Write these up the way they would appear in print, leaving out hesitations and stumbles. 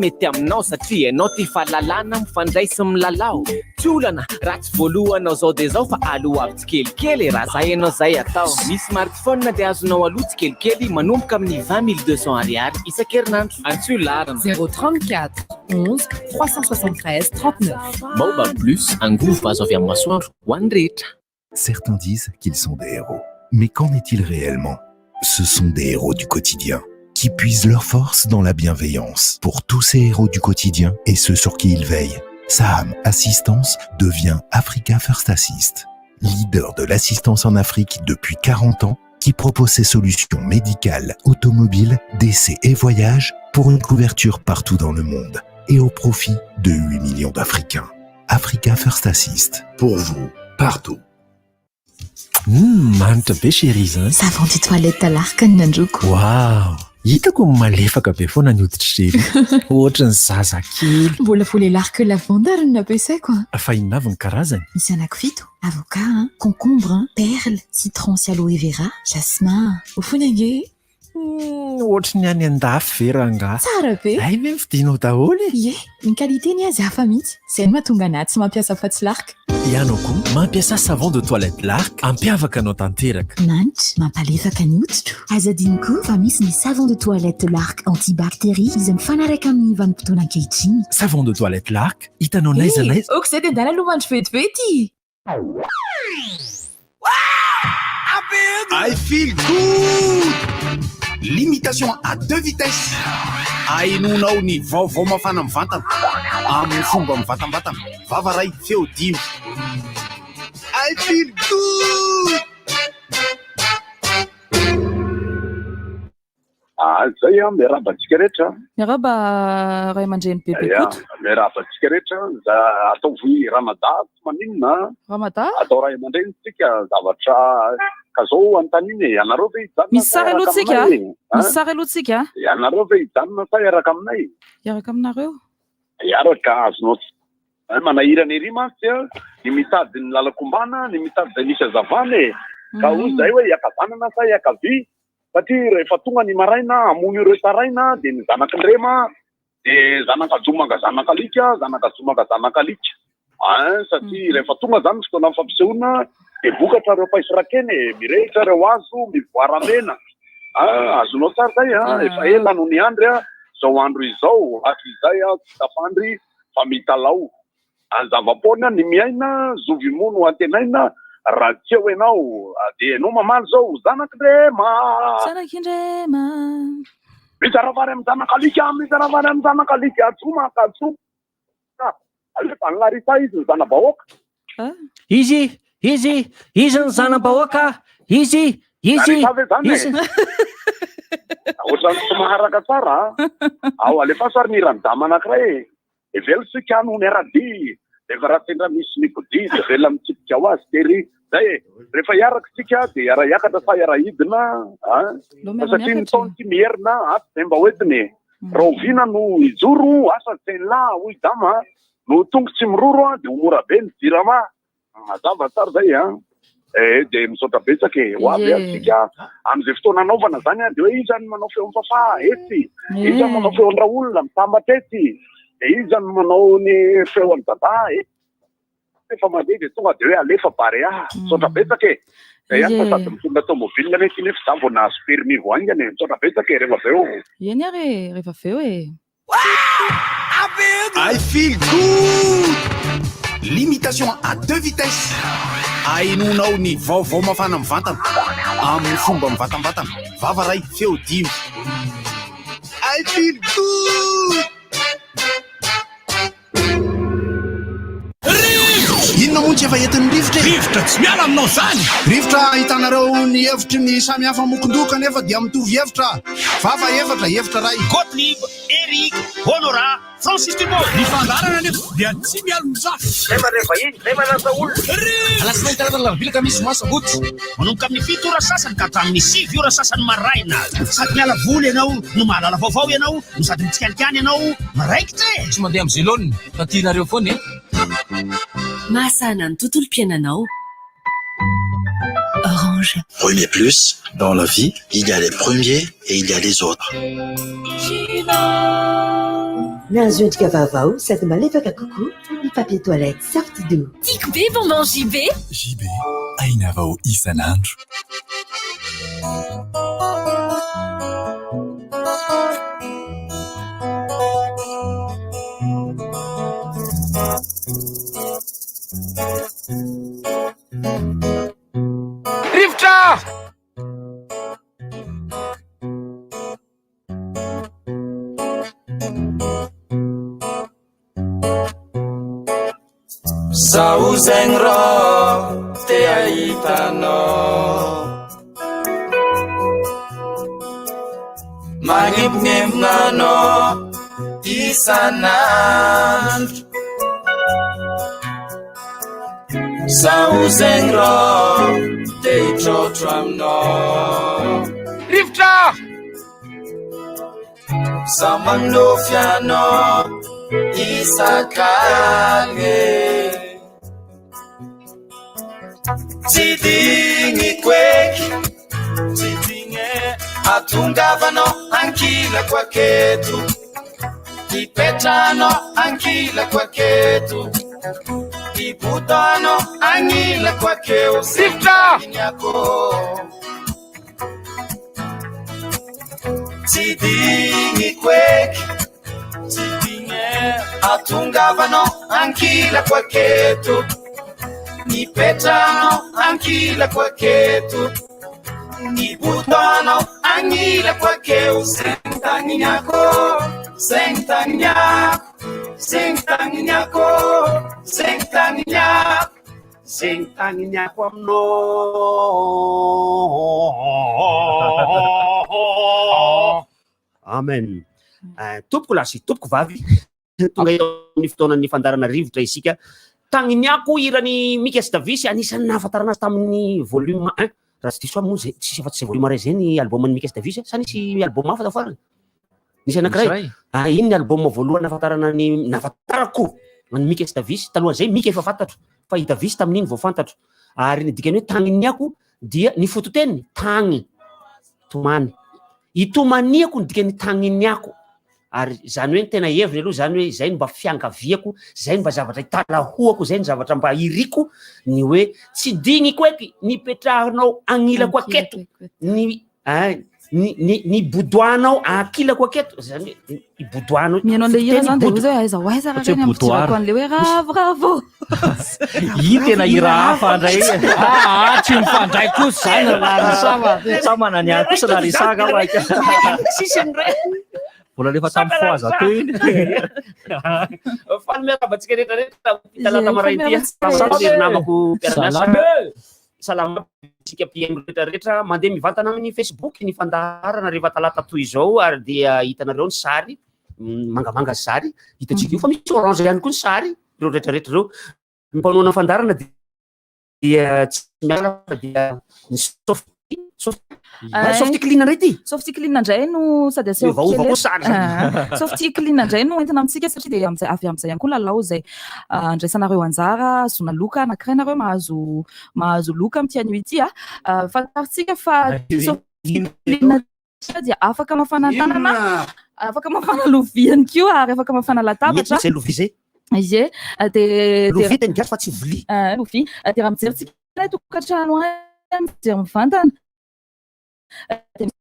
Mety aminao satria ianao tia fahalalana mifandray sy milalao. Tsy olana raha tsy voalohanao zao dia zao fa aloavy tsikelikely e raha zay ianao zay atao. Ny smartphone dia azonao aloa tsikelikely manomboka amin'ny 20 200 ariary isan-kerinandro. Antsoy laharana. 0 34 11 373 39. Baobab Plus, angovo azo avy amin'ny masoandro ho an'ny rehetra. Certains disent qu'ils sont des héros. Mais qu'en est-il réellement? Ce sont des héros du quotidien qui puisent leur force dans la bienveillance. Pour tous ces héros du quotidien et ceux sur qui ils veillent, Saham Assistance devient Africa First Assist, leader de l'assistance en Afrique depuis 40 ans, qui propose ses solutions médicales, automobiles, décès et voyages pour une couverture partout dans le monde et au profit de 8 millions d'Africains. Africa First Assist, pour vous, partout. Manitra be chéri zany. Savon de toilette Lark ny nandroko. Wow! Hitako malefaka be foana ny hoditry chéri. Ohatry ny zazakely. Mbola vola Lark lavande ary no nampiasaiko. Fa inona avy ny karazany? Misy anankifito. Avocat, concombre, perle, citron sy aloe vera, jasmin. Ofona nge. Ohatry ny any an-dafy ve rangahy? Tsara be. Ay ve mividinao daholo e? Ie, ny qualité ny azy hafa mihitsy. Izay no mahatonga anahy tsy mampiasa afa-tsy Lark. Ianao koa mampiasa savon de toilette Lark ampiavaka anao tanteraka. Manitra, mampalefaka ny hoditro. Aza adino koa fa misy ny savon de toilette Lark antibactérie izay mifanaraka amin'ny vanim-potoana ankehitriny. Savon de toilette Lark, hitanao n'aiza n'aiza. Ok izay dia ndana aloha mandro vetivety. I feel good! Limitation à deux vitesses. Ahenoanao ny vaovao mafana mivantana amin'ny fomba mivantambatana. Vava ray, feo dimy. I feel good! Ah, zay a, miarahaba antsika rehetra. Miarahaba ray aman-dreny bebe Ya, Koto. miarahaba antsika rehetra. Za ataovy Ramada tsy maninona. Ramada? Atao ray aman-dreny tsika zavatra ka zao antanina e. Ianareo ve hijanona Misy sa sary aloha hiaraka tsika. aminay e? Misy sary aloha tsika. Ianareo ve hijanona sa hiaraka aminay? Hiaraka aminareo. Hiaraka azonao manahirana ery mantsy a, ny mitady ny lalan-kombana, ny mitady izay misy hazavana e. Ka hoy zay hoe hiakavanana sa hiakavia? Satria rehefa tonga ny maraina hamono ireo taraina dia ny zanak'i Ndrema dia zanak'Ajomanga zanak'alika, zanak'Ajomanga zanak'alika. Ein, satria rehefa tonga zany ny fotoana fampisehoana dia vokatra ireo paiso rakena e, mirehitra ireo hazo, mivoara mena. Ein, azonao tsara zay an, efa ela no niandry an, izao andro izao, hatrizay aho tsy tafandry fa mitalao. Any zava-poana ny miaina, zovy moa no antenaina raha tsy eo ianao, dia ianao mamaly izao, zanak'Indrema! Zanak'Indrema! Mizara vary amin'ny zanak'alika, mizara vary amin'ny zanak'alika, tsoma ka tsoma. Alefa any Larissa izy ny zana-bahoaka. Izy, izy, izy ny zana-bahoaka, izy, izy, Larissa ve zany e? izy. Ohatran'ny tsy maharaka tsara a. Ao alefaso ary ny hiran'i Dama anankiray e. Hevero isika no niara-dia, rehefa raha sendra misy mikodia dia velona mitsipika ho azy tery. Zay e, rehefa hiaraka isika dia hiara-hiakatra sa hiara-hidina a? Fa satria ny taona tsy mierina, ato dia mba hoentiny e. Rahoviana no hijoro, asa tsy hain'lah hoy Dama, no tongo tsy miroro dia ho mora be ny jirama. Mazava tsara zay an. Eh dia misaotra betsaka e. Ho avy antsika amin'izay fotoana anaovana zany an, dia hoe iza no manao feon'i Fafà etsy, iza no manao feon'i Raolona mitambatra etsy, dia iza no manao ny feon'i Dada etsy. Efa mandeha dia tonga dia hoe alefa Barea. Misaotra betsaka e. Zay ihany fa sady mitondra tomobile ve ity nefa za vao nahazo permis vao haingana e. Misaotra betsaka e rehefa avy eo. Eny ary e, rehefa avy eo e. I feel good! Limitation à deux vitesses. Ahenoanao ny vaovao mafana mivantana amin'ny fomba mivantambatana. Vava ray, feo dimy. I feel good! Inona moa tsy efa entin'ny rivotra e? Rivotra tsy miala aminao zany! Rivotra ahitanareo ny hevitry ny samy hafa mokon-doha kanefa dia mitovy hevitra. Vava efatra, hevitra iray. Gottlieb, Eric, Honorat, Francis Dumont. Ny fandaharana anefa dia tsy mialon-jafy. Zay mandray vahiny, zay manasa olona. Alatsinainy, talata, alarobia, alakamisy, zoma, sabotsy. Manomboka amin'ny 7 ora sasany ka hatramin'ny 9 ora sasany maraina. Sady miala voly ianao no mahalala vaovao ianao no sady mitsikalikany ianao miraikitra e! Tsy mandeha amin'izay laoniny fa tianareo foana e! Mahasahana ny tontolom-piainanao. Orange. Premier plus, dans la vie, il y a les premiers et il y a les autres. China. Nahazo endrika vaovao sady malefaka kokoa ny papier toilette Softido. Tiako be bonbon JB. JB, aina vao isan'andro. Rivotra! Zaho zegny rô te hahita anao Magnembonembona anao isan'andro Zaho zegny rô te hitrôtro aminao Rivotra! Zaho manofy anao isak'aligny Tsy digniko eky, tsy digny e Ahatongavanao ankilako aketo Hipetrahanao ankilako aketo Hibodoanao agnilako akeo Rivotra! Zegny Tsy digniko eky, tsy digny e Ahatongavanao ankilako aketo Nipetrahanao ankilako aketo Nibodoanao agnilako akeo Zegny tagniniako, zegny tagniniako Zegny tagniniako, zegny tagniniako Zegny tagniniako aminao. Amen. Eh, tompoko lahy sy tompoko vavy, tonga eo amin'ny fotoanan'ny fandaharana rivotra isika. Tagniniako hiran'i Mika sy Davis, anisan'ny nahafantarana azy tamin'ny volume 1. Raha tsy diso aho moa zay, tsisy afa-tsy zay volume iray zay ny album-n'i Mika sy Davis, sa nisy album hafa tafarany? Nisy anankiray. Ah, iny ny album voalohany nahafantarana ny nahafantarako an'i Mika sy Davis. Talohan'izay Mika efa fantatro fa i Davis tamin'iny vao fantatro. Ary ny dikany hoe tagniniako dia ny fototeniny tagny, tomany. Itomaniako ny dikany tagniniako. Ary izany hoe ny tena heviny aloha izany hoe izay no mba fiangaviako, izay no mba zavatra italahoako, izay no zavatra mba iriko ny hoe tsy digniko eky ny ipetrahanao agnilako aketo ny Ay, ny ny ny bodoanao ankilako aketo zany hoe i bodoanao Mihaino an'ilay hira zany dia hozy hoe aiza ho aiza raha Ohatry hoe reny ampidirako boudoir. an'ilay hoe ravoravo. Io tena hira hafa ndray. Ah, tsy mifandray kosa zany ry Larissa fa sa manana ny ahy kosa Larissa angamba aika. Sisiny re. Mbola alefa tamin'ny fohaza teo iny. Faly miarahaba antsika rehetra rehetra amin'ity talata maraina ity. Faly miarahaba antsika Salama namako mpiara-miasa. Salama e. Salama antsika mpihaino rehetra rehetra. Mandeha mivantana amin'ny Facebook ny fandaharana rehefa talata toy izao ary dia hitanareo ny sary mangamanga ny sary hitantsika io fa misy orange ihany koa ny sary ireo rehetra rehetra ireo. Ny mpanohana ny fandaharana dia tsy miala fa dia ny Softy Softy Clean indray ity. Softy Clean indray no sady aseho Miovaova koa sary zany. Ah, Softy Clean indray no entina amintsika satria dia amin'izay avy amin'izay ihany koa lalao izay ah, andraisanareo anjara, ahazoana loka anankiray nareo mahazo mahazo loka amin'ity anio ity ah. Ah, Fantarintsika fa Softy Clean dia afaka mafana tanana, afaka mafana lovia ihany koa ary afaka mafana latabatra. Mety izay lovia izay. Ie, dia Lovia teny gasy fa tsy vilia. Ah, lovia. Dia raha mijery tsika ilay tokantrano any, mijery mivantana, dia misy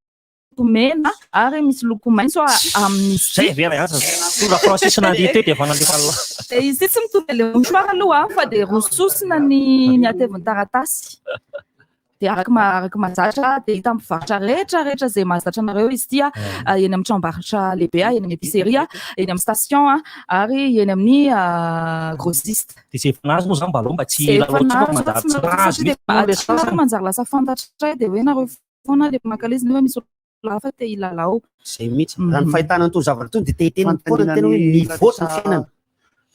loko mena ary misy loko maitso amin'izy Zay ve raha tonga Francis nandeha teo dia efa nandefa la. Dia izy ity tsy mitovy ilay mouchoir aloha fa dia roa sosona ny ny hatevin'ny taratasy. Dia araka araka mahazatra dia hita amin'ny mpivarotra rehetra rehetra izay mahazatra anareo izy ity eny amin'ny tranombarotra lehibe, eny amin'ny épicerie, eny amin'ny station ary eny amin'ny grossiste. Dia izay efa nahazo moa izany mba aleo mba tsy Izay efa hilalao intsony fa nahazo manjary tsy tsy milalao nahazo satria mihitsy moa dia ilay sasany. manjary lasa fantatray dia hoe nareo foana ilay maka ilay izy nefa misy olona hafa te hilalao. Izay mihitsy. Raha ny fahitana an'itony zavatra itony dia te hiteny foana ny tena hoe mivoatra ny fiainana.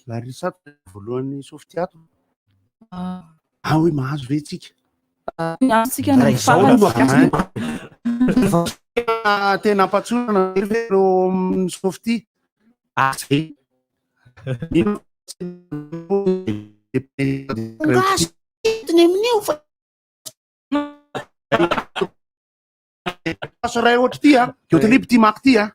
Larissa voalohany Softiato. Ah hoe mahazo ve tsika? Miantsika ny Raha izao aloha no farany. ampiasa dia Tena ampatsorana ve ireo amin'ny Softy? Ah, zay. Gasy entiny amin'io fa Aso iray ohatry ity a, de ohatran'ny hoe petit mac ity a.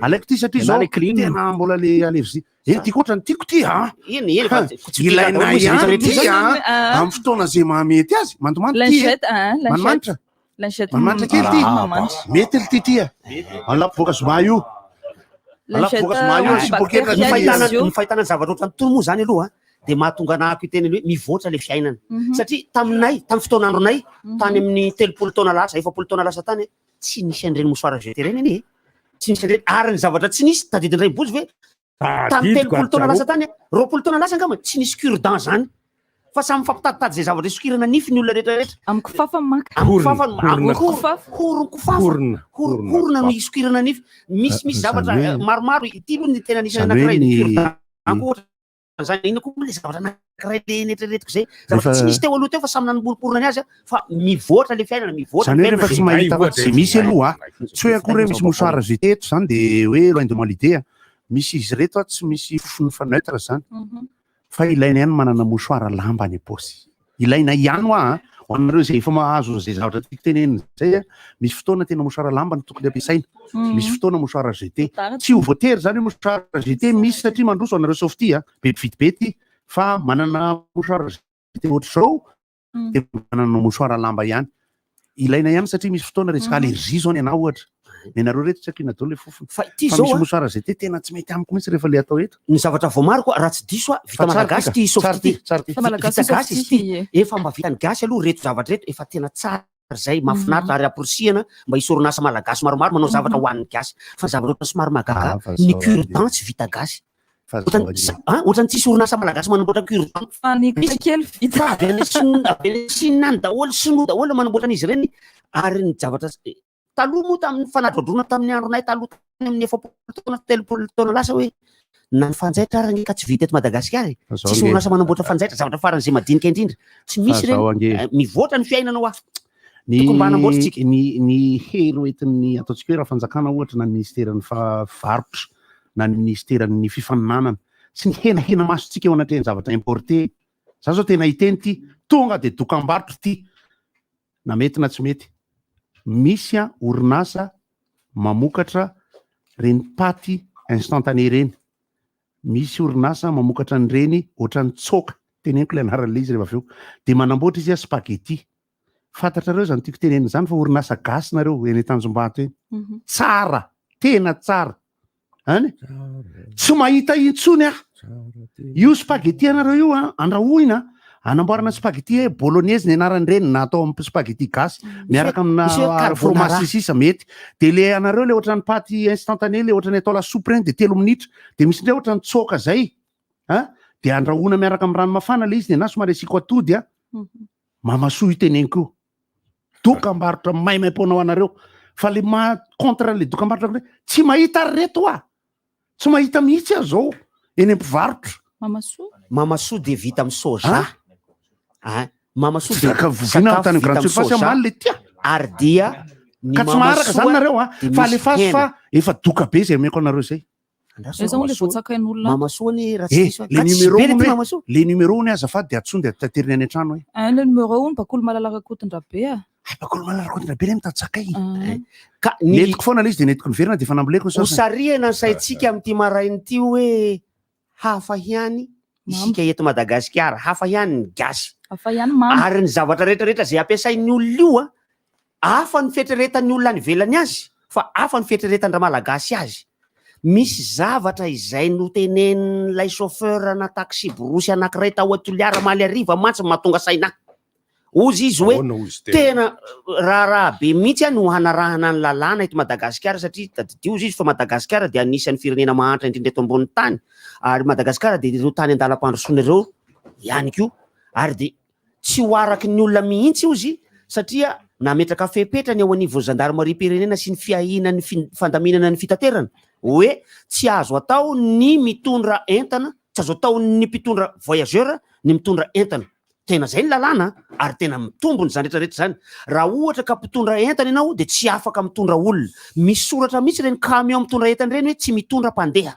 Alaiko ty satria Ianà zao le clean. tena mbola le allergie. Eny tiako ohatrany tiako ty a. Eny, eny, fa tsy Ilaina daholo izy ihany rehetra ty rehetra a. Ah. Amin'ny fotoana izay mahamety azy. Mandomando ty. e. Lingette, hein, lingette. Manimanitra. Lingette. Manimanitra kely ty. Manimanitra. Mety ry ty ty a. Alapivoaka zoma io. Lingette Alapivoaka zoma io sy poketra Ny ty. fahitana ny fahitana ny zavatra ohatran'ny tony moa zany aloha dia mahatonga anahako hiteny hoe mivoatra le fiainana. Mhm. Satria taminay, tamin'ny fotoan'andronay, tany amin'ny 30 taona lasa, 40 taona lasa tany, tsy nisy an'ireny mouchoir jeté ireny anie. Tsy nisy an'ireny. Ary ny zavatra tsy nisy, tadidin'ny Bozy ve? Tamin'ny Tadidiko, 30 taona lasa tsaroako. tany, 20 taona lasa angamba, tsy nisy cure-dent zany. Fa samy mifampitaditady izay zavatra isokirana nify ny olona rehetra rehetra. Amin'ny kofafa maka. Amin'ny kofafa, Horona, amin'ny horona. horon-kofafa. Horona, Horona horona no isokirana nify. Misy misy Zany zavatra hoe- maromaro, ity aloha ny tena anisan'ny Zany hoe anankiray, ny ny- cure-dent ohatra zany, inona koa moa le zavatra anankiray le neritreretiko zay. Zavatra Rehefa- tsy nisy teo aloha teo fa samy nanomboromborona ny azy fa mivoatra le fiainana, mivoatra Zany ny hoe rehefa tsy fiainana. mahita afa-tsy izay misy aloha a. Tsy hoe akory hoe misy mouchoir jeté eto zany de hoe loin de moi l'idée a. Misy izy ireto a tsy misy fofony fa neutre zany. Fa ilaina ihany manana mouchoir lamba any am-paosy. Ilaina ihany hoa a. Ho anareo izay efa mahazo izay zavatra tiako tenenina izay a, misy fotoana tena mouchoir lamba no tokony ampiasaina. Misy fotoana mouchoir jeté. Tsy ho voatery zany hoe mouchoir jeté misy satria mandroso anareo softy a, be mpividy be ty fa manana mouchoir jeté ohatr'izao dia manana mouchoir lamba ihany. Ilaina ihany satria misy fotoana resaka allergie zao ny anah ohatra. Ny anareo reto tsy haiko inona daholo le fofony. Fa ity Fa zao misy a. mouchoir jeté tena tsy mety amiko mihitsy rehefa le atao eto. Ny zavatra voamariko raha tsy diso a, vita Fa tsara malagasy ty ty ka. softy Tsara ty. ty, tsara ty. Vita malagasy Vita gasy izy softy, ty. ie. Efa mba vitan'ny gasy aloha reto zavatra reto, efa tena tsara zay, mahafinaritra ary amporisihana mba hisy orinasa malagasy maromaro manao zavatra ho an'ny gasy. Fa ny zavatra ohatran'ny somary mahagaga, Ah, fa ny zao cure-dent tsy vita gasy. Fa Ohatran'ny zao sa- ah, ohatran'ny tsisy orinasa malagasy manamboatra cure-dent. Fa ny kely vita. Fa avy any Sina, avy any Sina any daholo, sinoa daholo manamboatra an'izy ireny. Ary ny zavatra taloha moa tamin'ny fanadrodroana tamin'ny andronay taloha tany amin'ny 40 taona, 30 taona lasa hoe na ny fanjaitra ary ange ka tsy vita eto Madagasikara e. Fa zao Tsisy ange. orinasa manamboatra fanjaitra, zavatra faran'izay madinika indrindra. Tsy Fa misy zao ireny. ange. Mivoatra ny fiainana hoa. Ny Tokony mba hanamboatra tsika. ny hery hoentin'ny ataontsika hoe raha fanjakana ohatra na ny ministeran'ny varotra na ny ministeran'ny fifaninanana sy ny henahena masontsika eo anatrehan'ny zavatra importé. Za zao tena hiteny ty, tonga de dokam-barotra ty na mety na tsy mety. Misy a orinasa mamokatra reny paty instantané reny. Misy orinasa mamokatra an'ireny ohatran'ny tsoka, teneniko ilay anaran'ilay izy rehefa avy eo. Dia manamboatra izy a spaghetti. Fantatrareo izany tiako tenenina izany fa orinasa gasy nareo eny Tanjombato eny. Tsara, tena tsara. Any? Tsy mahita intsony aho. Io spaghetti anareo io a, andrahoina, anamboarana spaghetti hoe bolognaise ny anaran'ireny na atao amin'ny spaghetti gasy miaraka amina Misy hoe carbonara. fromage sy sisa mety. Dia le anareo le ohatran'ny paty instantané le ohatran'ny atao lasopy ireny dia 3 minitra. Dia misy indray ohatran'ny tsoka zay. A? Dia andrahoina miaraka amin'ny rano mafana le izy, ny anahy somary asiako atody a. Mamasoa io teneniko io. Dokam-barotra maimaimpoana ho anareo. Fa le maha contre le dokam-barotra hoe tsy mahita ary reto ah. Tsy mahita mihitsy aho zao eny am-pivarotra. Mamasoa. Mamasoa dia vita amin'ny soja. Ah, Mamasoa dia Zaka voviana sakafo tany vita grande amin'ny surface soja. amaly le tia. Ary dia ny Ka tsy maharaka zany mamasoa nareo ah. dia Fa misy alefaso hena. fa efa doka be zay omeko anareo zay. Andraso Eo zao le Mamasoa. voatsakain'olona. Mamasoa anie raha tsy Eh, diso. le Ka tsy numéro be le hono ty hoe, Mamasoa. le numéro hono azafady de antsoiny de tateriny any an-trano hoe. Un le numéro hono Bakolo Malala Rakotondrabe a. Bakolo Malala Rakotondrabe le mitady sakay. Ka ny Nentiko foana le izy de nentiko niverina de efa namboleko ny ho sasany. sarihana ny saintsika amin'ity maraina ity hoe hafa ihany isika eto Madagasikara, hafa ihany ny gasy. Hafa ihany mama. Ary ny zavatra rehetrarehetra izay ampiasain'ny olona io a, hafa ny fieritreretan'ny olona any ivelany azy fa hafa ny fieritreretan-dRamalagasy azy. Misy zavatra izay notenenin'ilay chauffeur na taxi-brousse anankiray tao Toliara omaly hariva mantsy no mahatonga saina ahy. Hozy izy hoe Ahoana hozy tena? tena raharaha be mihitsy no hanarahana ny lalàna eto Madagasikara satria tadidio hozy izy fa Madagasikara dia anisan'ny firenena mahantra indrindra eto ambonin'ny tany ary Madagasikara dia ireo tany an-dalam-pandrosoana ireo ihany koa ary dia tsy ho araky ny olona mihitsy hozy satria nametraka fepetra ny eo anivon'ny zandarimariam-pirenena sy ny fiahiana ny fandaminana ny fitaterana hoe tsy azo atao ny mitondra entana, tsy azo ataon'ny mpitondra voyageur ny mitondra entana. Tena izay ny lalàna ary tena mitombina izany rehetra rehetra izany. Raha ohatra ka mpitondra entana ianao dia tsy afaka mitondra olona. Misy soratra mihitsy ireny camion mitondra entana ireny hoe tsy mitondra mpandeha.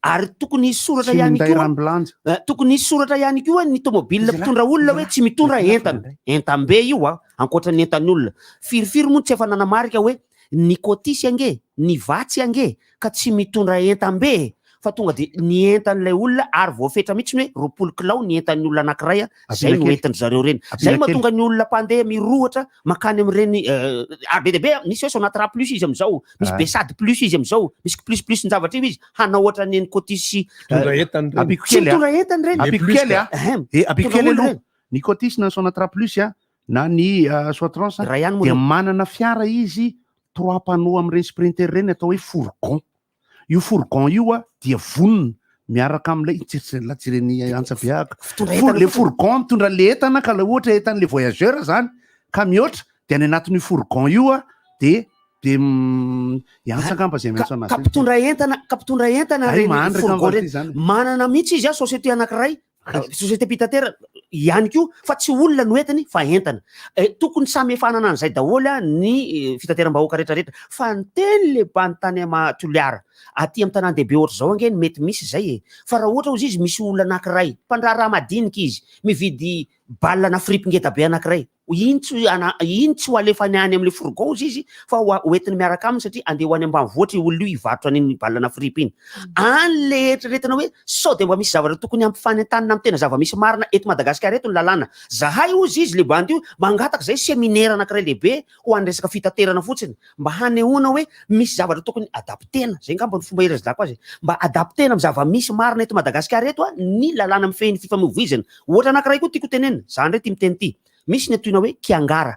Ary tokony hisy soratra Tsy ihany minday koa rambilanja. Tokony hisy soratra ihany koa ny tomobile mpitondra olona hoe tsy mitondra entana. Entam-be io a, ankoatra ny entan'ny olona. Firifiry moa no tsy efa nanamarika hoe ny cotisse ange, Ny vatsy ange ka tsy mitondra entam-be e! Fa tonga dia ny entan'ilay olona ary voafetra mihitsy ny hoe 20 kilao ny entan'ny olona anankiray a, zay no entin-dry zareo ireny. Zay mahatonga ny olona mpandeha mirohotra mankany amin'ireny ary be dia be, misy hoe Sonatra plus izy amin'izao, misy Besady plus izy amin'izao, misy plus plus ny-javatra io izy, hanao ohatran'ny eny Cotisse sy Mitondra entana ireny. Ampiako Tsy kely a. mitondra entana ireny. Ampiako kely a. Ehem. Eh, ampiako Mitondra kely olona aloha. ireny. Ny Cotisse na ny Sonatra plus a, na ny Soatrans Iray ihany moa dia ireo. manana fiara izy trois panneaux amin'ireny sprinter ireny atao hoe fourgon. Io fourgon io a dia vonona miaraka amin'ilay la tsy ireny antsabeahako. Fitondra Four- entana le fotsiny. fourgon mitondra le entana ka le ohatra entan'le voyageur zany ka mihoatra dia any anatin'io fourgon io a dia dia hiantsa angamba izay miantso Ka anazy. mpitondra entana, ka mpitondra entana Ay, ireny mahandry fourgon angamba ireny. ity zany. Manana mihitsy izy a société anankiray Société mpitaterana ihany koa fa tsy olona no entiny fa entana. Eh, tokony samy efa hanana an'izay daholo a ny fitateram-bahoaka rehetrarehetra. Fa ny teny le bandy tany ama Toliara, aty amin'ny tanàn-dehibe ohatr'izao ange no mety misy izay e. Fa raha ohatra ozy izy misy olona anankiray, mpandraharaha madinika izy, mividy balle na fripy ngeda be anankiray, Iny tsy ana iny tsy ho alefany any amin'ilay fourgon ozy izy fa ho ho entiny miaraka aminy satria andeha ho any ambanivohitra io olona io hivarotra an'iny balana fripy iny. Any le eritreretina hoe sao dia mba misy zavatra tokony hampifanentanina amin'ny tena zava-misy marina eto Madagasikara eto ny lalàna. Zahay ozy izy le bandy io mangataka izay seminaire anankiray lehibe ho an'ny resaka fitaterana fotsiny mba hanehoana hoe misy zavatra tokony adaptena, zay ngamba no fomba irezdako azy e, mba adaptena amin'ny zava-misy marina eto Madagasikara eto ny lalàna mifehy ny fifamoivoizana. Ohatra anankiray koa tiako tenenina, za ndray tia miteny ity, misy ny antsoina hoe Kiangara.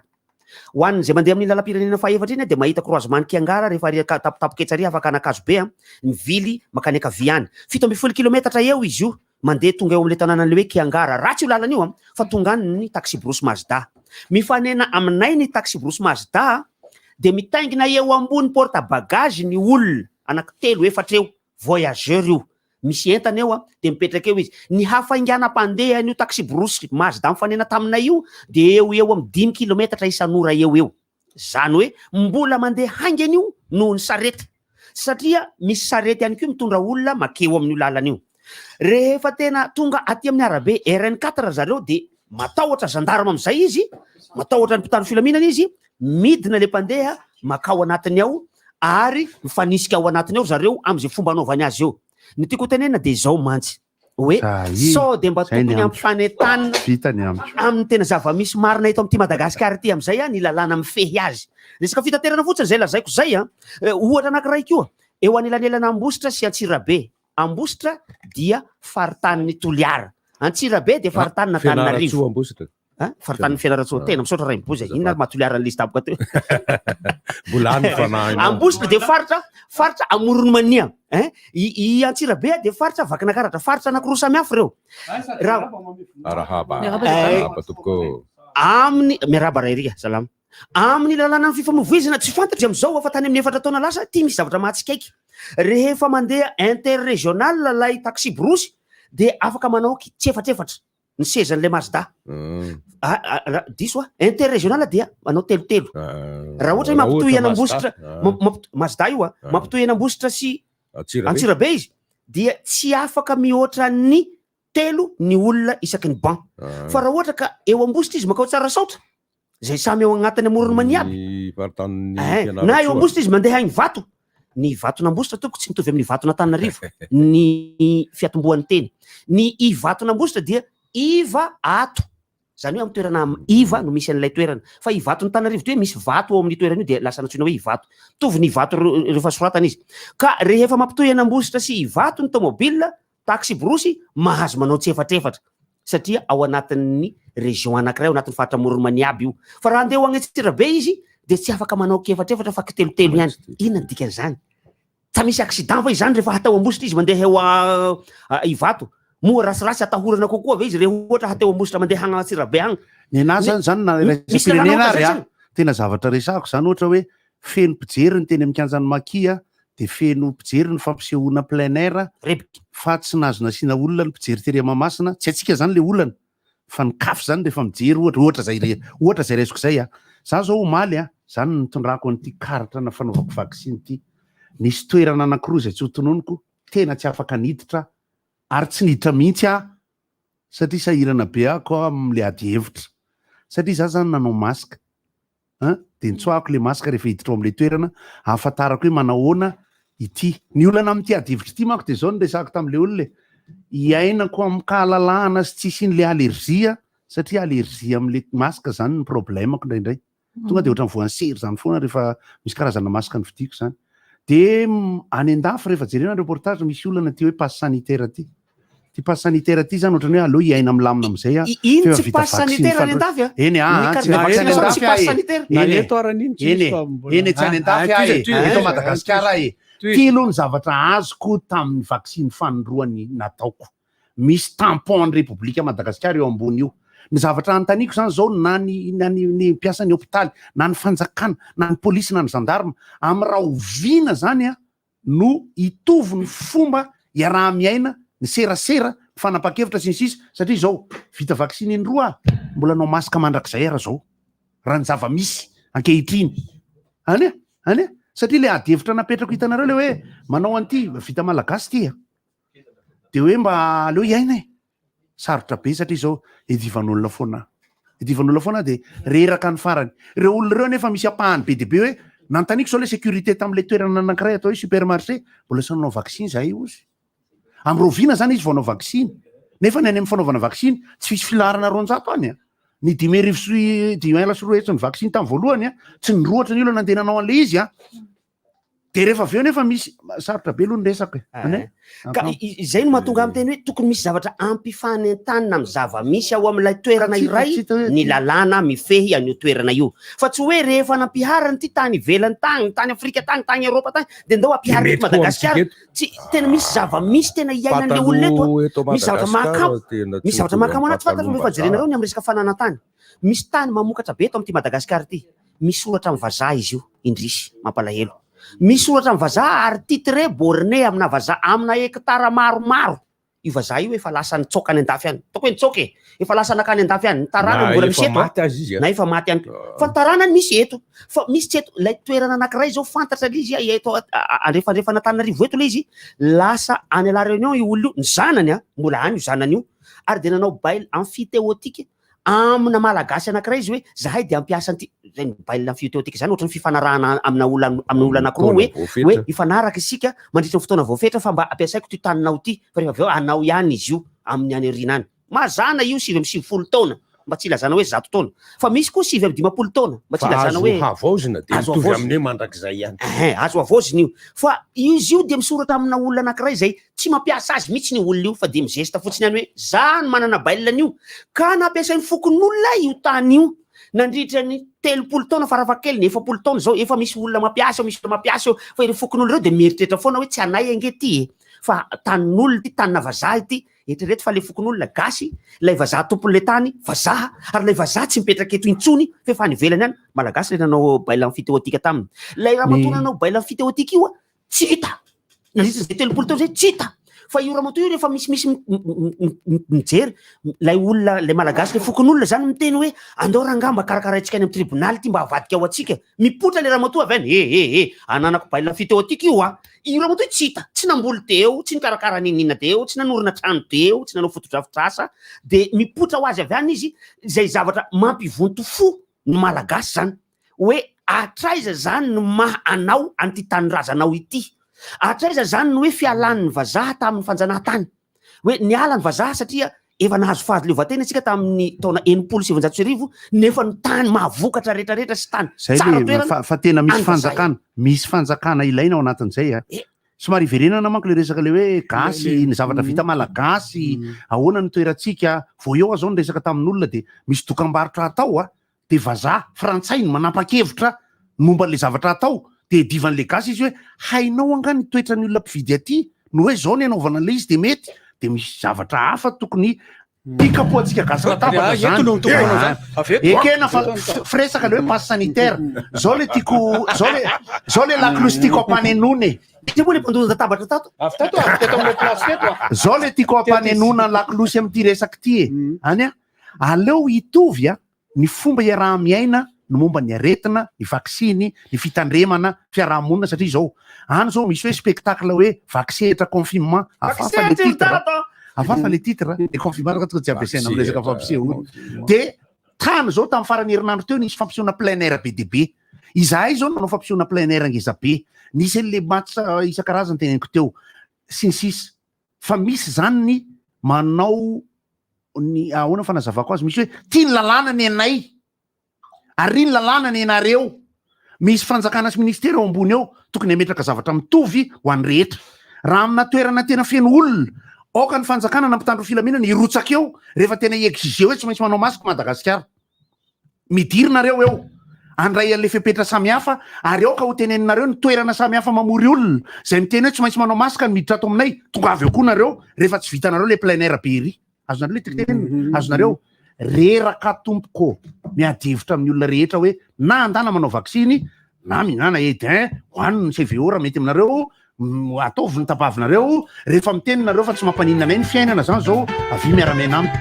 Ho an'izay mandeha amin'ny lalam-pirenena fahefatra iny dia mahita croisement ny Kiangara rehefa ary tapotapoka etsy ary afaka an'Ankazobe a, mivily mankany ankavia any. 17 kilometatra eo izy io mandeha tonga eo amin'ilay tanànan'ilay hoe Kiangara. Ratsy io lalana io a, fa tonga any ny taxi-brousse Mazda. Mifanena aminay ny taxi-brousse Mazda dia mitaingina eo ambony porte bagage ny olona anaky telo efatra eo, voyageur io. Misy entana eo a, dia mipetraka eo izy. Ny hafainganam-pandehan'io taxi-brousse Mazda mifanena taminay io dia eo ho eo amin'ny dimy kilometatra isan'ora eo ho eo. Izany hoe mbola mandeha haingana io noho ny sarety. Satria misy sarety ihany koa mitondra olona makeo amin'io lalana io. Rehefa tena tonga aty amin'ny arabe RN quatre ry zareo dia matahotra gendarme amin'izay izy, matahotra ny mpitandro filaminana izy, midina ilay mpandeha makao anatiny ao ary mifanisika ao anatiny ao ry zareo amin'izay fomba anaovany azy eo. Ny tiako hotenenina dia izao mantsy. hoe sao dia mba tokony ampifanentanina Vita ny amiko. amin'ny tena zava-misy marina eto amin'ity Madagasikara ity amin'izay ny lalàna mifehy azy. Resaka fitaterana fotsiny izay lazaiko izay an. Eh, Ohatra anankiray koa, eo anelanelana Ambositra sy Antsirabe. Ambositra dia faritanin'i Toliara. Antsirabe dia faritanin'Antananarivo. Fianarantsoa Ambositra. Hein? Faritanin'i Fianarantsoa tena misaotra Rainibozy e. Inona ary maha Toliara an'ilay izy tampoka teo? Mbola any ny fanahinao. Ambositra dia faritra faritra Amoron'i Mania. Hein? I, i Antsirabe dia faritra Vakinakaratra, faritra anankiroa samy hafa ireo. Raha Arahaba. Miarahaba tompoko. Arahaba tompoko. Amin'ny miarahaba Rairika, salama. Amin'ny lalànan'ny fifamoivoizana tsy fantatra amin'izao fa tany amin'ny efatra taona lasa ity misy zavatra mahatsikaiky. Rehefa mandeha interrégional ilay taxi brousse dia afaka manao kitsefatrefatra. ny sezan'ilay Mazda. Ah, ah, ra- diso ah. Interrégional dia manao telotelo. Raha ohatra hoe raha mampitohy ohatra an'Ambositra, Mazda, ah. Mazda io ah, Ah. mampitohy an'Ambositra sy Antsirabe. Antsirabe izy dia tsy afaka mihoatra ny telo ny olona isaky ny banc. Ah. Fa raha ohatra ka eo Ambositra izy makao Tsarasaotra, izay samy eo agnatiny Amoron'i Mania aby. Ny faritanin'ny Eh, Fianarantsoa. na eo Ambositra izy mandeha agny Ivato. Ny Ivaton'Ambositra tompoko tsy mitovy amin'ny Ivaton'Antananarivo ny fiatombohan'ny teny. Ny Ivaton'Ambositra dia iva ato. Izany hoe amin'ny toerana iva no misy an'ilay toerana. Fa Ivaton'Antananarivo toy hoe misy vato ao amin'ny toerana io dia lasa nantsoina hoe Ivato. Mitovy ny Ivato rehefa soratana izy. Ka rehefa mampitohy an'Ambositra sy Ivato ny tomobile, Taksiborosy mahazo manao tsiefatrefatra satria ao anatin'ny région anankiray, ao anatin'ny faritra Amoron'i Mania aby io. Fa raha handeha ho agny Antsirabe izy dia tsy afaka manao kiefatrefatra fa kitelotelo ihany. Inona ny dikan'izany? Tsa misy accident va izany rehefa hatao Ambositra izy mandeha eo Ivato? Moa ratsiratsy atahorana kokoa ve izy reha ohatra hateo Ambositra mandeha agny Antsirabe agny? Ny anahy zany zany na Misy lalàna iraisam-pirenena ary ohatran'izay a, zany? tena zavatra resahako zany ohatra hoe feno mpijery ny teny amin'ny kianjan'ny Maki a, dia feno mpijery ny fampisehoana plein air fa tsy nahazo nasiana olona ny mpijery tery Mahamasina, tsy haintsika zany le olana fa ny caf zany rehefa mijery ohatra, ohatra zay re, ohatra zay raisiko zay a, za zao omaly a, zany no nitondrako an'ity karatra na fanaovako vaksiny ity, nisy toerana anankiroa izay tsy ho tononiko, tena tsy afaka niditra ary tsy niditra mihitsy aho satria sahirana be ako amin'le ady hevitra satria za zany nanao masque. An, de nitsoahako le masque rehefa hiditra ao am'le toerana ahafantarako hoe manahoana ity. Ny olana amin'ity adihevitra ity manko de zao no resahako tam'le olona e, iainako amin-kahalalahana sy tsisy iny le allergie satria allergie am'le masque zany ny problème-ko indraindray. Tonga de ohatran'ny voan'ny sery zany foana rehefa misy karazana masque novidiako zany. De any an-dafy rehefa jerena ny reportage misy olana ity hoe passe sanitaire ity. Ty passe sanitaire ty zany ohatran'ny hoe aleo hiaina milamina amizay a. Iny tsy passe sanitaire any an-dafy a? Eny a, Ny ah, carte tsy de any vaccination an-dafy tsy passe ah, e. sanitaire. Eny Na e. eto ara n'iny tsy Eny misy e. fa mbola. Eny e, tsy any an-dafy Ah, ah e. tohizo, tohizo, Eto Madagasikara e. Tohizo. Ty aloha ny zavatra azoko tamin'ny vaksiny fanindroany nataoko. Misy tampon ny Repoblika Madagasikara eo ambony io. Ny zavatra anontaniako izany izao na ny na ny ny mpiasan'ny hopitaly, na ny fanjakana, na ny polisy na ny gendarme, amin'ny rahoviana izany a no hitovy ny fomba iaraha-miaina, ny serasera, ny fanapahan-kevitra sy ny sisa satria izao vita vaksiny indroa aho, mbola hanao masque mandrakizay ara izao raha ny zava-misy ankehitriny. Any a, any a, satria ilay ady hevitra napetrako hitanareo ilay hoe manao an'ity, vita malagasy ity a, dia hoe mba aleo hiaina e. Sarotra be satria izao idivan'olona foana aho. Idivan'olona foana aho dia reraka ny farany. Ireo olona ireo nefa misy ampahany be dia be hoe nanontaniako izao ilay sécurité tamin'ilay toerana anankiray atao hoe supermarché, mbola tsy nanao vaksiny izahay hozy. Amin'ny rahoviana izany izy vao hanao vaksiny? Nefa ny any amin'ny fanaovana vaksiny tsy misy filaharana 200 any a. Ny 250 sy 205 ny vaksiny tamin'ny voalohany a, tsy nirohotra ny olona nandeha nanao an'ilay izy a. De rehefa avy eo nefa misy sarotra be aloha ny resaka e. Any e? Ka izay no mahatonga ahy miteny hoe tokony misy zavatra ampifanentanina amin'ny zava-misy ao amin'ilay toerana Tsy hita- iray tsy hita hoe- ny lalàna mifehy an'io toerana io. Fa tsy hoe rehefa nampiharina ity tany ivelany tany, tany Afrika tany, tany Eropa tany, dia ndao ampiharina Dia eto mety koa Madagasikara. amintsika eto. Tsy, tena misy zava-misy tena iainan'ilay olona eto. Pataloha eto Misy zavatra Madagasikara mahakamo. tena tsy Misy zavatra mitovy mahakamo amin'ny anaty fantatra fa efa pataloha jerenareo ny amin'ny resaka fananan-tany. Misy tany mamokatra be eto amin'ity Madagasikara ity. Misy soratra amin'ny vazaha izy io, indrisy, mampalahelo. Misy soratra amin'ny vazaha ary titré borné amina vazaha amina hectare maromaro. Io vazaha io efa lasa nitsoaka any an-dafy any. Ataoko hoe nitsoaka e! Efa lasa nankany an-dafy any. Ny taranany Na mbola efa misy eto a. maty aza izy a. Na efa maty ihany koa. Fa ny taranany misy eto. Fa misy tsy eto. Ilay toerana anankiray izao fantatra ilay izy eto andrefandrefan'Antananarivo eto ilay izy. Lasa any La Réunion io olona io. Ny zanany a, mbola any io zanany io. Ary dia nanao bail emphytéotique amina malagasy anankiray izy hoe zahay dia hampiasa an'ity zay bail emphytéotique zany ohatran'ny fifanarahana amina olona amina olona anankiroa hoe Fotoana hoe voafetra. hifanaraka isika mandritra ny fotoana voafetra fa mba ampiasaiko ity taninao ity fa rehefa avy eo anao ihany izy io amin'ny any aoriana any. Mazàna io 99 taona mba tsy ilazana hoe 100 taona fa misy koa 59 taona mba tsy Fa ilazana azo hoe havaozina dia azo mitovy havaozina. amin'ny hoe mandrakizay ihany. Ehe, azo havaozina io fa izy io dia misoratra amina olona anankiray izay Tsy mampiasa azy mihitsy io olona io fa dia mizesta fotsiny ihany hoe za no manana bail an'io. Ka nampiasain'ny fokonolona io tany io nandritra ny 30 taona farafahakeliny, 40 taona izao, efa misy olona mampiasa eo, misy olona mampiasa eo, fa ireo fokonolona ireo dia mieritreritra foana hoe tsy anay ange ity e, fa tanin'olona ity, tanina vazaha ity. Eritrereto fa ilay fokonolona gasy, ilay vazaha tompon'ilay tany, vazaha, ary ilay vazaha tsy mipetraka eto intsony fa efa any ivelany any, malagasy ilay nanao bail emphytéotique taminy. Ilay ramatoa nanao bail emphytéotique io tsy hita nandritra izay 30 taona izay tsy hita fa io ramatoa io rehefa misimisy mijery ilay olona ilay malagasy ilay fokonolona zany miteny hoe andao rangahy mba karakaraintsika any amin'ny tribonaly ity mba avadika ho antsika mipoitra ilay ramatoa avy any e e e ananako bail emphytéotique io a io ramatoa io tsy hita tsy namboly teo tsy nikarakara n'inon'inona teo tsy nanorina trano teo tsy nanao fotodrafitrasa de mipoitra ho azy avy any izy izay zavatra mampivonto fo ny malagasy zany hoe hatraiza zany no maha anao an'ity tanindrazanao ity? Hatraiza zany ny hoe fialan'ny vazaha tamin'ny fanjanahantany? Hoe niala ny vazaha satria efa nahazo fahaleovantena isika tamin'ny taona 1960 nefa ny tany mahavokatra retraretra sy tany Zay tsara le toerana fa, fa tena misy any vazaha fanjakana, misy fanjakana ilaina ao anatin'izay a. Eh. Somary iverenana manko le resaka le hoe gasy, ny zavatra vita malagasy, ahoana ny toerantsika, vao eo aho zao niresaka tamin'olona de misy dokambarotra atao a, de vazaha frantsay no manampa-kevitra ny momba an'le zavatra atao de idivan'le gasy izy hoe hainao angaha ny toetran'ny olona mpividy aty no hoe zao ny anaovana an'le izy de mety de misy zavatra hafa tokony hikapohantsika gasy latabatra Eto no tokony hanao zany zany. Avy eto. ekena fa firesaka le hoe passe sanitaire zao le tiako zao le zao le lakolosy tiako ampanenoana e Teo moa le mpandona latabatra tato. Avy tato avy teto amin'ilay place teto a. Zao le tiako ampanenoana lakolosy amin'ity resaka ity e. Any a aleo hitovy a ny fomba iaraha-miaina ny momba ny aretina, ny vaksiny, ny fitandremana fiaraha-monina satria izao, any izao misy hoe spectacle hoe vaksehitra confinement, hafahafa le titre, hafahafa le titre, le confinement tonga tsy ampiasaina amin'ny resaka fampisehoana, dia. Tany zao tamin'ny faran'ny herinandro teo nisy fampisehoana plein air be dia be. Izahay zao nanao fampisehoana plein air ngeza be. Nisy an'le match isan-karazany teneniko teo sy ny sisa. Fa misy zany ny manao ny ahoana fanazavako azy, misy hoe tia ny lalàna ny anay ary ny lalàna ny anareo. Misy fanjakana sy ministera eo ambony eo tokony hametraka zavatra mitovy ho an'ny rehetra. Raha amina toerana tena feno olona, aoka ny fanjakana na mpitandro filaminana hirotsaka eo rehefa tena hi-exiger hoe tsy maintsy manao masque Madagasikara. Midiry nareo eo, handray an'ilay fepetra samihafa ary aoka ho teneninareo ny toerana samihafa mamory olona izay miteny hoe tsy maintsy manao masque ny miditra ato aminay, tongava eo koa nareo rehefa tsy vitanareo ilay plein air be ery. Azonareo ilay tiako tenenina? Azonareo? Reraka tompoko miady hevitra amin'ny olona rehetra hoe na andana manao vaksiny na mihinana Eden, hohanino ny CVO raha mety aminareo, ataovy ny tabavinareo, rehefa miteny nareo fa tsy mampaninona anay ny fiainana zany zao, avia miara-miaina amiko.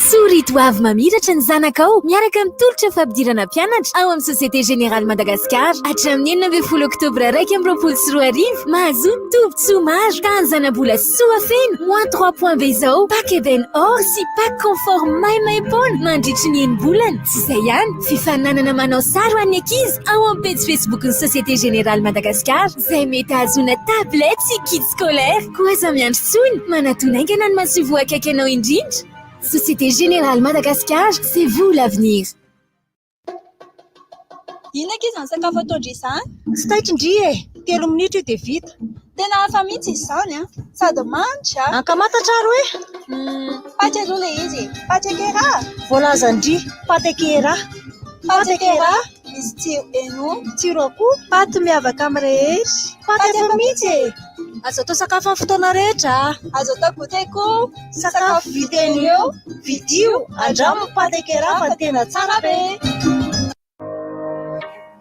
Tsory ho avy mamiratra ny zanakao miaraka amin'ny tolotra fampidirana mpianatra ao amin'ny Société Générale Madagascar. Hatramin'ny 16 oktobra 2021, mahazoa tombontsoa maro ka ny zanabola soa feno moins 3 points be izao, pack Eben or sy pack confort maimaim-poana mandritry ny enim-bolana. Tsy izay ihany, fifaninanana manao sary ho an'ny ankizy ao amin'ny pejy Facebook-n'ny Société Générale Madagascar izay mety hahazoana tablette sy kit scolaire. Koa aza miandry intsony, manatona haingana ny masoivoho akaiky anao indrindra. Société Générale Madagascar, c'est vous l'avenir. Inona ankizy izany sakafo ataon-dry izany? Tsy taitra ndry e! 3 minitra io dia vita. Tena hafa mihitsy izy izany an! Sady manitra a! Ankamantatra ary hoe? Paty aloha ilay izy e! Paty akera! Voalazan-dry, paty akera! Paty akera, misy tsiro eno, tsiro akoho, paty miavaka amin'ny rehetra, paty hafa mihitsy e! Azo atao sakafo amin'ny fotoana rehetra a! Azo atao goûter koa, sakafo vita eny eo, vidio, andramo ny paty akera fa tena tsara be!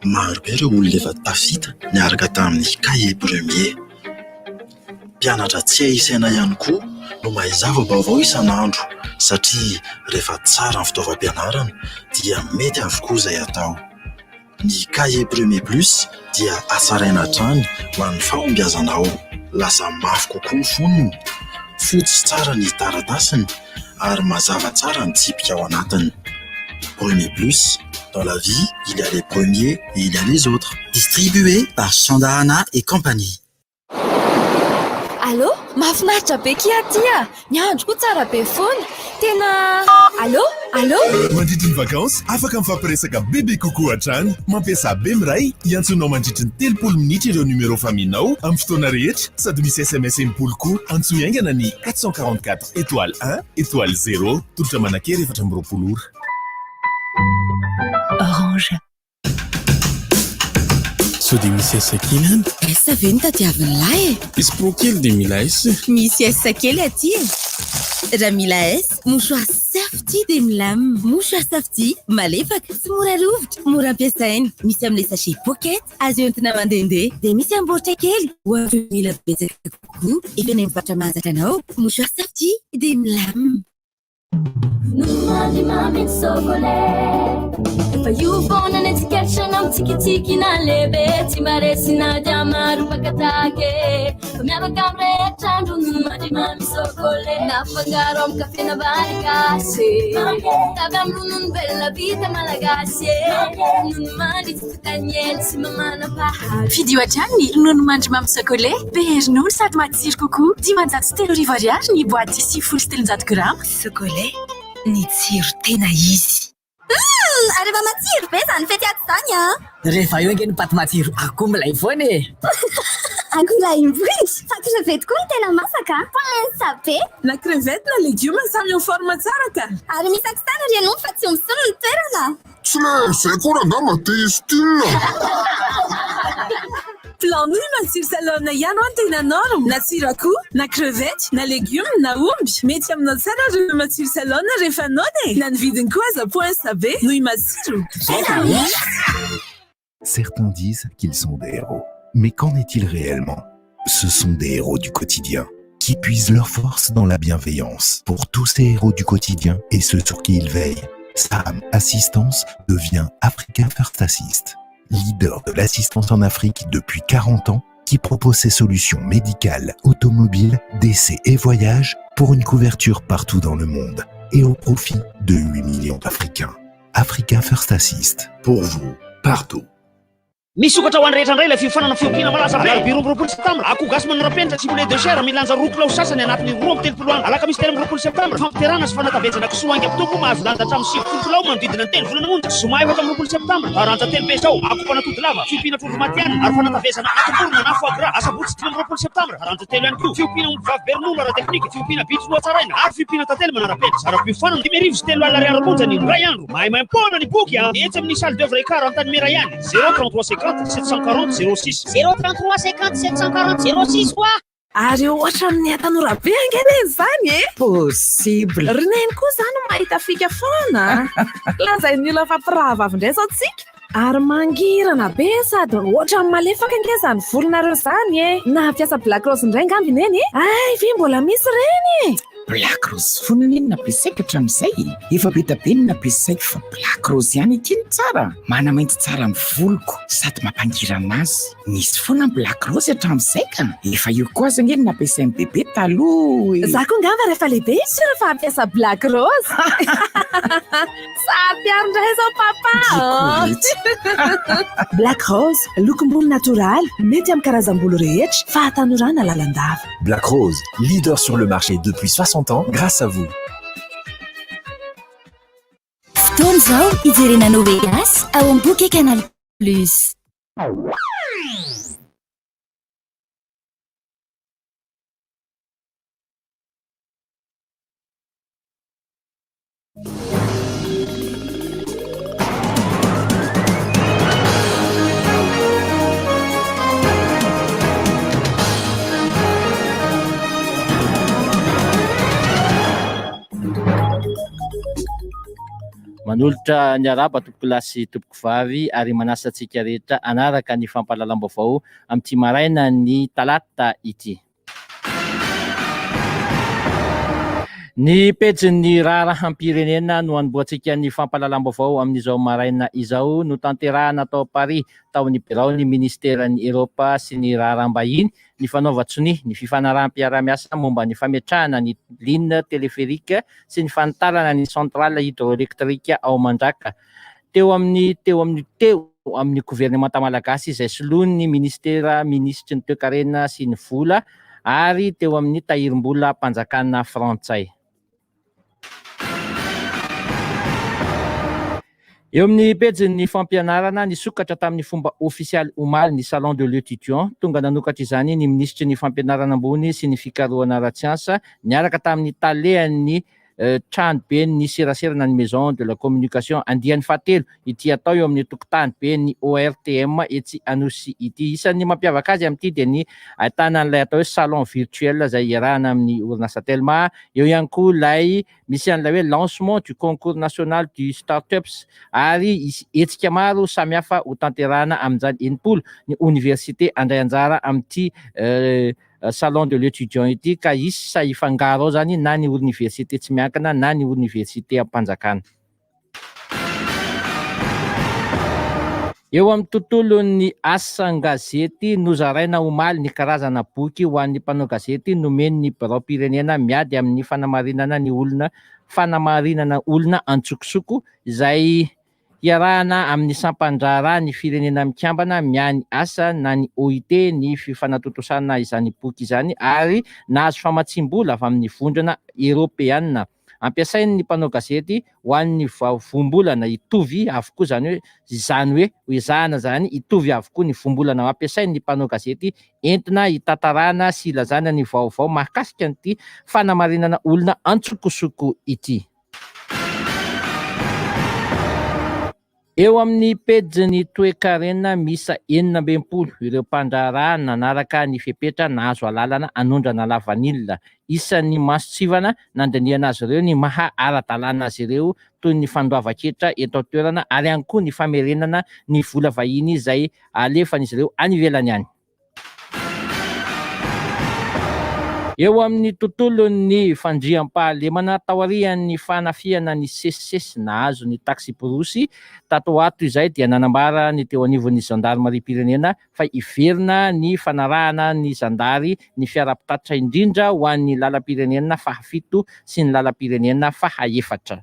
Maro be ireo olona efa tafita niaraka tamin'ny Cahier Premier. Mpianatra tsy hay isaina ihany koa no mahay zava-baovao isan'andro satria rehefa tsara ny fitaovam-pianarana dia mety avokoa izay atao. Ny Cahier Premier Plus dia hatsaraina hatrany ho an'ny fahombiazanao. Lasa mafy kokoa ny fonony, fotsy tsara ny taratasiny ary mazava tsara ny tsipika ao anatiny. Premier Plus, dans la vie, il y a les premiers et il y a les autres. Distribué par Shandahana et compagnie. Allô? Mahafinaritra be kia aty a! Ny andro koa tsara be foana. Tena Allô? Allô? Mandritry ny vakansy, afaka mifampiresaka bebe kokoa hatrany. Mampiasà Bemiray hiantsoanao mandritry ny 30 minitra ireo numéro famille-nao amin'ny fotoana rehetra sady misy sms 60 koa. Antsoy haingana ny 444 étoile 1 étoile 0. Tolotra manan-kery 24 ora. Orange. Sao dia misy S kely any? S ve no tadiavin'ny lahy e? Misy pro kely dia mila S. Misy S kely aty e! Raha mila S, mouchoir Safety dia milamina. Mouchoir Safety, malefaka, tsy mora rovitra, mora ampiasaina. Misy amin'ilay sachet pocket, azo entina mandehandeha. Dia misy amin'ny baoritra kely, ho an'ireo mila betsaka kokoa. Efa eny amin'ny mpivarotra mahazatra anao. Mouchoir Safety dia milamina. Ronono mamy ny sokolet. Efa io foana ny tsikaritra na mitsikitsiky na lehibe tsy mba resy na dia maro mpakatahaka e. Fa miavaka amin'ny rehetra ny ronono mandry mamy sokolet. Nafangaro amin'ny kafe na vary gasy e. Tavy amin'ny ronono velona vita malagasy e. Ronono mandry tsy taniely tsy mamanam-paharoa. Fidio hatrany ny ronono mandry mamy sokolet. Be ronono sady matsiro kokoa. 503 ariary ny boaty 390 grama. Sokolet, ny tsiro tena izy. Humm! Ary efa matsiro be izany fety ato izany an! Rehefa eo ange ny paty matsiro akoho milay foana e! Akoholahy mivohitra! Fa crevette koa no tena masaka an! Pince be! Na crevette na legioma samy en forme tsara ka! Ary misakisana ry ianao fa tsy misolo ny toerana! Tsy le izay koa rangah te hi-style. Plan nouille matsiro salone ihany hoa no tena norme, na tsiro akoho, na crevette, na legume, na omby. Mety aminao tsara ireo matsiro salone rehefa noana e! Na ny vidiny koa aza poince be, nouille matsiro. Certains disent qu'ils sont des héros. Mais qu'en est-il réellement Ce sont des héros du quotidien qui puisent leur force dans la bienveillance pour tous ces héros du quotidien et ceux sur qui ils veillent. Saham Assistance devient Africa First Assist, leader de l'assistance en Afrique depuis 40 ans qui propose ses solutions médicales, automobiles, décès et voyages pour une couverture partout dans le monde et au profit de 8 millions d'Africains. Africa First Assist. Pour vous, partout. Misokatra ho an'ny rehetra indray ilay fiofanana fiompiana malaza be. Alarobia 22 septambra, akoho gasy manara-penitra sy poulet de chair milanja 2 kilao sasany anatin'ny 32 andro. Alakamisy 23 septambra, fampiterahana sy fanatavezana kisoa haingam-pitombo mahazo lanja hatramin'ny 90 kilao manodidina ny telo volana monja. Zoma 24 septambra, taranja telo be izao, akoho mpanatody lava, fiompiana trondro matihanina ary fanatavezana atim-borona na foie gras. Asabotsy 25 septambra, taranja telo ihany koa, fiompiana ombivavy be ronono ara-teknika, fiompiana bitro nohatsaraina ary fiompiana tantely manara-penitra. Saram-piofanana, 3500 ariary monja ny indray andro. Maimaimpoana ny boky a! Etsy amin'ny salle d'oeuvre Ekar Antanimera ihany, 0 33 50 740 06. 0 33 50 740 06 hoa! Ary ohatran'ny hatanora be ange neny izany e! Possible! Ry neny koa izany mahita fika foana a! Lazain'ny olona fa mpirahavavy indray izao tsika! Ary mangirana be sady ohatran'ny malefaka ange izany volonareo izany e! Nampiasa black rose indray angamba i neny e! Hay ve mbola misy ireny e! Black rose foana anie no nampiasaiko hatramin'izay e! Efa be dia be ny nampiasaiko fa black rose ihany ity no tsara! Manamainty tsara ny voloko sady mampangirana azy. Nisy foana ny black rose hatramin'izay ka! Efa io koa aza ange no nampiasain'i bebe taloha e! Za koa ngamba rehefa lehibe sûr fa hampiasa black rose! Saro-piaro indray izao papa oh! Black rose, lokom-bolo natoraly, mety amin'ny karazam-bolo rehetra, fahatanorana lalandava. Black Rose, leader sur le marché depuis 60 ans grâce à vous. Fotoana izao hijerena Novelas ao amin'ny Bouquet Canal Plus. Manolotra ny arahaba tompokolahy sy tompokovavy ary manasa antsika rehetra hanaraka ny fampahalalam-baovao amin'ity maraina ny talata ity. Ny pejin'ny raharaham-pirenena no hanombohantsika ny fampahalalam-baovao amin'izao maraina izao. Notanterahana tao Paris, tao amin'ny biraon'ny Ministeran'ny Eropa sy ny Raharaham-bahiny, ny fanaovan-tsonia ny fifanaraham-piaraha-miasa momba ny fametrahana ny ligne téléphérique sy ny fanitarana ny centrale hydroélectrique ao Mandraka. Teo amin'ny teo amin'ny teo amin'ny governemanta malagasy izay soloin'ny minisitera minisitry ny toekarena sy ny vola ary teo amin'ny tahirim-bolam-panjakana frantsay. Eo amin'ny pejin'ny fampianarana, nisokatra tamin'ny fomba ofisialy omaly ny Salon de l'étudiant. Tonga nanokatra izany ny minisitry ny fampianarana ambony sy ny fikarohana ara-tsiansa niaraka tamin'ny talehan'ny tranoben'ny serasera na ny Maison de la communication andiany fahatelo ity atao eo amin'ny tokotany ben'ny ORTM etsy Anosy ity. Isan'ny mampiavaka azy amin'ity dia ny ahitana an'ilay atao hoe salon virtuel izay iarahana amin'ny orinasa Telma. Eo ihany koa ilay misy an'ilay hoe lancement du concours national du startups ary hisy hetsika maro samihafa hotanterahana amin'izany. 60 ny oniversite handray anjara amin'ity Salon de l'étudiant ity ka hisy sa hifangaro ao zany na ny oniversite tsy miankina na ny oniversitem-panjakana. Eo amin'ny tontolon'ny asan-gazety, nozaraina omaly ny karazana boky ho an'ny mpanao gazety nomen'ny biraom-pirenena miady amin'ny fanamarinana ny olona fanamarinana olona antsokosoko izay Hiarahana amin'ny sampan-draharaha ny Firenena Mikambana miahy ny asa na ny OIT ny fifanatontosana izany boky izany ary nahazo famatsiam-bola avy amin'ny Vondrona Eropeana. Ampiasain'ny mpanao gazety ho an'ny voambolana hitovy avokoa izany hoe izany hoe hoezahana izany hitovy avokoa ny voambolana ampiasain'ny mpanao gazety entina hitantarana sy hilazana ny vaovao mahakasika an'ity fanamarinana olona antsokosoko ity. Eo amin'ny pejin'ny toekarena miisa 66 ireo mpandraharaha nanaraka ny fepetra nahazo alalana hanondrana lavanila. Isan'ny mason-tsivana nandinihana azy ireo ny maha ara-dalàna azy ireo toy ny fandoavan-ketra eto an-toerana ary ihany koa ny famerenana ny vola vahiny izay alefan'izy ireo any ivelany any. Eo amin'ny tontolon'ny fandriampahalemana, taorian'ny fanafihana nisesisesy nahazo ny taksiborosy tato ho ato izay dia nanambara ny teo anivon'ny zandarimariam-pirenena fa hiverina ny fanarahana ny zandary ny fiara mpitatitra indrindra ho an'ny lalam-pirenena fahafito sy ny lalam-pirenena fahaefatra.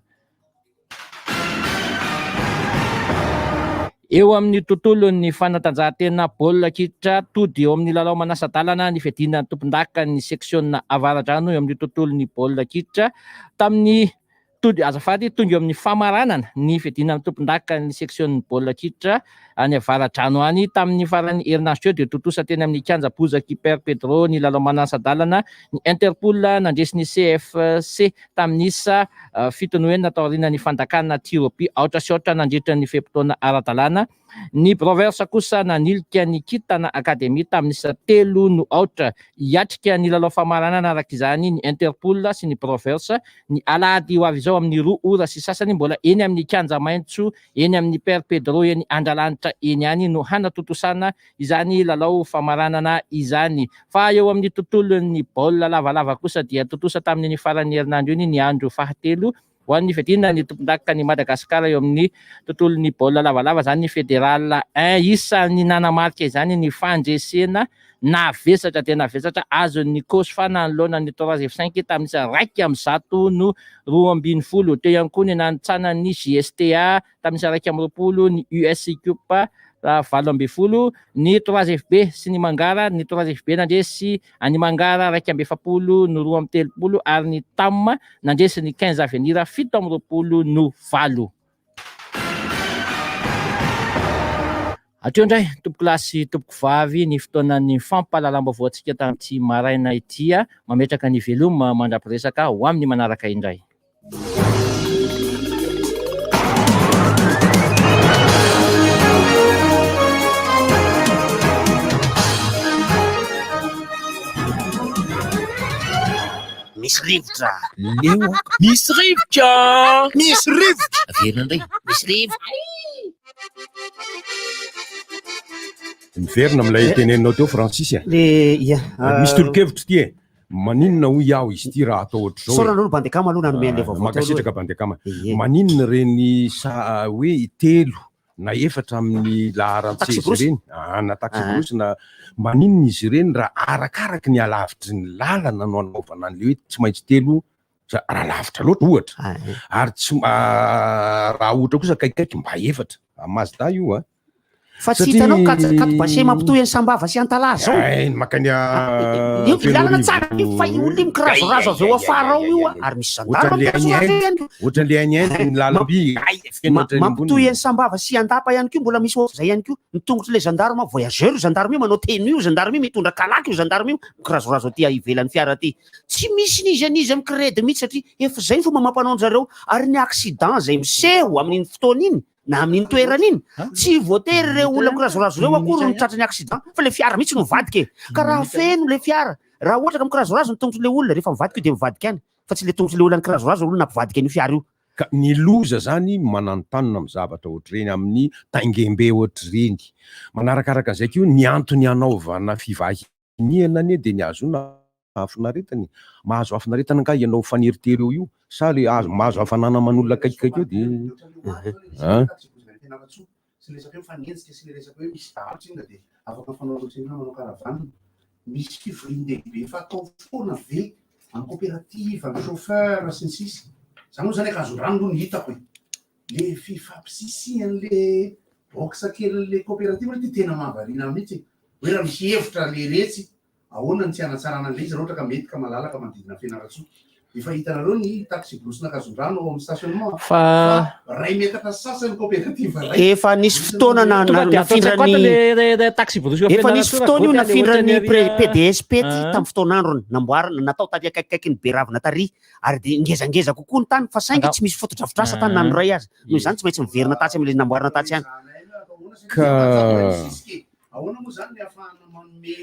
Eo amin'ny tontolon'ny fanatanjahantena baolina kitra, tody eo amin'ny lalao manasa-dalana ny fiadiana ny tompondakan'ny seksiona Avaradrano eo amin'ny tontolon'ny baolina kitra. Tamin'ny tody azafady, tonga eo amin'ny famaranana ny fiadiana ny tompondakan'ny seksion'ny baolina kitra any Avaradrano any. Tamin'ny faran'ny herinandro teo dia tontosa teny amin'ny kianja Bozak'i Père Pedro ny lalao manasa-dalana ny Interpool nandresy ny CFC tamin'ny isa 7 no 6 taorian'ny fandakana tir au but 4 4 nandritra ny fe-potoana ara-dalàna. Ny Brothers kosa nanilika ny Kintana Academy tamin'ny isa 3 no 0. Hiatrika ny lalao famaranana araka izany ny Interpool sy ny Brothers ny alahady ho avy izao amin'ny 2 ora sy sasany mbola eny amin'ny kianja maitso eny amin'ny Père Pedro eny Andralanitra eny ihany no hanatontosana izany lalao famaranana izany. Fa eo amin'ny tontolon'ny baolina lavalava kosa dia tontosa tamin'iny faran'ny herinandro iny ny andro fahatelo ho an'ny fiadiana ny tompondakan'i Madagasikara eo amin'ny tontolon'ny baolina lavalava izany ny Fédéral 1. Isan'ny nanamarika izany ny fandresena navesatra dia navesatra azon'ny Cosfa nanoloana ny Trois F cinq tamin'ny isa 101 no 12. Teo ihany koa ny nanintsanan'ny JSTA tamin'ny isa 21 ny US Ikopa 18, ny Trois FB sy ny Mangara, ny Trois FB nandresy an'i Mangara 41 no 32 ary ny Tam nandresy ny 15 Avenir 27 no 8. Hatreo indray tompokolahy sy tompokovavy ny fotoanan'ny fampahalalam-baovao antsika tamin'ity maraina ity, mametraka ny veloma mandra-piresaka ho amin'ny manaraka indray. Misy rivotra. Leo aho. Misy rivotra. Misy rivotra. Averina indray. Misy rivotra. Miverina amin'ilay teneninao teo Francis a. Le ia. Misy tolo-kevitra ity e. Maninona hoy aho izy ity raha atao ohatr'izao e? Isaorana aloha ny Bandekama aloha nanome an'ilay vaovao teo aloha e. Mankasitraka Bandekama. Maninona ireny sa hoe telo na efatra amin'ny laharan-tseza ireny, na taxi-brousse na maninona izy ireny raha arakaraky ny halavitry ny lalana no anaovana an'ilay hoe tsy maintsy telo raha lavitra loatra ohatra ary tsy raha ohatra kosa akaikikaiky mba efatra. Mazda io a. Fa tsy hitanao kat kat base mampitohy an'i Sambava sy Antalaha zao. Ay, ny makany a Io lalana tsara be fa io olona io mikirazorazo avy eo afara ao io ary misy gendarme mikirazorazo eo ihany koa. Ohatran'ilay hainy hainy ny lalam-by. Ay, feno Ma- ohatran'ny ambony. Mampitohy an'i Sambava sy Andapa ihany koa mbola misy ohatr'izay ihany koa. Ny tongotr'ilay gendarme voyageur io gendarme io manao tenue io gendarme io mitondra kalaky io gendarme io mikirazorazo aty ivelan'ny fiara aty. Tsy misy n'iza n'iza mikiredy mihitsy satria efa izay ny fomba amam-panaon-dry zareo ary ny accident izay miseho amin'iny fotoana iny na amin'iny toerana iny, tsy voatery ireo olona mikirazorazo ireo akory no tratran'ny accident fa le fiara mihitsy no mivadika e! Ka raha feno le fiara, raha ohatra ka mikirazorazo ny tongotr'le olona, rehefa mivadika io dia mivadika any, fa tsy le tongotr'le olona nikirazorazo aloha nampivadika an'io fiara io. Ka ny loza zany mananontanona amin'ny zavatra ohatr'ireny, amin'ny taingembe ohatr'ireny. Manarakaraka an'izay koa ny antony hanaovana fivahiniana anie dia ny hahazoana hafinaretana e! Mahazo hafinaretana angaha ianao mifaneritery eo io? Sa le azo mahazo hafanana aman'olona akaikikaiky eo de an? Sy resaka hoe mifanenjika sy le resaka hoe misy dahalo tsinona dia afaka mifanao loteria manao caravane. Misy fivorian-dehibe fatao foana ve amin'ny coopérative, amin'ny chauffeur sy ny sisa. Za moa zany Ankazondrano aloha no hitako e. Le fifampisisihan'le box kelin'le coopérative aloha ty tena mahavariana ahy mihitsy e. Hoe raha misy hevitra le retsy Ahoana no tsy hanatsarana an'ilay izy raha ohatra ka mety ka malalaka manodidina an'i Fianarantsoa? Efa hitanareo ny taxi-brousse-n'Ankazondrano ao amin'ny stationnement Fa fa iray metatra sy sasany coopérative iray. Efa nisy fotoana na- Tonga na- dia atao nafindran'ny tsakoato le le le taxi-brousse eo Efa nisy Fianarantsoa raha fotoana io goty le nafindran'ny ohatran'ny pre- ary, PDSP ty ah. tamin'ny fotoan'androny, namboarina, natao tary akaikikaikin'ny Beravina tary ary dia ngezangeza kokoa ny tany fa saingy Angao. tsy misy fotodrafitrasa tany na ny iray aza. Noho izany tsy maintsy miverina tatsy amin'ilay namboarina tatsy ihany. Ka Ahoana moa izany ny ahafahana manome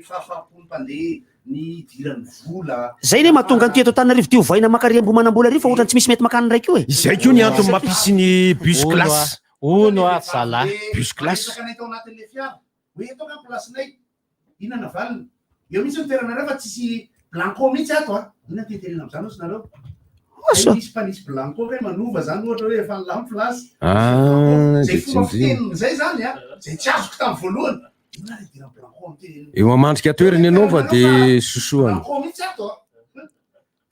fahafaham-po ny mpandeha ny hidiran'ny vola? Zay ne mahatonga an'ity eto Antananarivo ity ovaina maka ry Ambohimanambola ry fa ohatrany tsy misy mety makany indray koa e. Izay koa ny antony mampisy ny bus Hono classe. Hono ary zalahy. Bus classe. Mametraka anay tao anatin'ilay fiara hoe eto angaha ny place-nay? Inona navaliny? Eo mihitsy ny toeranareo fa tsisy. Blanco mihitsy ato a. Inona ty tenena amin'izany ozy nareo? Asa. Misy mpanisy blanco ve manova zany ohatra hoe efa nilampy place. Ah, Zay de fomba tsindrina. fiteniny zay zany a, zay tsy azoko tamin'ny voalohany. Inona le idirana blanco amin'ny tenenina? Eo amandrika toerana ianao fa de sosohana. Blanco mihitsy ato a.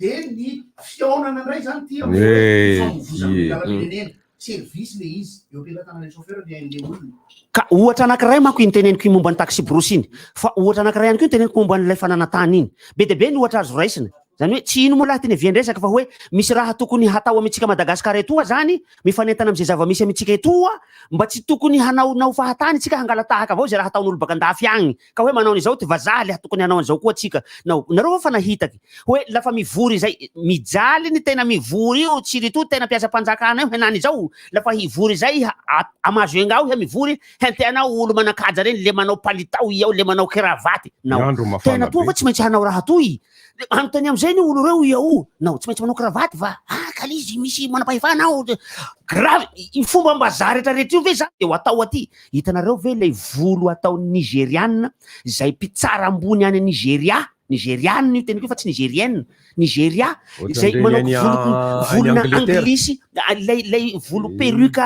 De ny fihaonana indray zany ty Eh, amin'ny famovozana ie. lalam-pirenena. Service le izy eo am-pelatanan'ny chauffeur ny ain'le olona. Ka ohatra anankiray manko iny teneniko iny momba ny taxi-brousse iny, fa ohatra anankiray ihany koa iny teneniko momba an'ilay fananantany iny. Be dia be ny ohatra azo raisina. Zany hoe tsy ino moa lahy teny avian-dresaka fa hoe misy raha tokony hatao amintsika Madagascar etoa zany, mifanentana amin'izay zava-misy amintsika etoa, mba tsy tokony hanaonao fahatany tsika hangala-tahaka avao izay raha ataon'olo baka andafy agny, ka hoe manao an'izao ty vazaha le tokony hanao an'izao koa tsika. Nao, nareo va fa nahitaky hoe lafa mivory izay, mijaly ny tena mivory io, tsirito tena mpiasam-panjakana io henany izao, lafa hivory izay a a Majunga ao iha mivory, henteanao olo manan-kaja reny le manao palitao i ao le manao kiravaty, nao, Ny andro mafana tena toa be. va tsy maintsy hanao raha toy? Anontania amizay ny olo reo ia o, nao tsy maintsy manao kravaty va? Ah kalizy misy manam-pahefana ao, grave, io fombam-bazaha retraretra io ve zany de ho atao aty? Hitanareo ve lay volo ataon'ny Nigeriana zay mpitsara ambony any Nigeria, Nigeriana io teniko io fa tsy Nigerienne, Nigeria zay Ohatran'ireny manao any volo a- any volona Angleterre. anglisy, lay lay volo perruque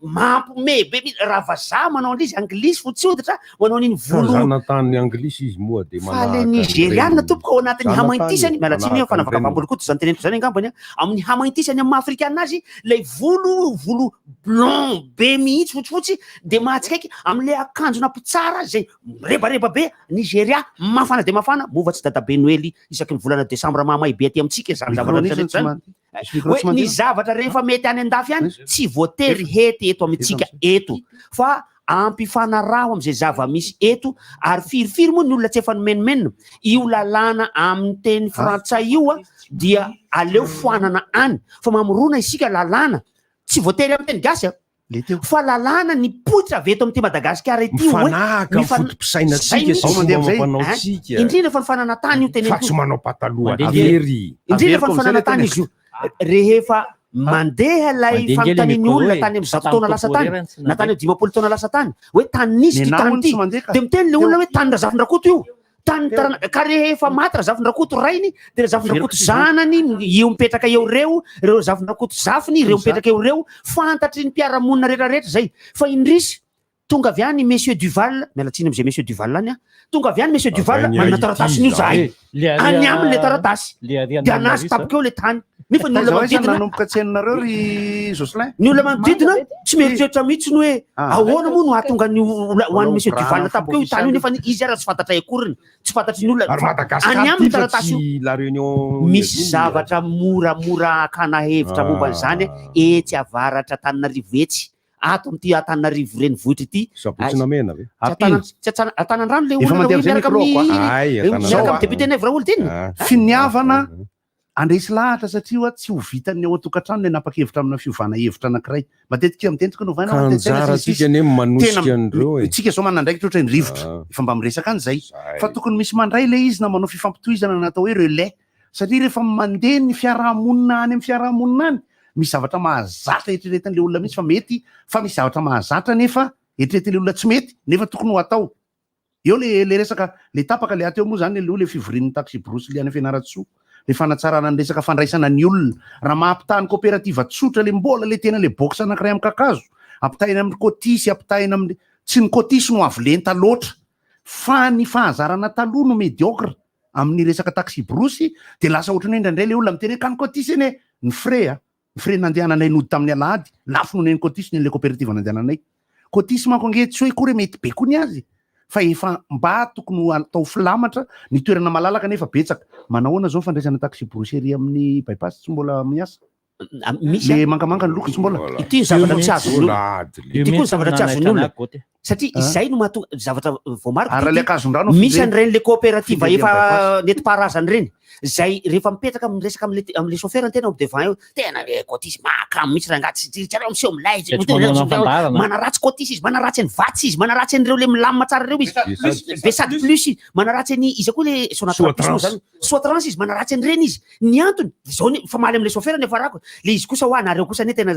Mampome be mihitsy raha vazaha manao an'izy anglisy fotsy hoditra manao an'iny volo. Zanatany anglisy izy moa dia Fa le manahaka Nigeriana an'ireny. tompoko ao anatin'ny Zanatany hamaintisany, miala tsiny manahaka eo fanavakavaham-bolokoditra izany teneniko izany angambany an, amin'ny hamaintisany amin'ny maha afrikana azy ilay volo volo blond be mihitsy fotsifotsy dia mahatsikaiky amin'ilay akanjona mpitsara izay mirebareba be, Nigeria mafana dia mafana, moa va tsy dadabe Noely isaky ny volana desambra mahamay be aty amintsika izany zavatra Micro-nisy rehetra tsy izany. mandeha. Misy micro Hoe tsy ny mandeha? zavatra rehefa mety any an-dafy any tsy voatery hety eto amintsika eto fa ampifanaraho amin'izay zava-misy eto ary firifiry moa ny olona tsy efa nomenomenona io lalàna amin'ny teny frantsay io a dia aleo foanana any fa mamorona isika lalàna tsy voatery amin'ny teny gasy a fa lalàna nipoitra avy eto amin'ity Madagasikara ity hoe Mifanahaka amin'ny foto-pisainantsika sy Zay fomba mihitsy. amam-panaontsika. Hein? Indrindra fa ny fananantany io teneniko Fa tsy manao pataloha Mandeha tery. Indrindra fa ny fananantany izy io. Rehefa mandeha ilay Mandeha ngely fanontanian'ny micro olona e. tany amin'ny zato Fa taona tamin'ny lasa tany, topo rerany tsy na tany nandeha. amin'ny 50 taona lasa tany, hoe tanin'izy ity Ny tany namany ity. tsy mandeha ka. Dia miteny ilay olona hoe tany Razafindrakoto io. Tany tarana- ka rehefa maty Razafindrakoto rainy, dia Razafindrakoto zanany io mipetraka eo ireo, ireo Razafindrakoto zafiny, ireo mipetraka eo ireo, fantatry ny mpiara-monina rehetrarehetra izay. Fa indrisy, tonga avy any Monsieur Duval, miala tsiny amin'izay Monsieur Duval any aho, tonga avy any Monsieur Duval, Avy any manana Haiti taratasin'io izahay. zahay. Le ary- Any aminy le taratasy. Le ary Dia anazy Antananarivo. tampoka eo le tany. Nefa ny Taiza olona ho aiza manodidina nanomboka tsy hainonareo ry Jocelyn? Ny olona manodidina tsy mieritreritra mihitsy ny hoe ahoana moa no hahatonga ny olona ho an'i Monsieur Duval tampoka eo io tany io nefa izy ara tsy fantatray akoriny, tsy fantatry ny olona Ary fa Madagascar any aminy ty fa taratasy io. tsy La Réunion Misy iadiana. zavatra moramora hakana hevitra momba an'izany etsy avaratra Antananarivo etsy, ato amin'ity Antananarivo renivohitra ity. Sabotsy Namehana ve? Tsy Antanan- tsy Antsana- Antanandrano le Efa olona mandeha hoe am'izay miaraka micro-ko, amin'ny ah. Ay, miaraka amin'ny Antanandrano. député Naivo Raholdina. Finiavana handresy lahatra satria hoa tsy ho vitan'ny ao an-tokantrano ny hanapa-kevitra amina fiovana hevitra anankiray. Matetika mitentika no ovaina Ka ao an-tsaina sy ny anjarantsika sisa. anie manosika Tena an'ireo e. Tsika izao manana andraikitra ohatra ny rivotra. Efa mba miresaka an'izay. Fa tokony misy mandray ilay izy na manao fifampitohizana na atao hoe relais. Satria rehefa mandeha ny fiarahamonina any amin'ny fiarahamonina any, misy zavatra mahazatra eritreretin'ilay olona mihitsy fa mety, fa misy zavatra mahazatra nefa eritreretin'ilay olona tsy mety nefa tokony ho atao. Eo le le resaka le tapaka le ato eo moa zany aloha le fivorian'ny taxi-brousse le any Fianarantsoa, le fanatsarana ny resaka fandraisana ny olona. Raha maha-ampitaha ny coopérative tsotra le mbola le tena le box anankiray amin'ny kakazo, ampitahaina amin'ny cotisse, ampitahaina amin'ny, tsy ny cotisse no avo lenta loatra fa ny fahazarana taloha no médiocre amin'ny resaka taxi-brousse de lasa ohatran'ny hoe indraindray le olona miteny hoe ka ny cotisse anie ny frais a, Ny frais nandehananay nody tamin'ny alahady, lafo noho ny an'ny Cotisse ny an'ilay coopérative nandehananay. Cotisse manko ange tsy hoe akory hoe mety be koa ny azy fa efa mba tokony ho atao filamatra ny toerana malalaka nefa betsaka. Manahoana zao ny fandraisana taxi-brousse ery amin'ny bypass tsy mbola miasa? Misy Le mangamanga ny loko tsy mbola. Ity ny zavatra tsy azon'ny olona. Ity koa ny zavatra tsy azon'ny olona. Satria izay no mahatonga zavatra voamariko Ary ity, ilay ankazondrano misy findre- an'ireny le coopérative findre efa bypass. nentim-paharazana ireny, izay rehefa mipetraka miresaka am'le am'le chauffeur ny tena ao devant eo, tena le cotisse mahakamo mihitsy rangahy, tsy tsy tsy miseho milay izy, Dia tsy manao fandaharana. manaratsy cotisse izy, manaratsy an'i Vatsy izy, manaratsy an'ireo le milamina tsara ireo izy, Plus. be sady plus izy, manaratsy an'i iza koa le Sonatrach plus moa Soatrans. zany, Soatrans izy, manaratsy an'ireny izy, ny antony, de zao ny famaly am'le chauffeur ny afarako, Le izy kosa hoa nareo kosa anie tena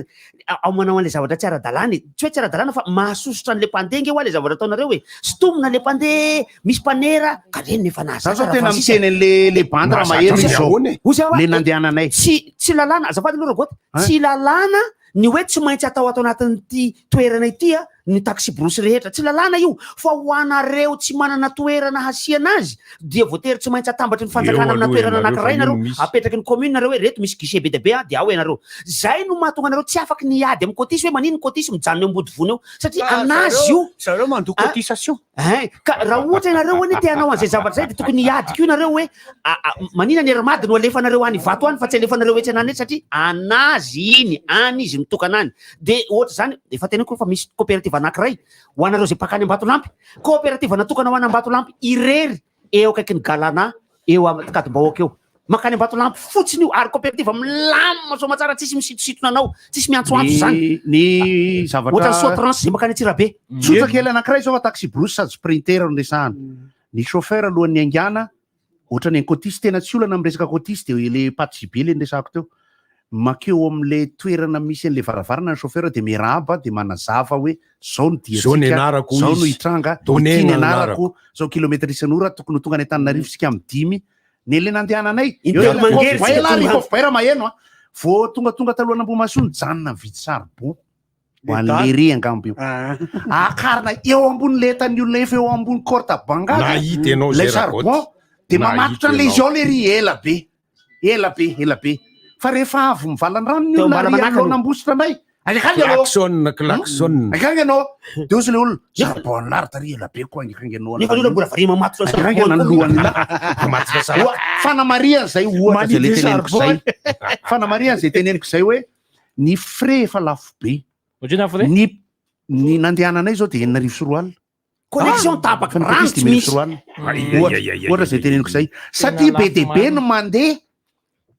ao manao an'le zavatra tsy ara-dalàna e. Tsy hoe tsy ara-dalàna fa mahasosotra an'le mpandeha nge hoa le zavatra ataonareo e. Sintomina le mpandeha, misy mpanera, ka reny no efa Za nahazatra zao tena Rafrantsisy miteny an'le le bandy raha maheno izy zao. Ozy aho Le nandehananay. Tsy tsy lalàna, azafady aloha Ragoty, tsy lalàna ny hoe tsy maintsy atao ato anatin'ity toerana ity a, ny taxi-brousse rehetra. Tsy lalàna io, fa ho anareo tsy manana toerana hasiana azy dia voatery tsy maintsy atambatry ny fanjakana Eo amina aloha toerana ianareo fa anankiray io nareo, no misy. apetraky ny commune nareo hoe reto misy guichet be dia be a, dia ao ianareo. Zay no mahatonga anareo tsy afaky ny hiady amin'ny cotisse hoe manino ny cotisse mijanona eo Ambodivona eo, satria Fa anazy zareo- io. Zareo mandoa Ah. cotisation. Hein, ka raha ohatra ianareo anie te hanao an'izay zavatra izay dia tokony hiady koa nareo hoe manina ny Airmad no alefanareo any Ivato any fa tsy alefanareo etsy anany etsy satria anazy iny, any izy mitokana any. Dia ohatra izany, efa teneniko fa misy coopérative anankiray ho anareo izay mpakany Ambatolampy, coopérative natokana ho an'Ambatolampy irery eo akaikin'ny Galana eo Ankadimbahoaka eo. Mankany Ambatolampy fotsiny io ary coopérative milamina soamatsara tsisy misintosintona anao, tsisy miantsoantso izany. Ny zavatra Ohatran'ny Soatrans izay mankany Antsirabe. Tsotra kely anankiray izao fa taxi-brousse sady sprinter no resahana. Ny chauffeur alohan'ny haingana, ohatran'ny any Cotisse, tena tsy olana amin'ny resaka Cotisse dia le Patsy be le niresahako teo. Mankeo amin'le toerana misy an'le varavarana ny chauffeur dia miarahaba dia manazava hoe zao ny Zao ny diantsika, anarako hoy zao no izy. hitranga, Donena ity ny ny anarako, anarako. zao kilomètre isan'ora, tokony ho tonga any Antananarivo isika amin'ny 5. Ny le nandehananay, Intelo eo ilay mangery kofy tsika bay lah, ry tonga. kofy bay raha maheno a. Vao tongatonga talohan'Ambohimahasoa nijanona nividy charbon. Ho an'i Lery angamba io. Akarina eo ambony letan'ny olona efa eo ambony corde banga. Nahita ianao Ilay zay charbon Rakoto. dia Nahita mamatotra an'ilay ianao. izy ao Lery ela be. Ela be, ela be. Fa rehefa avy mivalan-drano ny Teo olona ary Ambalamanaky anoloana aloha. Ambositra anay. Aingakanga ianao. Klaxon, klaxon. Aingakanga ianao. Dia hozy ilay olona, charbon lary tary ela be koa aingakanga ianao. Nefa ny olona mbola variana mamatotra charbon Aingakanga ny koa. lohan'ny lahy. Mamatotra charbon. Oa, Fanamarihana izay ohatra izay le Manidina teneniko izay. charbon. Fanamarihana izay teneniko izay hoe ny frais efa lafo be. Ohatrino ny frais? Ny ny nandehananay izao dia 2006. Connexion tapaka, Fa ny rano cotisse tsy misy. 2005. Ai, ai, Ohatra ai, ai, ohatra ai, izay ai, teneniko ai. izay. Satria Tena be lafo dia be marina. no mandeha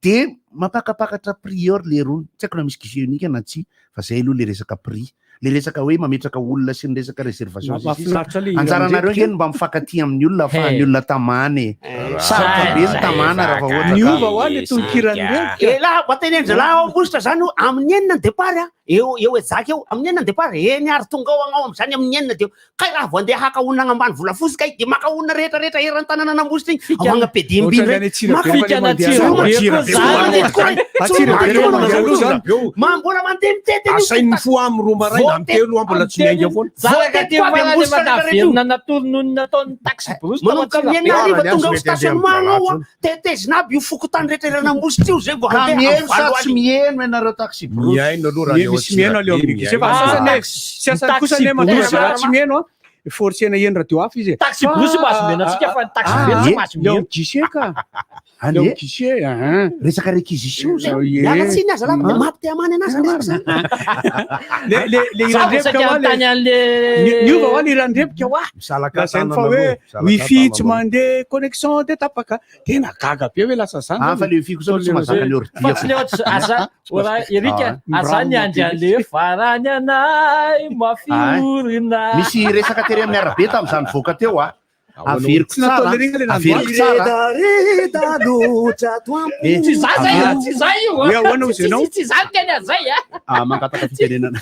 dia mampakapakatra prior le rony. Tsy haiko na misy guichet unique na tsia fa zay aloha le resaka prix. Le resaka hoe mametraka olona sy ny resaka réservation sy ny sisa. Mahafinaritra le hira Anjaranareo ndreky. ange no mba mifankatia amin'ny olona ahafahan'ny Hey. olona tamana e. Sarotra be ny tamana raha vao ohatra ka. Niova hoa le tononkiran'ny revoka. Elah, mba teneno zalahy ao Ambositra zany io, amin'ny enina ny départ a, eo eo Ejaky eo, amin'ny enina ny départ, eny ary tonga ao agnao amin'izany amin'ny enina dia Kay raha vao andeha haka olona agnambany volafotsy kay de maka olona rehetra rehetra eran'ny tanànan'Ambositra igny, ao agna PDMB Ohatran'ny ndray. any Antsirabe Maka fa le Fikana mandeha Antsirabe aloha. koa zany. Antsirabe le mandeha aloha zany. Ma mbola mandeha mitety an'io. Asain'ny fo amin'ny roa maraina, amin'ny telo aho mbola tsy miainga foana. Zanaka aty Voatety farany Ambositra efa rehetra rehetra io. naverina natory noho ny nataon'ny taxi brousse tao Manomboka amin'ny Antsirabe. enina hariva Ny tonga azy ao mety stationnement andeha ao a, amin'ny tetezina aby io fokontany rehetra eran'Ambositra io zay vao Ka handeha mihaino amin'ny sa valo tsy alina. mihaino ianareo taxi brousse? Mihaino aloha raha ny Miha- ao Misy mihaino aloha Antsirabe, amin'ny guichet fa mihaino. sasany Ah, e sasany kosa taxi ne mahatonga brousse. raha tsy mihaino a forcena heno radio hafa izy e. Taxi brousse mahazo mihaino antsika fa ny taxi Ah, be tsy eh, mahazo Le mihaino. amin'ny guichet ka. Le Any amin'ny e, guichet ah. resaka réquisition zany. Ie. Miala tsiny aza lahy fa mampite amany anazy zany resaka zany. Le le le Za vao hiran-drepoka saika hoa le hanontany an'le niova hoa le hiran-drepoka hoa. Misalaka Lazainy tanana fa hoe aloha, misalaka wifi tanana tsy aloha. mandeha connexion de tapaka. Tena gaga be hoe lasa zany. Ah, fa le wifi kosa aloha tsy mahazaka ny ordi Fa tsy le ohatra aza ora Erika aza ny andry an'le farany anay mafy Ah. orina. Misy resaka tery amin'ny arabe tamin'izany voaka teo a. Ahoana Averiko Tsy natao tsara, le ringa le averiko nandoa. tsara. Redareda loatra ato am-po. Eh, Tsy za zay, tsy za io. Hoe ahoana hozy ianao? Tsy tsy za miteny an'izay a. Ah, mangataka fitenenana.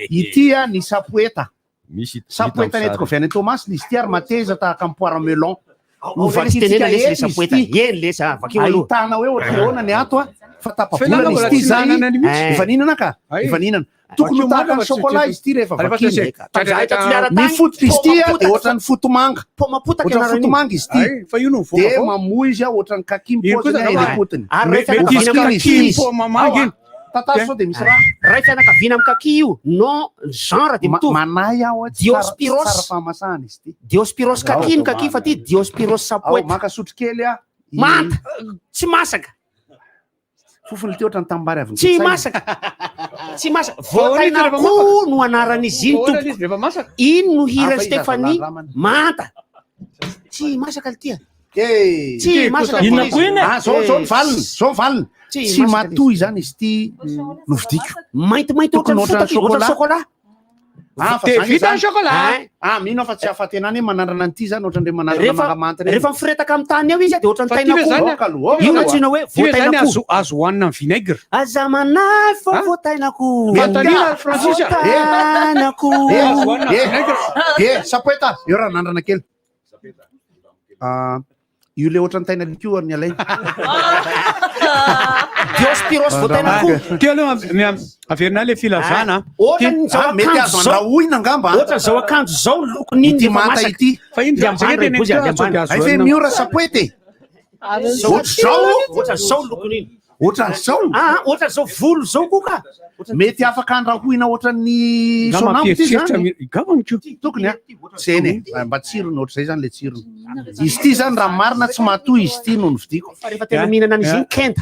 Ity a ny sapoeta. Misy hita Sapoeta amin'ny nentiko sary. avy any Toamasina izy ity ary mateza tahaka ny poire melon. Ao lesy tenena lesy le sapoeta. Eny lesy ah, vakio aloha. Ahitana hoe ohatra ahoana ny ato a fa Fenana tapa-bolana mbola izy ity tsy zany. nanana ny mihitsy. Efa nihinana ka? Ay. Efa nihinana. Tokony ho Vakio tahaka marina ny fa tsy chocolat tsy- izy ity rehefa Alefa vakina. tsy- Tamin'izahay tato Toliara Ny tany, fototra izy ity a dia poma-potaka. ohatran'ny fotomanga. Poma-potaka Ohatran'ny anaran'io. fotomanga izy ity. Ay, fa io no mivoaka Dia avao. mamoa izy a ohatran'ny kaki Iny kosa mipoziny angamba- eny am-potony. Ary Mety ray mety izy fianakaviana kaki izy izy. paoma manga iny. Tantara sao dia misy raha. Ray fianakaviana amin'ny kaki io, non genre dia mitovy. Manahy aho a, tsy tsara tsy Diospiros. tsara fahamasahana izy ity. Diospiros kaki ny kaki fa ty Diospiros Ao sapoeta. maka sotro kely a. Manta, tsy masaka, Fofony ity ohatran'ny tanimbary avy tsy noketsaina. masaka. Tsy masaka. Fa ahoana izy rehefa Voatain'akoho no anaran'izy iny Ahoana tompoko. izy rehefa masaka? Iny no hira Hafa izy aza Stéphanie landramana. manta. Tsy masaka ity a. Eh. Tsy masaka Inona ity koa iny e? Ah, zao zao ny valiny, zao ny valiny. Tsy Tsy masaka matoy izany izy ity novidiko. Maintimainty Tokony ohatran'ny ohatran'ny fotaka izy, ohatran'ny chocolat. chocolat. Ah, fa De zany vita zany. ny chocolat. Ah, Ah, mino aho fa tsy ahafatenana hoe manandrana an'ity zany ohatran'ireny manandrana Rehefa mangamanta ireny. rehefa mifiretaka amin'ny tany eo izy dia ohatran'ny Fa ty ve tain'akoho. zany Aloha, Io no antsoina hoe Ty ve zany voatain'akoho. azo azo hohanina amin'ny vinaigre. Aza manahy fa voatain'akoho. Fanontaniana, Francis a. Voatain'akoho. Eh, Azo hohanina eh, vinaigre. eh, sapoeta, eo raha nandrana kely. Ah, io le ohatran'ny taina alika io ny alaina. Diospiros voatain'akoho. Ty aloha averina le filazana. Ohatran'ny zao Ah, mety akanjo azo zao. andrahoina angamba. Ohatra zao akanjo zao ny lokon'iny Ity rehefa manta masaka. ity. Fa iny Dia ambany zay ray bozy, teneniko dia sao ambany. dia azo Ay fe hohanina. miora sapoeta e. Ohatr'izao. Ohatra zao lokon'iny. Ohatran'izao. Ah, ohatra zao volo zao koa ka. Mety afaka andrahoina ohatran'ny Nga sonambo ty mampieritreritra zany. mi- Gavany ko. Tokony a. Zeny e. Mba tsirony ohatr'izay zany le tsirony. Izy ity zany raha marina tsy matoy izy ity no novidiako. Fa rehefa tena mihinana an'izy iny kenda.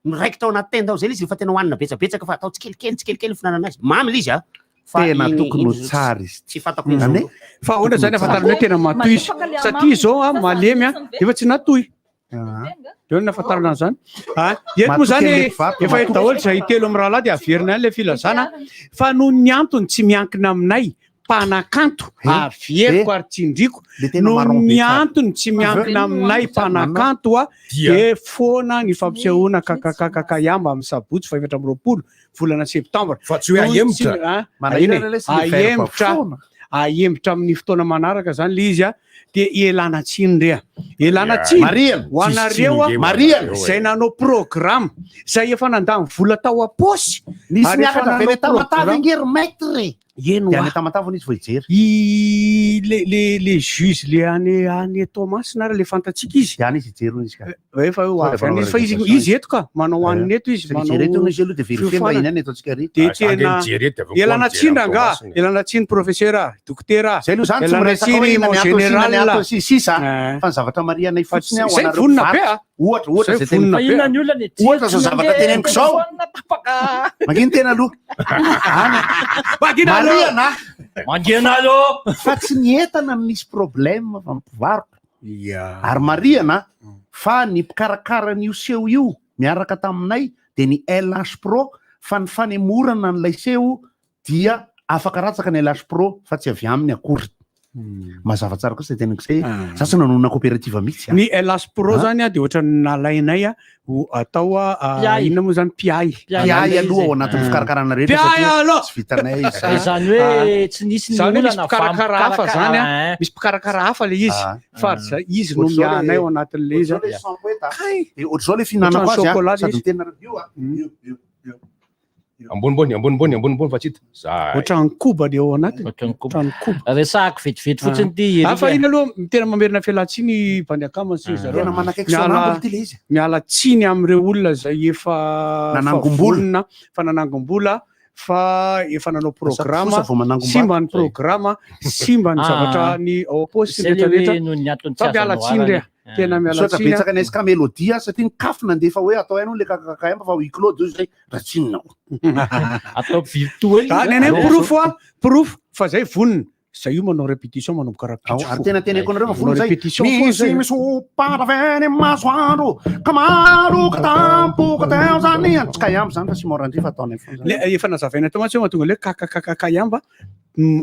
Miraikitra ao anaty tenda ao zay le izy rehefa tena hohanina betsabetsaka fa atao tsikelikely tsikelikely ny fihinanana azy. Mamy le izy a. Fa Tena iny- tokony ho iny- tsara izy. Tsy fantako iny Zany zao. e? Fa ahoana zany ahafantarana hoe tena matoy izy? Satria izao a malemy a efa tsy natoy. Eo no nahafantarana an'izany. Ah, eto moa Matoky zany an'ilay mpivarotra, efa eto matoky. daholo izay telo amin'ny rahalahy dia averina ihany ilay filazana fa noho ny antony tsy miankina aminay mpanakanto Eh, averiko ary tsindriko Le tena noho marron be ny tsara. antony tsy miankina aminay mpanakanto a Dia. dia foana ny fampisehoana kakakakakayamba amin'ny sabotsy fa 24 volana septambra. Fa tsy hoe Noho ny ahemotra. tsy- ah, Manahirana eny e, ilay sy le verbe ahemotra foana. ahemotra amin'ny fotoana manaraka zany le izy a dia elana tsiny re a elana tsiny Marihana. ho anareo a Tsisy tsiny Marihana. zay nanao programme zay efa nandany vola tao am-paosy Nisy ary efa niakatra avy any nanao Tamatave programme. ange ry maître. Eny Dia ho any a Tamatave hono izy vao hijery. I le le le juge le any any Toamasina ary le fantatsika izy Dia any izy hijery hono izy ka. efa ho avy any izy fa izy izy eto ka manao aniny eto izy Saika hijery eto hono manao izy aloha dia vérifier mba iny ihany eto antsika ry. de Ah, za ange tena mijery eto, avy eo koa elana mijery tsiny any rangah Toamasina. elana tsiny professeur dokotera Zay aloha zany tsy elana miresaka hoe tsiny inona mon ny ato sy inona ny général ato sy sisa. Eh. Fa ny zavatra marihanay Fa fotsiny a ho zay anareo vonona be mpivarotra. a Ohatra ohatra Zay zay vonona teneniko. be Inona a ny olana e? Ohatra zao zavatra teneniko zao. Tapaka. Mangina tena aloha. Any. Mangina aloha. Marihana. Mangina aloha. Fa tsy ny entana no nisy problème fa ny mpivarotra. Ia. Ary marihana fa ny mpikarakara an'io seho io miaraka taminay dia ny LH Pro fa ny fanemorana an'ilay seho dia afaka ratsaka ny LH Pro fa tsy avy aminy akory. Mazava tsara kosa teneniko zay. Ah. Za tsy nanonona coopérative mihitsy. a. Ny LH Pro Ah. zany a dia ohatran'ny nalainay a ho atao a ah, Mpiahy. inona moa zany mpiahy. Mpiahy aloha ao anatin'ny Ah. fikarakarana rehetra Mpiahy satria aloha. tsy vitanay izay. Izany hoe tsy nisy ny Zany hoe misy olana fa mpikarakara hafa zany a eh. misy mpikarakara hafa le izy Ah. fa ry za- izy no Ohatr'izao le- miahanay ao anatin'le izy a. Ohatr'izao le sans poeta. Dia ohatr'izao le fihinanako Ohatran'ny azy a. chocolat Sady izy. miteny nareo io a. Io, io, io. Ambonimbony, ambonimbony, ambonimbony fa tsy hita. Zay. Ohatran'ny koba le ao anatiny. Ohatran'ny koba. Ohatran'ny koba. Resahako vetivety fotsiny ty Ah, fa Eric. iny aloha tena mamerina fialantsiny bandy akama sy zareo. Tena manakaiky Miala- sonambo ity le izy. miala tsiny amin'ireo olona zay efa Nanangom-bola. fa vonona, fa nanangom-bola fa efa nanao programme Fosa vao manangom-bato. simba ny programme simba ny Ah. zavatra ny ao am-paosy Zay le hoe rehetrarehetra noho ny antony tsy fa azo miala tsiny re anoharana. tena miala Misaotra tsiny a. betsaka ny SK Melody a, satria ny kafina andefa hoe atao haino le KKKM fa huis clos de zay raha tsy inona. Atao virtuel. Ah, ny anay porofo a porofo fa zay vonona zay io manao répétition manomboka Ao, rapitso ary tena teneniko anareo fa vonona zay. répétition foana Misy zay. misopara avy any masoandro ka maloka tampoka teo zany. Tsy kayambo zany fa tsy morandria fa ataonay foana zany. Le- efa nazavaina teo mantsy hoe mahatonga le kakakakaka yamba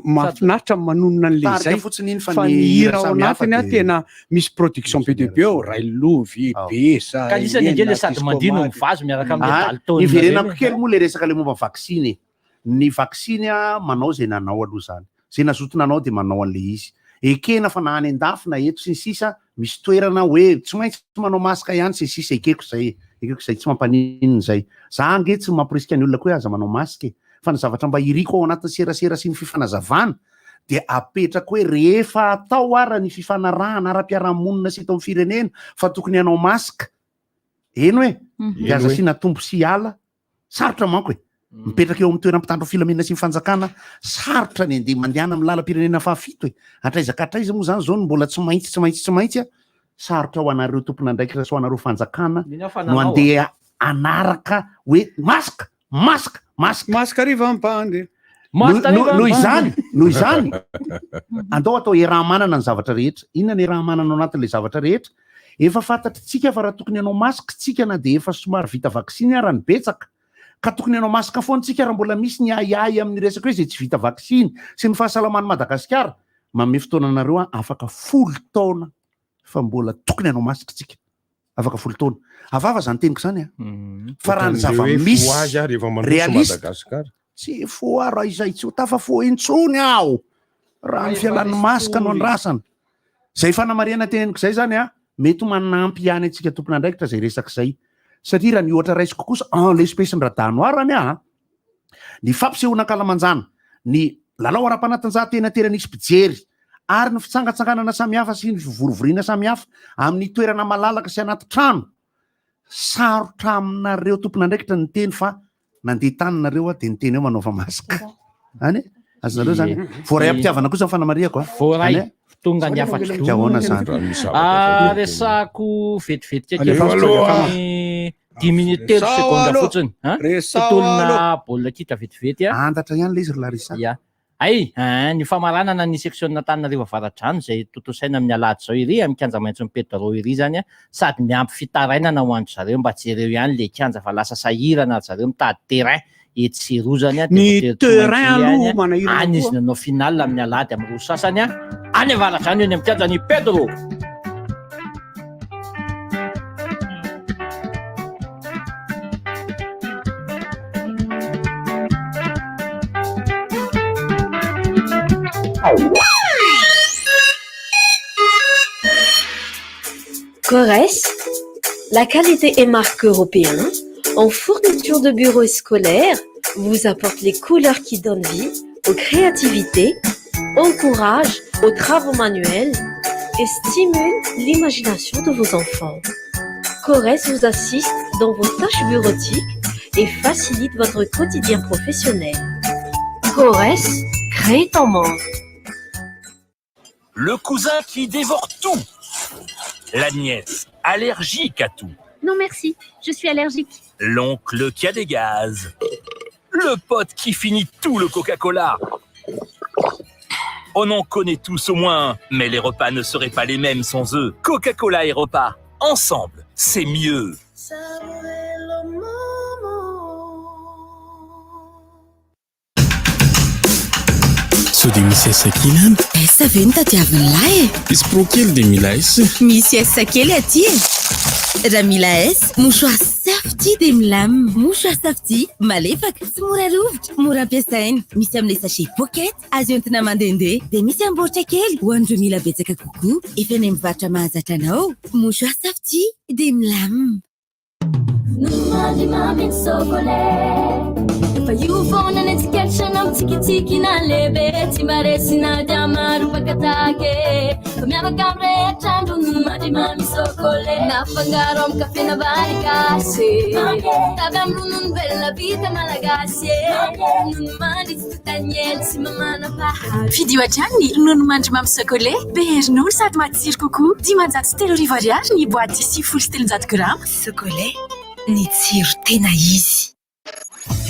mahafinaritra ny manonona an'le Tarika zay fotsiny iny fa fa ny ny hira hira ao samihafa anatiny a dia- tena misy production be dia be ao Railovy, Ao. Besa, Ka isany ange le Elena, sady Disco mandihy no Mad. mivazo miaraka amin'le Ah, Dalton. Iverenako kely moa le resaka le momba vaksiny e. Ny vaksiny a manao zay nanao aloha zany. Zay nazoto nanao de manao an'le izy. Ekena fa na any an-dafy na eto sy ny sisa misy toerana hoe tsy maintsy manao masque ihany sy ny sisa ekeko zay. Ekeko zay tsy mampaninona zay. Za ange tsy mamporisika ny olona koa hoe aza manao masque. e. Fa ny zavatra mba iriko ao anatin'ny serasera sy ny fifanazavana dia apetrako hoe rehefa atao ara ny fifanarahana ara-piarahamonina sy eto amin'ny firenena fa tokony hanao masque. Eny hoe dia aza Eny hoe. asiana tombo sy ala sarotra manko e mipetraka eo amin'ny toeram-pitandro filaminana sy ny fanjakana sarotra ny andeha mandehana amin'ny lalam-pirenena fahafito e hatraiza ka hatraiza moa zany zao no mbola tsy maintsy tsy maintsy tsy maintsy a sarotra ho anareo tompon'andraikitra sy ho anareo fanjakana Nino fa no nanao, andeha anaraka hoe masque masque masque masque ariva ampandy Masque Noho- ariva noho ampandy. izany noho izany andao atao eraha-manana ny zavatra rehetra inona ny eraha-manana ao anatin'ilay zavatra rehetra efa fantatritsika fa raha tokony hanao masque tsika na dia efa somary vita vaksiny ara ny betsaka. Ka tokony hanao masque foana tsika raha mbola misy ny ahiahy amin'ny resaka hoe izay tsy vita vaksiny sy ny fahasalaman'i Madagasikara. Manome fotoana anareo aho afaka folo taona fa mbola tokony hanao masque tsika. Afaka folo taona. Avava zany teniko zany a. Fa raha ny zava-misy réaliste tsy foha raha izay tsy ho tafafoha intsony aho raha ny fialan'ny masque no andrasana. Zay fanamarihana teneniko zay zany a, mety ho manampy ihany antsika tompon'andraikitra zay resaka zay. Satria raha ny ohatra raisiko kosa en l'espèce ny Radanoara ny ahy, ny fampisehoana ankalamanjana, ny lalao ara-panatanjahantena tena nisy mpijery ary ny fitsangatsanganana samihafa sy ny fivorivoriana samihafa amin'ny toerana malalaka sy anaty trano, sarotra aminareo tompon'andraikitra ny teny fa nandeha tany nareo a dia niteny hoe manaova masque. Any e? Azonareo zany. Voaray am-pitiavana kosa ny fanamarihako a. Voaray. Any e? Tonga ny hafatro. Ka ahoana zany? Ah, resahako vetivety kely Alefaso, alefaso. fotsiny. Dix minutes telo Resaho secondes aloha. fotsiny. Hein? Resaho Tontolona aloha. baolina kitra vetivety a. Antatra ihany le izy ry Larissa. Ya. Hay, hein, ny famaranana ny seksiona Antananarivo Avaradrano izay tontosaina amin'ny alahady izao iry amin'ny kianja maitson'i Pedro iry izany an, sady miampy fitarainana ho an-dry zareo mba jereo ihany le kianja fa lasa sahirana ry zareo mitady terrain etsy sy eroa izany an, dia Ny voatery tsy terrain maintsy aloha any an, manahirana any izy koa. nanao finale amin'ny alahady amin'ny roa sasany an, any Avaradrano eny amin'ny kianjan'i Pedro. Corès, la qualité et marque européen en fourniture de bureaux et scolaires vous apporte les couleurs qui donnent vie aux créativités, encouragent aux travaux manuels et stimulent l'imagination de vos enfants. Corès vous assiste dans vos tâches bureautiques et facilite votre quotidien professionnel. Corès, crée ton monde. Le cousin qui dévore tout. La nièce, allergique à tout. Non merci, je suis allergique. L'oncle qui a des gaz. Le pote qui finit tout le Coca-Cola. On en connaît tous au moins un, mais les repas ne seraient pas les mêmes sans eux. Coca-Cola et repas, ensemble, c'est mieux. Sao dia misy S kely any? S ve no tadiavin'ny lahy e? Misy pro kely dia mila S. Misy S kely aty e! Raha mila S, mouchoir Safety dia milamina. Mouchoir Safety, malefaka, tsy mora rovitra, mora ampiasaina. Misy amin'ilay sachet pocket, azo entina mandehandeha. Dia misy amin'ny baoritra kely, ho an'ireo mila betsaka kokoa. Efa eny amin'ny mpivarotra mahazatra anao. Mouchoir Safety dia milamina. Ronono mamy sokolet Fa io foana ny antsikelitra na mitsikitsiky na lehibe Tsy mba resy na dia maro mpakatake Fa miavaka amin'ny rehetra ny ronono mandry mamy sokolet Na afangaro amin'ny kafe na vary gasy Tavy amin'ny ronono velona vita malagasy Ronono mandry tsy totaniely tsy mamanam-paharoa Fidio hatrany ny ronono mandry mamy Socolait, be herin'olo sady matsiro kokoa. 305 ariary ny boaty 390 grama. Socolait, ny tsiro tena izy.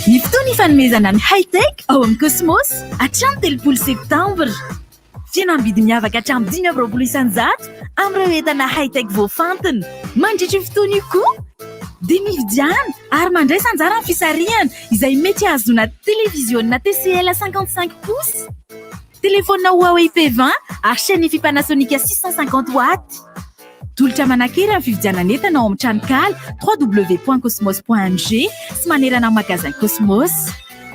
Ny fotoana ifanomezana ny High-Tech ao amin'ny Cosmos hatramin'ny 30 septambra. Fihenam-bidy miavaka hatramin'ny 25% amin'ireo entana High-Tech voafantina. Mandritra io fotoana io koa dia mividiana ary mandraisa anjara amin'ny fisarihana izay mety hahazoana televiziona TCL 55 pouces, telefaonina Huawei P20 ary chaîne Hi-Fi Panasonic 650 watts. Tolotra manan-kery amin'ny fividianana entana ao amin'ny tranonkala www.cosmos.mg sy manerana ny magasin Cosmos.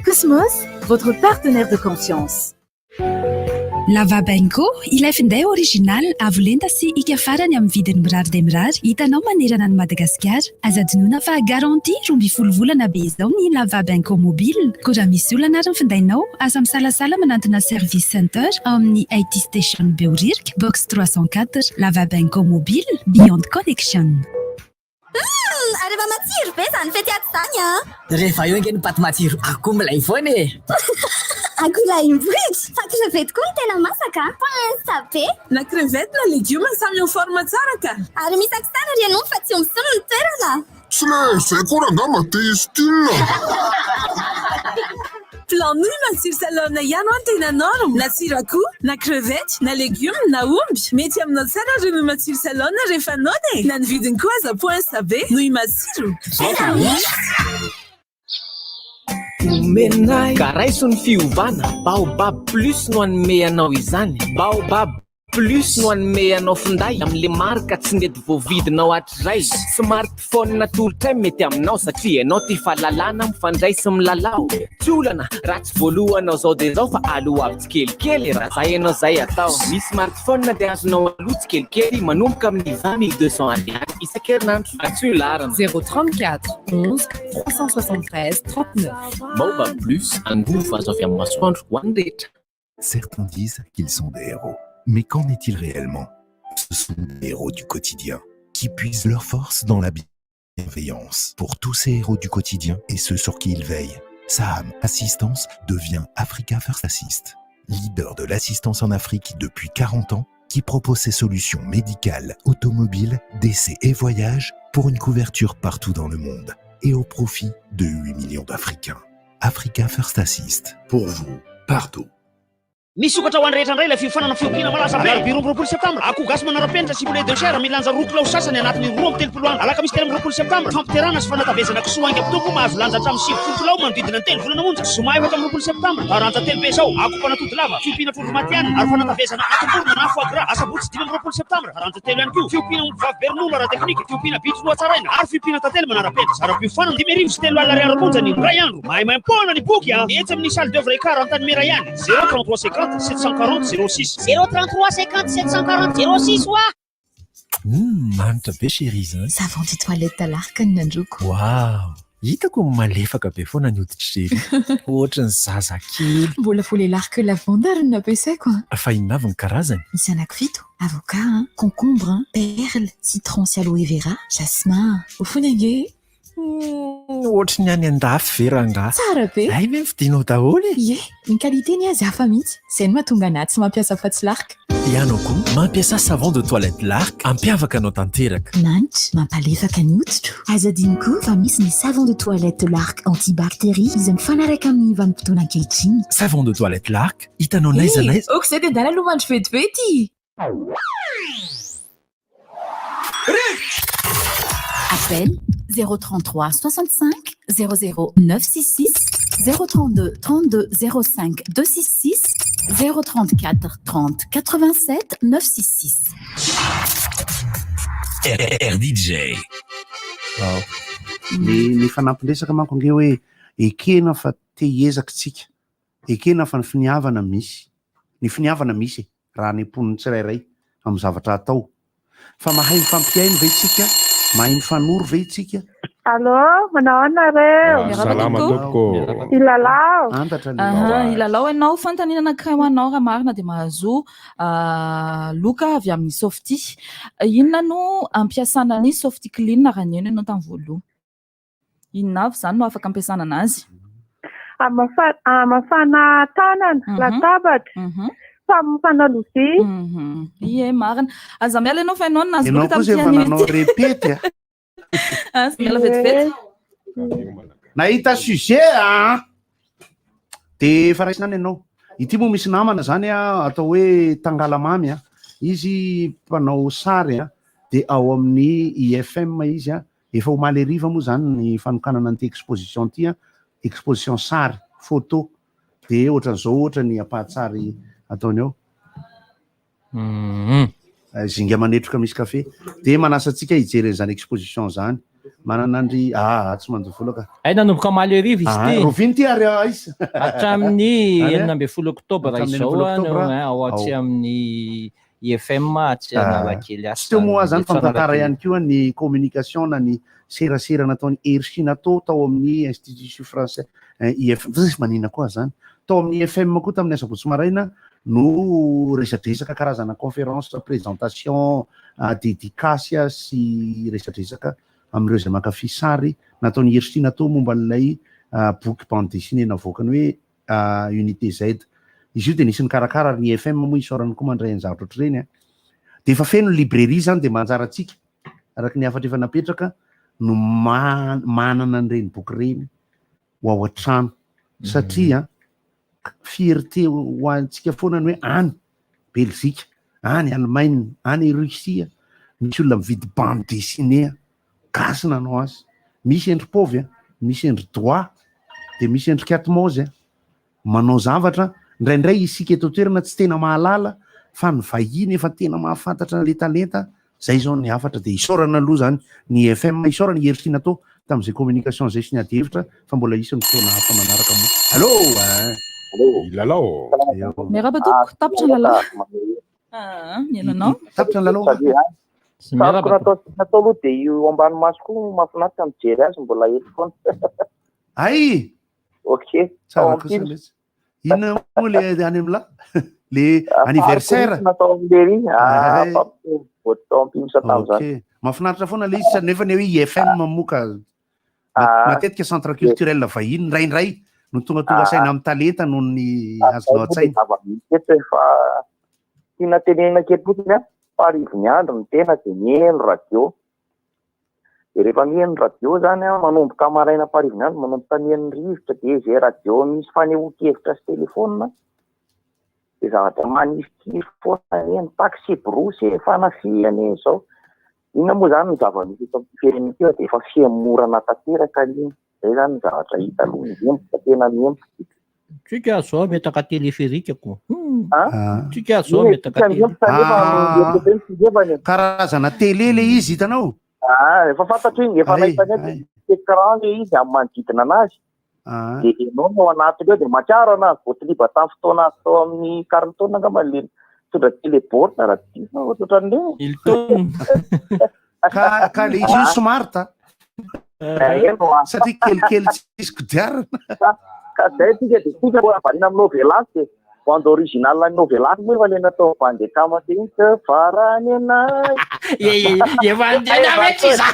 Cosmos, votre partenaire de confiance. Lava Bengo, ilay finday original, avo lenta sy hika farany amin'ny vidiny mirary dia mirary, hitanao manerana an'i Madagasikara. Aza adinoina fa garantie 12 volana be izao ny Lava Bengo Mobile. Koa raha misy olana ary ny findainao, aza misalasala manantona Service Center ao amin'ny IT Station Behoririka, box 304. Lava Bengo Mobile, beyond connection. Humm! Ary efa matsiro be izany fety ato izany an! Rehefa eo ange ny paty matsiro akoho milay foana e! Akoholahy mivohitra! Fa crevette koa no tena masaka an! Pince be! Na crevette na legioma samy en forme tsara ka! Ary misy akisara ry ianao fa tsy omby solo ny toerana! Tsy le izay koa rangah mba te hi-style. Plan nouille matsiro salone ihany hoa no tena norme, na tsiro akoho, na crevette, na legume, na omby. Mety aminao tsara ry nouille matsiro salone rehefa noana e! Na ny vidiny koa aza poince be, nouille matsiro. Tena mihitsy! Omenay. Ka raiso ny fiovana, Baobab Plus no hanome anao izany. Baobab Plus no hanome anao finday amin'le marika tsy nety voavidinao hatrizay. Smartphone atolotray mety aminao satria ianao tia fahalalana mifandray sy milalao. Tsy olana raha tsy voalohanao zao dia zao fa aloavy tsikelikely raha zay ianao zay atao. Ny smartphone dia azonao aloa tsikelikely manomboka amin'ny 20 200 ariary isan-kerinandro. Antsoy laharana. 034 11 373 39. Baobab Plus, angovo azo avy amin'ny masoandro ho an'ny rehetra. Certains disent qu'ils sont des héros. Mais qu'en est-il réellement Ce sont des héros du quotidien qui puisent leur force dans la bienveillance. Pour tous ces héros du quotidien et ceux sur qui ils veillent, Saham Assistance devient Africa First Assist, leader de l'assistance en Afrique depuis 40 ans, qui propose ses solutions médicales, automobiles, décès et voyages pour une couverture partout dans le monde et au profit de 8 millions d'Africains. Africa First Assist. Pour vous, partout. Misokatra ho an'ny rehetra indray ilay fiofanana fiompiana malaza be. Alarobia 22 septambra, akoho gasy manara-penitra sy poulet de chair milanja 2 kilao sasany anatin'ny 32 andro. Alakamisy 23 septambra, fampiterahana sy fanatavezana kisoa haingam-pitombo mahazo lanja hatramin'ny 90 kilao manodidina ny telo volana monja. Zoma 24 septambra, taranja telo be izao, akoho mpanatody lava, fiompiana trondro matihanina ary fanatavezana atim-borona na foie gras. Asabotsy 25 septambra, taranja telo ihany koa, fiompiana omby vavy be ronono ara-teknika, fiompiana bitro nohatsaraina ary fiompiana tantely manara-penitra. Saram-piofanana 3500 ariary monja ny iray andro. Maimaimpoana ny boky a! Etsy amin'ny salle d'oeuvre Ekar Antanimera ihany. 0 33 50 740 06. 0 33 50 740 06 oa! Humm manitra be chérie zany. Savon de toilette Lark ny nandroko. Waouh! Hitako malefaka be foana ny hoditr'i chérie. Ohatry ny zazakely. Mbola vao le Lark lavande ary no nampiasaiko an. Fa inona avy ny karazany? Misy anankifito, avocat an, concombre an, perle, citron sy aloe vera, jasmin. Ho foana ange e! Ohatry ny any an-dafy ve rangahy? Tsara be! Hay ve mividianao daholo e? Ie, ny qualité ny azy hafa mihitsy. Izay no mahatonga anà tsy mampiasa afa-tsy Lark. Ianao koa, mampiasà savon de toilette Lark hampiavaka anao tanteraka. Manitra, mampalefaka ny hoditro. Aza adino koa fa misy ny savon de toilette Lark antibactérie izay mifanaraka amin'ny vanim-potoana ankehitriny. Savon de toilette Lark, hitanao n'aiza n'aiza. Ok izay dia ndana aloha mandry vetivety! Appel 033 65 00 966 032 32 05 266 034 30 87 966. RDJ. Ny ny fanampin-dresaka manko ange hoe ekena fa te hiezaka tsika, ekena fa ny finiavana misy, ny finiavana misy e, raha any am-pon'ny tsirairay amin'ny zavatra atao. Fa mahay mifampihaino ve isika? Mahay mifanoro ve isika? Allô, manao ahoana nareo? Miarahaba Salama tompoko. tompoko. Ilalao. Antatra ny Aha, ilalao ianao, fanontaniana anankiray ho anao raha marina dia mahazo ah, loka avy amin'ny Softy. Inona no ampiasana ny Softy Clean raha nihaino ianao tamin'ny voalohany? Inona avy izany no afaka ampiasana anazy? Hamafa- Hamafana tanana, latabatra, famofana lovia. Ie, marina. Aza miala ianao fa ianao no nahazo Ianao loka koa izay tamin'ity efa anio nanao ity. repety a. Aza miala vetivety. Nahita sujet a. De efa raisina any ianao. Ity moa misy namana zany a, atao hoe Tangalamamy a. Izy mpanao sary a, de ao amin'ny IFM izy a. Efa omaly hariva moa izany ny fanokanana an'ity exposition ity an, exposition sary, photo, dia ohatran'izao ohatra ny ampahan-tsary ataony ao. Zinga manetroka misy kafe. Dia manasa antsika hijery an'izany exposition izany. Manana an-dry, aa tsy mandoa vola ka. Hay nanomboka omaly hariva izy ity. Ah, rovina ity ary aiza? Hatramin'ny Any a? 16 oktobra Hatramin'ny izao 16 oktobra. no, ao atsy Ao. amin'ny IFM atsy Analakely Tsy teo moa zany etsy fa mitantara Analakely. ihany koa ny communication na ny serasera nataon'i Hery Shinato tao amin'ny Institut Français IFM, manina koa zany, tao amin'ny IFM koa tamin'ny asabotsy maraina no resadresaka karazana conférence, présentation, dédicace sy resadresaka amin'ireo izay mankafy sary nataon'i Hery Shinato momba an'ilay boky bande dessinée navoakany hoe Unité Z. Izy io dia nisy nikarakara ary ny IFM moa isaorany koa mandray an'ny zavatra ohatr'ireny a. Dia efa feno ny librairie izany dia mba anjarantsika araka ny hafatra efa napetraka no manana an'ireny boky ireny ho ao an-trano satria fierté ho antsika foana ny hoe any Belzika, any Allemagne, any Russie misy olona mividy bande dessinée gasy nanao azy. Misy endri-paovy a, misy endri-doha. Dia misy endrika atmose a, manao zavatra, indraindray isika eto an-toerana tsy tena mahalala fa ny vahiny efa tena mahafantatra an'ilay talenta, zay izao ny hafatra dia isaorana aloha izany ny IFM, isaorana i Hery sy Natao tamin'izay communication izay sy ny ady hevitra fa mbola hisy ny fotoana hafa manaraka moa. Allo eh! Lalao. Miarahaba tompoko, tapitra ny lalao. Ah, mihaino anao. Tapitra ny lalao angaha? Sariko natao natao aloha dia io ambany maso koa mahafinaritra mijery azy mbola eto foana. Ay! Ok. Tsara kosa letsy. Inona moa le any amin'lah? Le anniversaire? Natao amin'lery. Ah, vao tao am-pimsa tamin'izany. Ok. Mahafinaritra foana le izy nefa ny hoe IFM moa ka matetika centre culturel vahiny indraindray no tongatonga saina amin'ny talenta noho ny azonao an-tsaina. Zava-misy eto e, fa tiana tenenina kely fotsiny an, fa arivo ny andro ny tena dia mihaino radio. Dia rehefa mihaino radio zany an, manomboka maraina faharivo ny andro, manomboka mihaino rivotra dia izay radio misy fanehoan-kevitra sy telefaonina dia zavatra manifitify foana anie ny taxi-brousse e, fanafihana e, izao. Inona moa izany ny zava-misy eto amin'ity firenena ity fa dia efa fihemorana tanteraka anie. Izay izany ny zavatra hita aloha, mihemotra, tena mihemotra. Tsika zao ametaka téléphérique ko. Tsika zao ametaka télé. Karazana télé le izy hitanao? Ah, efa fantatro iny, efa nahita ny écran le izy amin'ny manodidina anazy. Dia ianao no ao anatiny ao dia mahatsiaro anazy voatiliba tamin'ny fotoana azy tao amin'ny Carlton angamba le nitondra téléborne raha tsy diso aho, ohatrohatran'ireny. Hilton. Ka ka le izy io smart a. Satria kelikely tsisy kodiarana. Ka zay tsika dia tsika mbola variana amin'ny novelas dia bande originale ny novelas moa efa le natao bande akama teo iny que varany anay. Efa andeha mihitsy iza.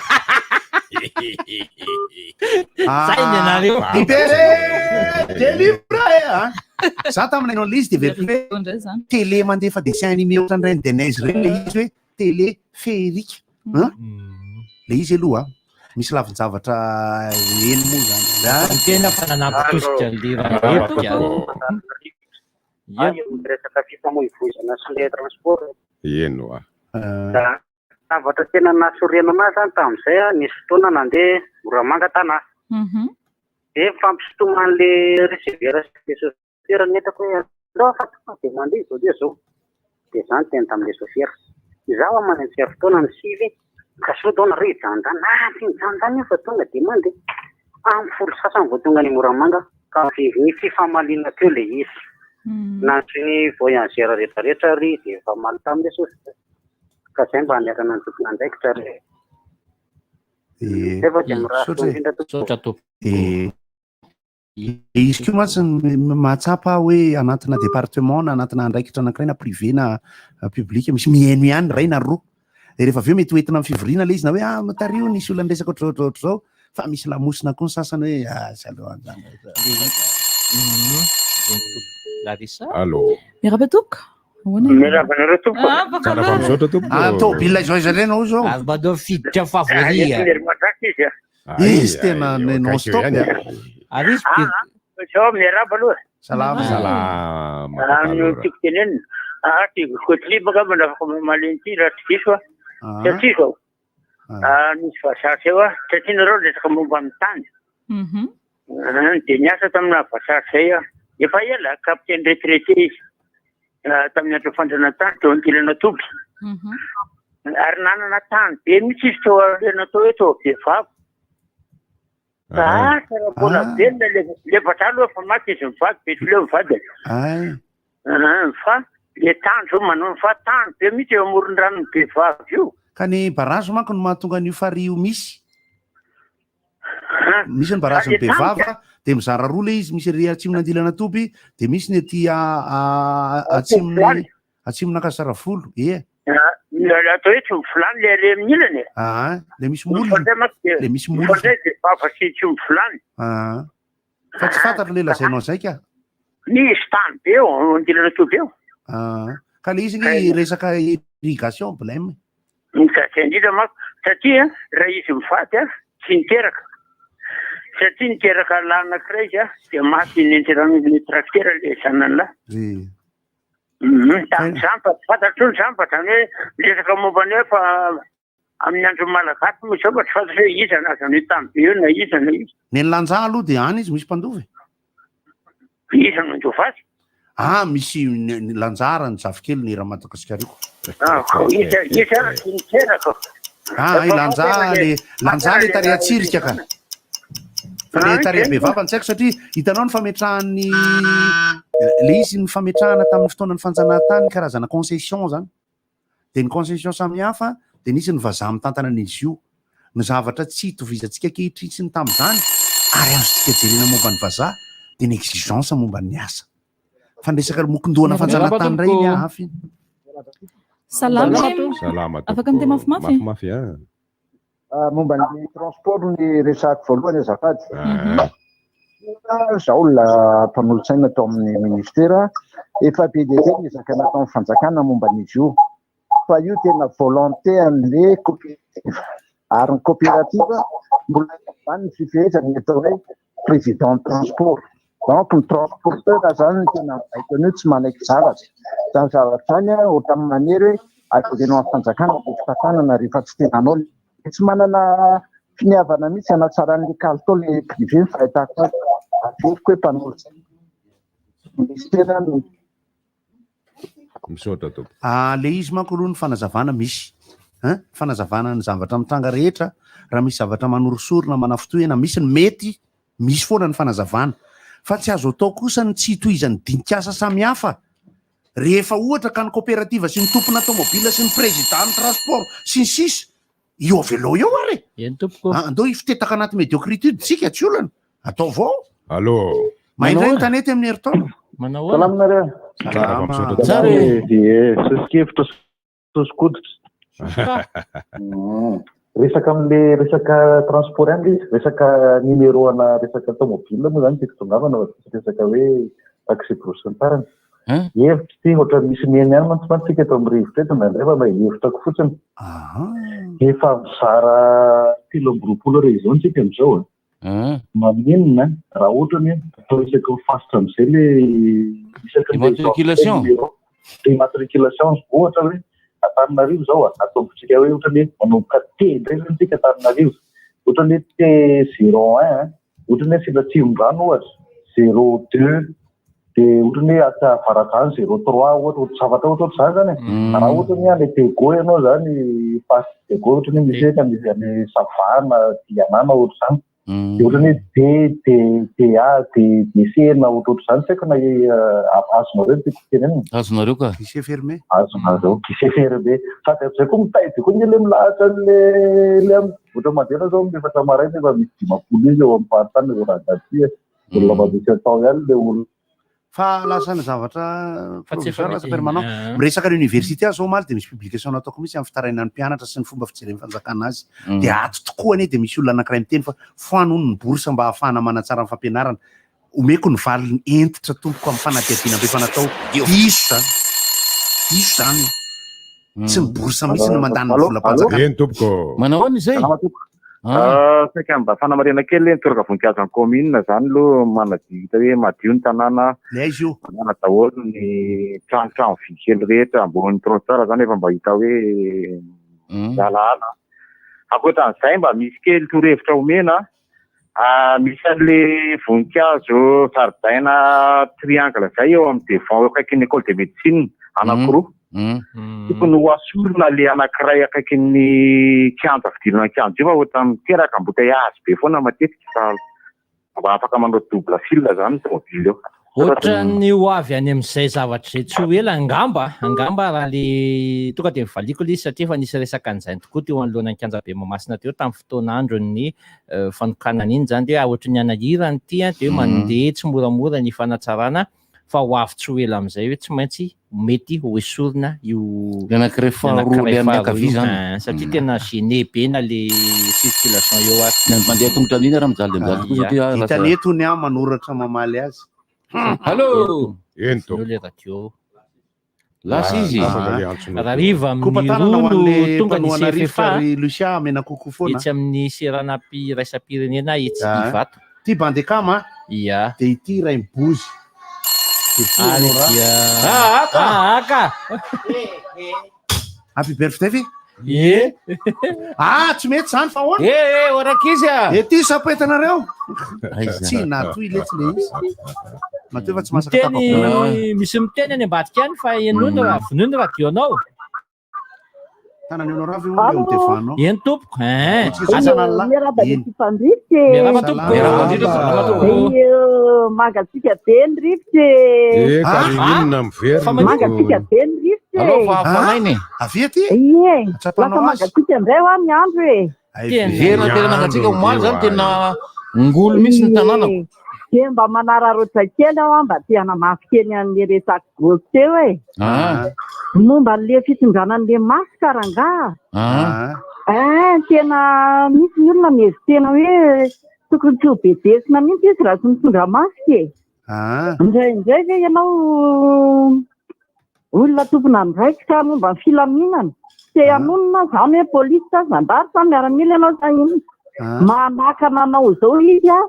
Zay ny anareo. Libéré, délivré a. Za tamin'ny nanao an'ilay izy dia very hoe télé mandefa dessin animé ohatran'ny Reine des Neiges ireny ilay izy hoe télé féerique an le izy aloha misy lavin-javatra eny moa zany Ny tena fa nanampy tosika an'le raha Io resaka fifamoivoizana sy le transport. Eny oa. Da zavatra tena nahasorena anahy zany tamin'izay a, nisy fotoana nandeha Moramanga Tana. Dia nifampisintoman'le receveur sy le Sôfera ny entako hoe aleo fa tonga dia mandeha izao dia izao. Dia izaho niteny tamin'ilay sôfera, izaho aho manenjika fotoana amin'ny 9 ka sao dao nareo hijanonjanona. Ah, tsy mijanonjanona io fa tonga dia mandeha. Amin'ny 10 sasany vao tonga any Moramanga ka ny fifamaliana teo ilay izy. Nandritry ny voyageur rehetrarehetra ary dia nifamaly tamin'ilay sôfera. Ka izay mba hanairana ny tompon'andraikitra re. Izay fa dia mirary soa indrindra tompoko. Eh. Le izy koa mantsy mahatsapa aho hoe anatina département na anatina andraikitra anankiray na privé na public misy mihaino ihany iray na roa. De rehefa avy eo mety ho entina amin'ny fivoriana le izy na hoe ah tariho nisy olona niresaka ohatr'izao ohatr'izao fa misy lamosina koa ny sasany hoe ah tsy aleo an'izany. Larissa. Allô. Miarahaba tompoko. Ahoana? Miarahaba anareo tompoko. Ah, afaka Tsara aloha. misaotra tompoko. Ah, tôbila izao izao indray ianao izao. Ary mba anao fiditra favori Ah, a. eto Madraka izy a. Izy tena non stop a. Ary izy Ah, ah, zao miarahaba aloha. Salama. Salama. Ah, no tiako tenenina. Ah, ty Gottlieb angamba no afaka mamaly an'ity raha tsy diso aho. Satria zao, ah, nisy vazaha teo aho, satria nareo niresaka momba ny tany. Ah, dia niasa tamina vazaha zay aho. Efa ela, capitaine retraité izy. Ah, tamin'ny andro fanjanantany teo Andilanatoby. Ary nanana tany be mihitsy izy teo aoriana tao hoe tao Bevava. Fa asa raha mbola velona le le vazaha aloha efa maty izy mivady, Betsileo mivady. Ah, fa le tany zao manao fa tany be mihitsy eo amoron-dranon'i Bevava io. Ka ny barrage manko no mahatonga an'io farihy io misy. Misy ny barrage ny Bevava dia mizara roa le izy, misy ery atsimon'Andilanatoby dia misy ny aty atsimon'ny atsimon'Ankazaravola, ie. Atao hoe tsy mivolany le ary amin'ny ilany e. Ah, le misy molony. Mifandray mantsy dia Le misy molony. mifandray Bevava sy tsy mivolany. Ah. Fa tsy fantatro le lazainao zay ka. Misy tany be eo Andilanatoby eo. Ah. Ka le izy nge resaka irrigation blème. Ny zay indrindra manko satria raha izy mivady a tsy niteraka satria niteraka lahy anankiray izy a dia maty nentin-dranon'ny tracteur le zanany lahy. Tamin'izany fa tsy fantatro intsony izany fa izany hoe miresaka momba ny hoe fa amin'ny andron'ny Malagasy moa izao fa tsy fantatro hoe iza no azon'io tany be io na iza na iza. Ny an'i Lanja aloha dia any izy misy mpandova e. Iza no nandova azy? Ah, misy ny Lanjara ny zafikeliny eran'i Madagasikara io. Ah, ko iza iza ary tsy niteraka. Ah, i Lanja le Lanja le tary Antsirika ka. Fa le tary bevava ny tsy haiko satria hitanao ny fametrahan'ny le izy ny fametrahana tamin'ny fotoanan'ny fanjanahantany karazana concession zany. Dia ny concession samihafa dia nisy ny vazaha mitantana an'izy io. Ny zavatra tsy itovizantsika ankehitriny sy ny tamin'izany ary azontsika jerena momba ny vazaha dia ny exigence momba ny asa. Fa ny resaka mokondohana fanjanahantany indray iny hafa iny. Salama Salama Afaka miteny mafimafy? Mafimafy ah. Ah, momba ny transport ny resahako voalohany azafady. Zaho olona mpanolotsaina tao amin'ny ministera, efa be dia be ny ezaka nataon'ny fanjakana momba an'izy io. Fa io tena volonté an'le coopérative. Ary ny coopérative mbola eo ambany ny fifehezana ny atao hoe président transport. Donc ny transporteur zany no tena mibaiko an'io tsy manaiky zavatra. Zany zavatra zany an, ohatran'ny manery hoe avereno amin'ny fanjakana ny fitantanana rehefa tsy tena anao. Tsy manana finiavana mihitsy hanatsarana ny kalitao le privé ny fahitako azy. Averiko hoe mpanolotsaina ministera no Misaotra tompoko. Ah, le izy manko aloha ny fanazavana misy hein, fanazavana ny zavatra mitranga rehetra, raha misy zavatra manorisory na manafintohina misy ny mety, misy foana ny fanazavana. Fa tsy azo atao kosa ny tsy hitohizan'ny dinik'asa samihafa rehefa ohatra ka ny coopérative sy ny tompona tomobile sy ny président ny transport sy ny sisa io avelao eo ary e! Eny tompoko. Ah, andao hifitetaka anaty médiocritude tsika, tsy olana. Ataovy ao. Allô. Mahay indray ny tanety amin'ny herintaona. Manao ahoana? Salama nareo. Tsara fa misaotra Tsara e. Dia soso-kevitra soso-koditra. Resaka amin'le resaka transport ihany le izy, resaka numéro ana resaka tomobile moa zany tiako tongavana fa tsy resaka hoe taxi brousse sy ny tariny. Hevitra ity, ohatran'ny misy mihaino ihany mantsy mantsy tsika eto amin'ny rivotra eto indraindray fa mba hevitrako fotsiny. Efa mizara 23 région tsika amin'izao e. Maninona raha ohatra ny hoe atao isaky ny faritra amin'izay le isaky ny Immatriculation. numéro immatriculation ohatra hoe Antananarivo izao a, ataontsika hoe ohatra ny hoe manomboka T indray zany tsika Antananarivo, ohatra ny hoe T zéro un, ohatra ny hoe asiana Atsimondrano ohatra zéro deux, dia ohatra ny hoe atsy Avaradrano zéro trois ohatra, ohatra zavatra ohatrohatr'izany zany e. Raha ohatra ny hoe any Diego ianao zany, face Diego ohatra ny hoe misy hoe any any Savana, Diana na ohatr'izany. Dia ohatra ny hoe D, D, DA, D, DC na ohatrohatr'izany, tsy haiko na azonareo ny tiako tenenina. Azonareo ka. Guichet fermé. Azonareo, guichet fermé. Sady amin'izay koa mitay be koa nge le milahatra an'le le am- ohatra mandeha anao zao amin'ny efatra maraina efa misy 50 izy eo amin'ny faritany eo rangahy ty e. Olona mba misy atao ihany le olona. Fa lasa ny zavatra Fa tsy efa provisoire lasa mety. permanent. Ah. Miresaka ny université aho zao omaly dia misy publication nataoko mihitsy amin'ny fitarainan'ny mpianatra sy ny fomba fijeren'ny fanjakana azy. Dia ato tokoa anie dia misy olona anankiray miteny fa foano hono ny bourse mba hahafahana manatsara ny fampianarana. Omeko ny valiny hentitra tompoko amin'ny fanadihadiana efa natao. Diso izany. Diso izany. Tsy ny bourse mihitsy no mandany ny volam-panjakana. Eny tompoko. Manao ahoana izay? Salama tompoko. Ah. Saika mba fanamarihana kely le nitoraka voninkazo any commune zany aloha manadio hita hoe madio ny tanàna. Ny aiza io? Tanàna daholo ny tranotrano vy kely rehetra ambony trottoir zany efa mba hita hoe mialaala. Ankoatran'izay mba misy kely torohevitra omena Ah, misy an'le voninkazo zaridaina triangle zay eo amin'ny devant eo akaikin'ny école de médecine anankiroa. Tokony ho asorina le anankiray akaikin'ny kianja fidirana kianja io fa ohatran'ny miteraka embouteillage be foana matetika fa mba afaka manao double file zany ny tomobile eo. Ohatran'ny ho avy any amin'izay zavatra izay tsy ho ela angamba, angamba raha le tonga dia nivaliako ilay izy satria efa nisy resaka an'izany tokoa teo anoloana ny kianjabe Mahamasina teo tamin'ny fotoan'andron'ny fanokanana iny izany dia ohatran'ny hanahirana ity an, dia mandeha tsimoramora ny fanatsarana fa ho avy tsy ho ela amin'izay hoe tsy maintsy mety ho esorina io Ilay anankiray faharoa ilay amin'ny ankavia izany. Io, satria tena gêné be na le circulation eo ary. Ny mandeha tongotra amin'iny ary mijaly dia mijaly tokoa satria lasa. Hitany eto ny ahy manoratra mamaly azy. Allô! Eny tompoko. Eo le radio. Lasa izy. Rariva amin'ny Kopa-tanana ho roa no an'le tonga ny mpanohana CFFA rivotra ry Lucia amena kokoa foana. etsy amin'ny seranam-piraisam-pirenena etsy Ah. Ivato. Ity Bandekama a. Ia. Dia ity Rainibozy. Dia ity Ary Honorat. dia Ah, aka! Ah, aka! Happy birthday ve? Ie. Ah, tsy mety izany fa ahoana? Eh, eh, orak'izy a! Ety sapetanareo. Aiza? Tsy natoy letsy le izy. Matoa efa tsy masaka Miteny, tapabolana. misy miteny any ambadika any fa henoy ny raha vonoy ny radio-nao. Tanany honorable io eo amin'ny devant-nao. Eny tompoko, hein. Tsika Aza- salala. Miarahaba ny Eny. mpifandrifotra e. Miarahaba tompoko. Miarahaba indrindra, salama tompoko. Io, mangatsiaka be ny rivotra e. Eh, ka ririnina miverina. Fa maninona? Mangatsiaka be ny rivotra e. Aleo fa hafanaina e. Avy aty? Ie, Tsapanao lasa azy. mangatsiaka indray hoa ny andro e. Ay, Tena. Miverina tena nangatsiaka omaly zany tena ngolo mihitsy ny tanànako. Ie. Dia mba manararaotra kely aho mba te hanamafy kely an'le resaka gauche teo e. Ah, Momba an'le fitondrana an'le masque rangaha. ah. Eh, tena misy ny olona mihevi-tena hoe tokony tsy ho bedesina mihitsy izy raha tsy mitondra masque e. Ah. Indraindray ve ianao olona tompon'andraikitra momba ny filaminana, te hanonona izany hoe polisy sa zandary sa miaramila ianao sa inona? Manakana anao izao izy a,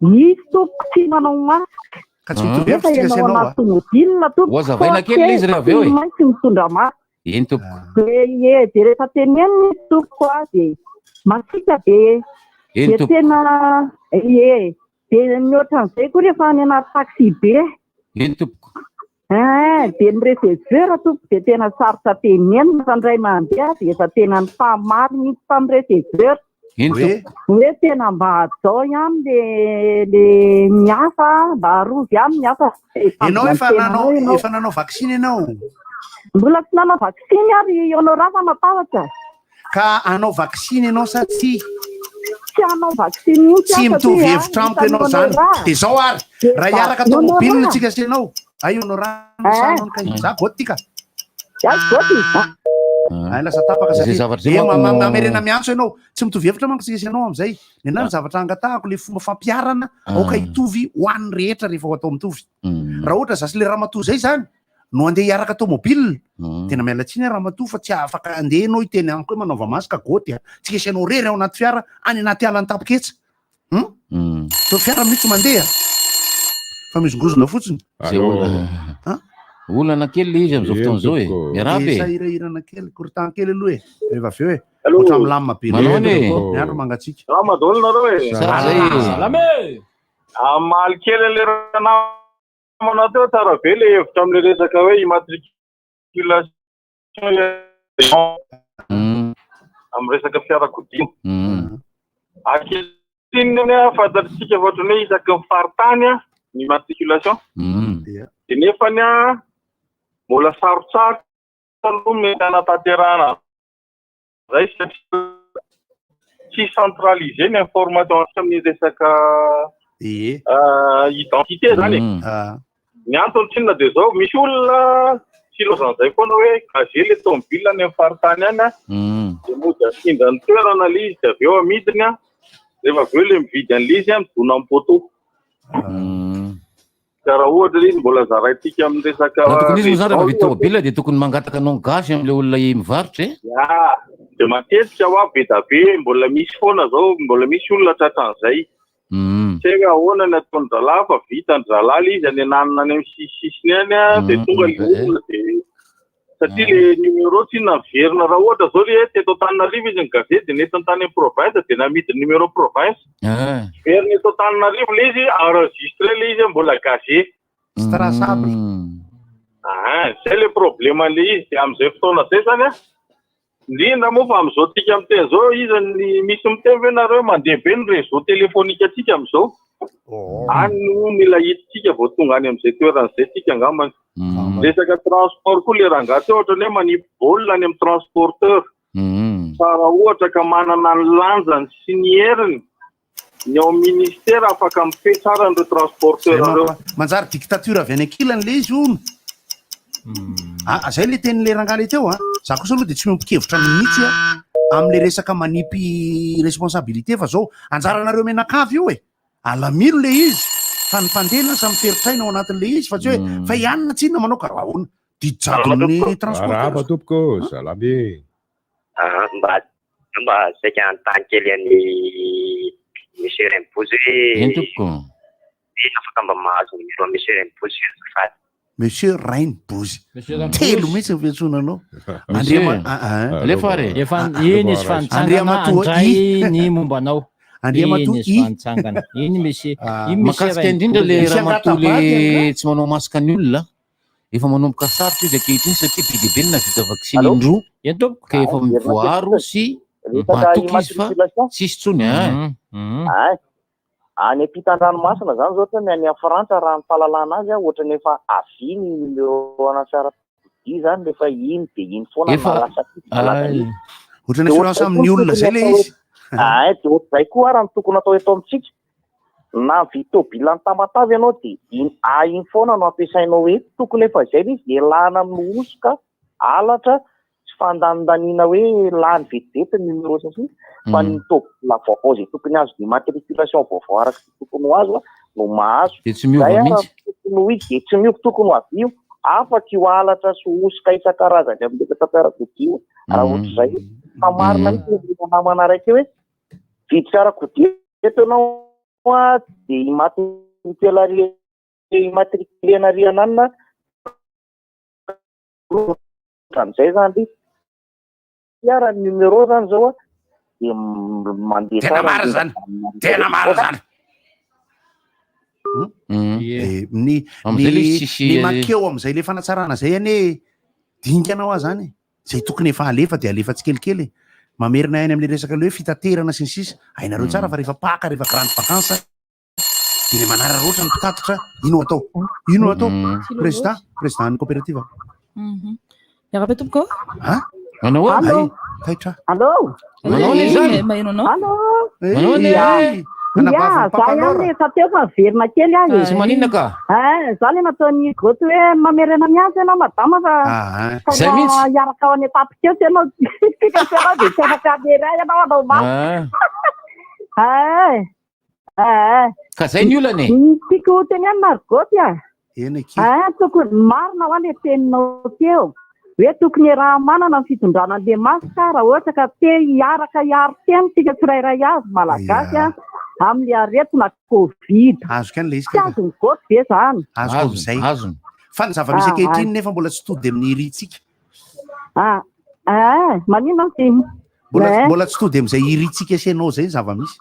misy tompoko tsy manao masque. Ka tsy mitovy Nefa hevitra tsika sy ianao ianao anaty a. tomobile tompoko Ho hazavaina kely ilay izy rehefa avy eo e. tsy maintsy mitondra masque. Eny tompoko. Dia ie, dia rehefa tenenina izy tompoko a, dia masiaka be. Eny Dia tompoko. tena ie, dia ny ohatran'izay koa rehefa any anaty taxi be. Eny tompoko. Eh, dia ny receveur tompoko dia tena sarotra tenenina fa indray mandeha dia efa tena nifamaly mihitsy tamin'ny receveur. Eny tompoko. Hoe tena mba hajao ihany le le ny asa, mba arovy ihany ny asa. Ianao efa nanao ianao. efa nanao vaksiny ianao. Mbola tsy nanao vaksiny ary honorable fa matahotra. Ka hanao vaksiny ianao sa tsia? Tsy hanao vaksiny mihitsy Tsy aho mitovy satria hevitra amiko hitan'i ianao zany. Honorable. Dia zao ary, Dia raha hiaraka Honorable. tomobile tsika sy ianao, ay honorable Eh. sa anao ka za goty ka. Za goty. Ay lasa tapaka Zay satria zavatra zay eh, manko ma- ma- no- mamerena miantso ianao. Tsy mitovy hevitra manko tsika sy ianao amin'izay. Ny anahy ny zavatra angatahako le fomba fampiharana aoka Ah. hitovy ho an'ny rehetra rehefa ho atao mitovy. Mm. Raha ohatra za sy le ramatoa zay zany no andeha hiaraka tomobile, Mm. tena miala tsiny aho ramatoa fa tsy afaka andeha ianao hiteny amiko hoe manaova masque goty a. Tsika sy ianao rery ao anaty fiara any anaty ala an-tapoketsa. Hmm? Mm. Toa fiara mihitsy mandeha fa mihozongozona fotsiny. Zay olana. Olana kely le izy amin'izao fotoana izao e. Miarahaba Eh, e. sahirahirana kely, korontana kely aloha e. Rehefa avy eo e. Allô. Ohatra milamina be. Manao ahoana e? Ny andro mangatsiaka. Salama daholo nareo e. Tsara zay e. Salama e. Hamaly kely an'le namana teo tsara be le hevitra amin'le resaka hoe immatriculation Mm. amin'ny resaka fiarakodia. Mm. Ankehitriny a fantatsika fa ohatran'ny hoe isaky ny faritany a ny immatriculation. Mm. Dia nefany a mbola sarotsarotra aloha mety hanatanterahana zay satria tsy centralisé ny information amin'ny resaka identité zany e. Mm. Ny antony tsinona dia zao, misy olona tsy ilaozan'izay foana hoe gager le tomobile any amin'ny faritany any a, Mm. dia mody afindra ny toerana le izy dia avy eo amidiny a, rehefa avy eo le mividy an'le izy a midona amin'ny poteau. Mm. Ka raha ohatra le izy mbola zaraintsika amin'ny resaka Raha tokony izy moa zany rehefa mividy région tomobile dia tokony mangataka anao gasy amin'ilay olona mivarotra e. Ya, dia matetika hoa be da be mbola misy foana zao, mbola misy olona tratran'izay. Mm. Tsy haiko ahoana ny ataon-drahalahy fa vitan-drahalahy ilay izy any ananona any amin'ny sisisisiny any a, dia Mm, tonga ilay eh, eh. olona dia satria le numéro tsinona miverina raha ohatra zao le hoe teto Antananarivo izy ny gazety dia nentiny tany amin'ny province dia namidy numéro province. Ah. Miverina eto Antananarivo ilay izy enregistré ilay izy mbola gazé. Tsy traçable. Mm. Ah, zay le problème an'ilay izy dia amin'izay fotoana izay zany a Indrindra moa fa amin'izao tsika miteny izao, iza ny misy miteny ve nareo mandeha be ny réseau téléphonique antsika amin'izao? Any no mila hiditsika vao tonga any amin'izay toerana izay tsika angambany. Resaka transport koa le rangahy teo ohatran'ny hoe manipy baolina any amin'ny transporteur. Fa raha ohatra ka manana ny lanjany sy ny heriny ny ao amin'ny ministera afaka mifehy tsara an'ireo transporteur Zay ireo. manko, manjary dictature avy any ankilany le izy hono. Ah, zay le tenin'le rangahy le teo a. Za kosa aloha de tsy miombon-kevitra mihitsy a amin'le resaka manipy responsabilité fa zao anjaranareo mianakavy io e. Alamino le izy fa ny mpandeha lasa miferitraina ao anatin'le izy fa tsy hoe fa i anona tsinona manao karaha ahoana. Didy jadon'ny transporteur. Arahaba tompoko, salama e. Ah, mba mba saika hanontany kely an'i Monsieur Rainibozy hoe Eny tompoko. hoe afaka mba mahazo numéro an'i Monsieur Rainibozy ve azafady? Monsieur Rainibozy. Monsieur Rainibozy. Telo mihitsy ny fiantsoana anao. Monsieur. Andriama- ah, ah. Alefa ary. Efa iny izy fa nitsangana Andriamatoa handray I. ny momba anao. Andriamatoa Iny izy I. fa nitsangana. Iny misy Ah. iny misy Mahakasika indrindra le Misy ramatoa le angata-bady angaha? tsy manao masque ny olona, efa manomboka sarotra izy ankehitriny satria be dia be ny nahavita vaksiny Allô? indroa Eny tompoko. ka efa Ah, miverina voaaro kely sy Resaka matoky izy fa immatriculation. tsisy intsony an. Ay, any ampitan-dranomasina zany zao ohatra ny any Frantsa raha ny fahalalana azy ohatra ny efa avia ny numéro ana fiarakodia zany rehefa iny de iny foana Efa na lasa aty na lasa ay. iny. Ohatra ny De assurance ohatr'izay koa amin'ny no olona tokony zay le atao izy. eto. Ay, de ohatr'izay koa ara no tokony atao eto amintsika. Na mividy tôbila any Tamatave ianao de iny A iny foana no ampiasainao eto. Tokony efa izay le izy, ialana amin'ny hosoka, halatra sy fandanindaniana hoe lany vetivety ny numéro sy ny sisa fa ny tôbila vaovao izay tokony azo d'immatriculation vaovao araka izay tokony ho azo no mahazo. Dia tsy miova Izay ara mihitsy. tokony ho izy dia tsy miova, tokony ho avy io. Afaka io halatra sy hosoka isan-karazany amin'ny resaka fiarakodia io raha ohatr'izay. Fa marina mihitsy ilay namana raika io hoe vidy fiarakodia eto ianao dia immatriculariana immatriculena ary ananona ohatran'izay zany le fiara ny numéro zany zao a dia mandeha Tena tsara ny marina zany. Tena marina zany. Eh, ny Am'izay le ny izy tsisy, ny eh, makeo am'izay le fanatsarana zay anie dingana ho azy zany zay tokony efa alefa de alefa tsikelikely e. mamerina ainy am'le resaka le hoe fitaterana sy ny sisa hainareo tsara fa rehefa paka rehefa grande vacance de le manararaotra ny mpitatitra ino atao ino atao président président ny coopérative Miarahaba tompoko. ha Manao ahoana? Ay, taitra Allô? Manao ahoana izany? Maheno anao? Allô? Manao ahoana e? Ia, Anabavin'ny za Papa ihany Laura. efa teo fa miverina kely aho e. Tsy maninona ka? Eh, za le nataon'ny goty hoe mamerina miantso ianao madama fa Ah, fa Zay mihitsy. hiaraka ao any an-tapika eo ianao tika ianao dia tsy afaka hamery ahy ianao hanao mafy. Ah. Eh, eh. Ka zay ny olana e. Ny tiako ho tenenina ry Goty a. Eny akia. Ah, tokony marina hoa le teninao teo hoe tokony iaraha-manana ny fitondrana an'le masque raha ohatra ka te hiaraka hiaro tena isika tsirairay avy malagasy a amin'le aretina covid. Azoko ihany le izy Tsy ka. azon'ny Goty ve zany? Azoko am'izay. Azony. Fa ny zava-misy Ah, ankehitriny nefa mbola tsy tody amin'ny irintsika. Ah, ah, maninona ty? Mbola Eh. mbola tsy tody amin'izay irintsika sy ianao zay ny zava-misy.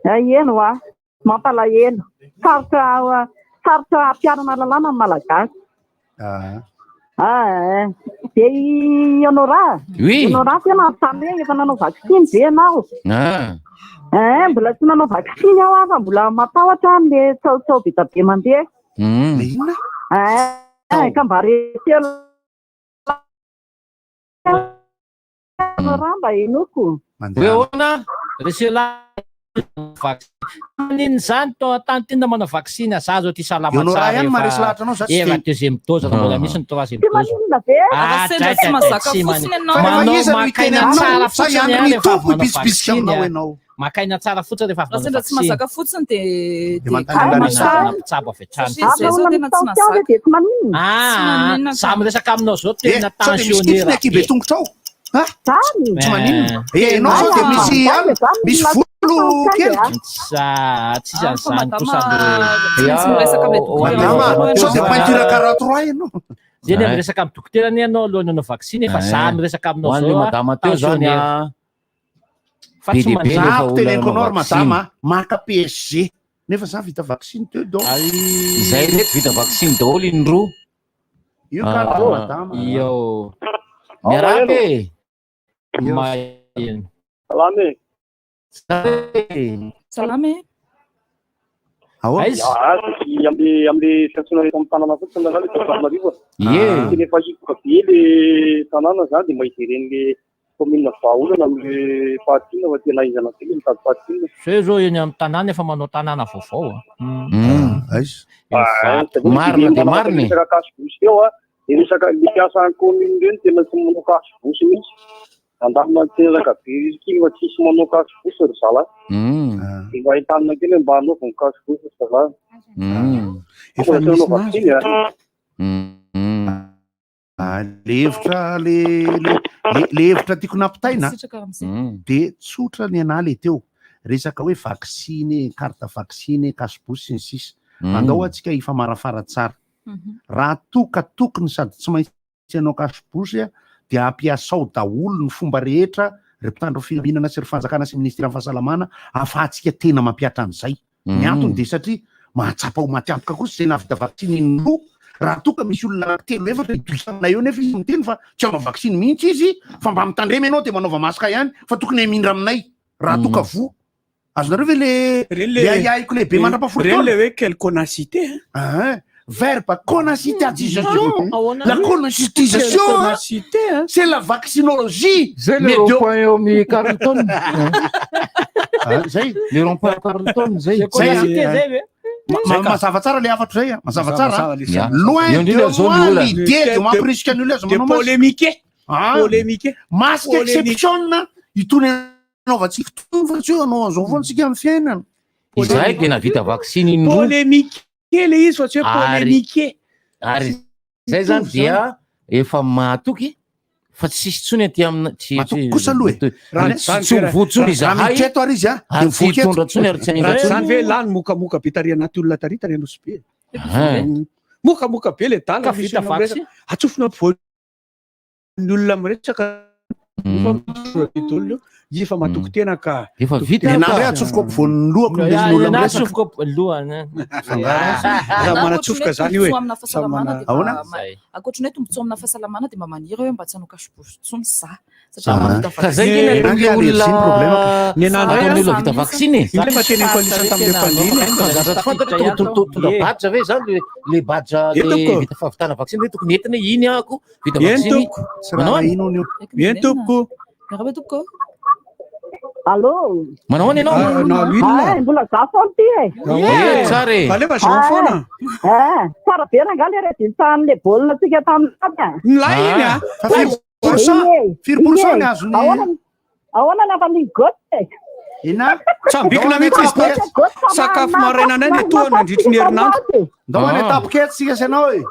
Eh, eny hoa, mampalahelo. Sarotra sarotra ampiharana lalàna ny malagasy. Ah. Ah, eh. Dia i Honora, Oui. Honora tena anontany hoe efa nanao vaksiny ve ianao? Ah. Eh, mbola tsy nanao vaksiny aho ah, fa mbola matahotra amin'le tsaotsao be dia be mandeha. Mm. Le inona? Eh, ka mba reseo Honora mba henoko. Hoe ahoana? Reseo lahatra vaksiny. Maninona izany to tany manao vaksiny za zao ty salama Honora tsara ihany maharesy lahatra anao, za tsy efa te- deuxième dose raha mbola misy ny troisième Tsy dose. maninona ve? Ah, Raha sendra dray, tsy dray, mahazaka tsy fotsiny manin- ianao. Fa Manao iza no maka hiteny aina aminao? tsara Sa fotsiny hiandry ah ny rehefa avy tompo manao hibitsibitsika vaksiny aminao ah. ianao. Maka aina tsara fotsiny rehefa avy Raha manao sendra tsy vaksiny. mahazaka fotsiny dia Dia dia manontany calme an'ilay tsara. Manatona mpitsabo avy hatrany. Satria izay Ary zao raha tena tsy olona mitaotaona nahazaka. dia tsy maninona. Tsy Ah, maninona za ka. miresaka aminao zao Eh, tena sao dia misy kitsy ny tensionnaire aky be be. tongotra ao? Ha? Zany. Tsy maninona. Eh, Eh, ianao sao dia misy Zany any, zany misy mila volo kely. Tsa, tsisy Ah, fa an'izany madama kosa tsy maintsy miresaka amin'ilay dokotera Madama, aloha sao dia ianao. peinture 43 ianao. Zay ny Eh. miresaka amin'ny dokotera anie ianao alohan'ny hanao vaksiny fa za Eh. miresaka Ho aminao an'le zao ah, madama teo zany tensionnaire. ah. Fa Be tsy dia be mandeha. rehefa Za olona teneniko hanao anao ry vaksiny. madama, maka PSG. Nefa za vita vaksiny teo donc. Zay reto vita vaksiny daholo iny roa. Io ka Ah. madama. Io. Miarahaba e. Maheno. Salama e. Salama e. Ahoana? Aiza? Ah, amle amle fiantsoana eto amin'ny tanàna fotsiny zany eto Antananarivo. Ie. Tena efa hipoka be le tanàna zany dia mba hijeren'le commune vahaolana amle fahatsiana fa tena aizana be le mitady fahatsiana. Zay zao eny amin'ny tanàna efa manao tanàna vaovao. ah. Mm. Aiza? Ah, Marina dia marina e. Resaka cache-bouche teo a, de resaka le mpiasan'ny commune reny tena tsy manao cache-bouche mihitsy. Andamina teraka be riky fa tsisy manao cache-bouche ry zalahy. Mm. Ah. De mba entanina kely hoe mba hanaovany cache-bouche ry zalahy. Mm. Efa Mbola tsy nisy nanao nazy. vaksiny a. Mm. Ah, le hevitra le le le le hevitra tiako nampitaina Sitraka ramose. Mm. de tsotra ny anah le teo resaka hoe vaksiny carte vaksiny cache-bouche sy ny sisa Mm. andao antsika hifamarafara tsara raha toa ka tokony sady tsy maintsy hanao cache-bouche dia ampiasao daholo ny fomba rehetra Ry mpitandro filaminana sy ry fanjakana sy ministeran'ny fahasalamana ahafahantsika tena mampihatra an'izay. Ny antony dia satria mahatsapa ho maty antoka kosa izay nahavita vaksiny indroa raha toa ka misy olona anaky telo efatra hidosa aminay eo nefa izy miteny fa tsy hanao vaksiny mihitsy izy fa mba mitandrema ianao dia manaova masque ihany fa tokony hamindra aminay raha toa ka voa. Azonareo ve le Reny le ahiahiko lehibe mandra-pahafolo Reny taona? le hoe quelle connacité hein. Ah, verbe connacitisation. Ahoana? La connacitisation, Quelle connacité, hein. c'est la vaccinologie. Zay le Mais de- rond-point eo amin'ny Carlton. Ah, zay. Le rond-point Carlton zay. Zay, ah. Mazava tsara le hafatro zay, ah. mazava tsara. Mazava le ah. Loin Eo indrindra de zao ny moi olana. l'idée de mampirisika ny olona aza De manao masque. polémique. Ah. Polémique. Masque Polémique. exception itony anaovantsika itony fa tsy hoe hanao an'izao foana tsika amin'ny fiainana. Izahay dia nahavita vaksiny indroa. Polémique le izy fa tsy hoe Ary- polémique. Ary zay zany dia efa mahatoky fa tsisy intsony aty amina tsy Matoky kosa aloha e. Raha tsy ho voa intsony Raha izahay. miditra eto ary izy a, dia Ary tsy mivoaka eto. hitondra intsony ary tsy hanindra Raha intsony. zany ve lany mokamoka be tary anaty olona tary tary Nosy be. Ah. Mokamoka be le dala Ka misy vita olona miresaka. vaksiny. Atsofona ampovoan'ny olona miresaka. Efa mitondra be daholo io. Izy efa matoky tena ka. Efa Toky vita tena. Ny anah atsofoko ampovoan'ny lohako no misy olona miresaka. Atsofoko lohany. Raha manatsofoka zany io e. Tombontsoa amina fahasalamana dia Ahoana? mba ma- Ankoatry ny hoe tombontsoa amina fahasalamana dia mba maniry hoe mba tsy hanao cache-bouche intsony za. Satria Ah. mahavita Ka zay vaksiny. ngena Ny le allergie ny problème olona Ny anah ataon'ny indray olona vita vaksiny e. Io le mba teneniko anisan'ny tamin'ireo mpandrina. Fa zavatra tsy fantatra hoe tokony tonga badge ve zany le le badge Eny le tompoko. vita fahavitana vaksiny hoe tokony entina iny ako vita Eny vaksiny. tompoko. Tsy Manao raha ahoana? ino io. Eny tompoko. Miarahaba tompoko. Allô? Manao ahoana ianao? Ah, na l'huile. Ah, mbola za foana ty e. Eh, tsara e. Alefa zao foana. Ah, tsara be rangahy le résultat-n'le baolina tsika tamin'ny ady a. Milay iny ah. Fa firy pourcent firy pourcent ny azony Ahoana ahoana ny afa-ny goty e? Ina? Tsambikina mihitsy izy ty. Sakafo maraina anay ny toa nandritry ny herinandro. Ndao any Ah. an-tapoketsy tsika sy ianao e.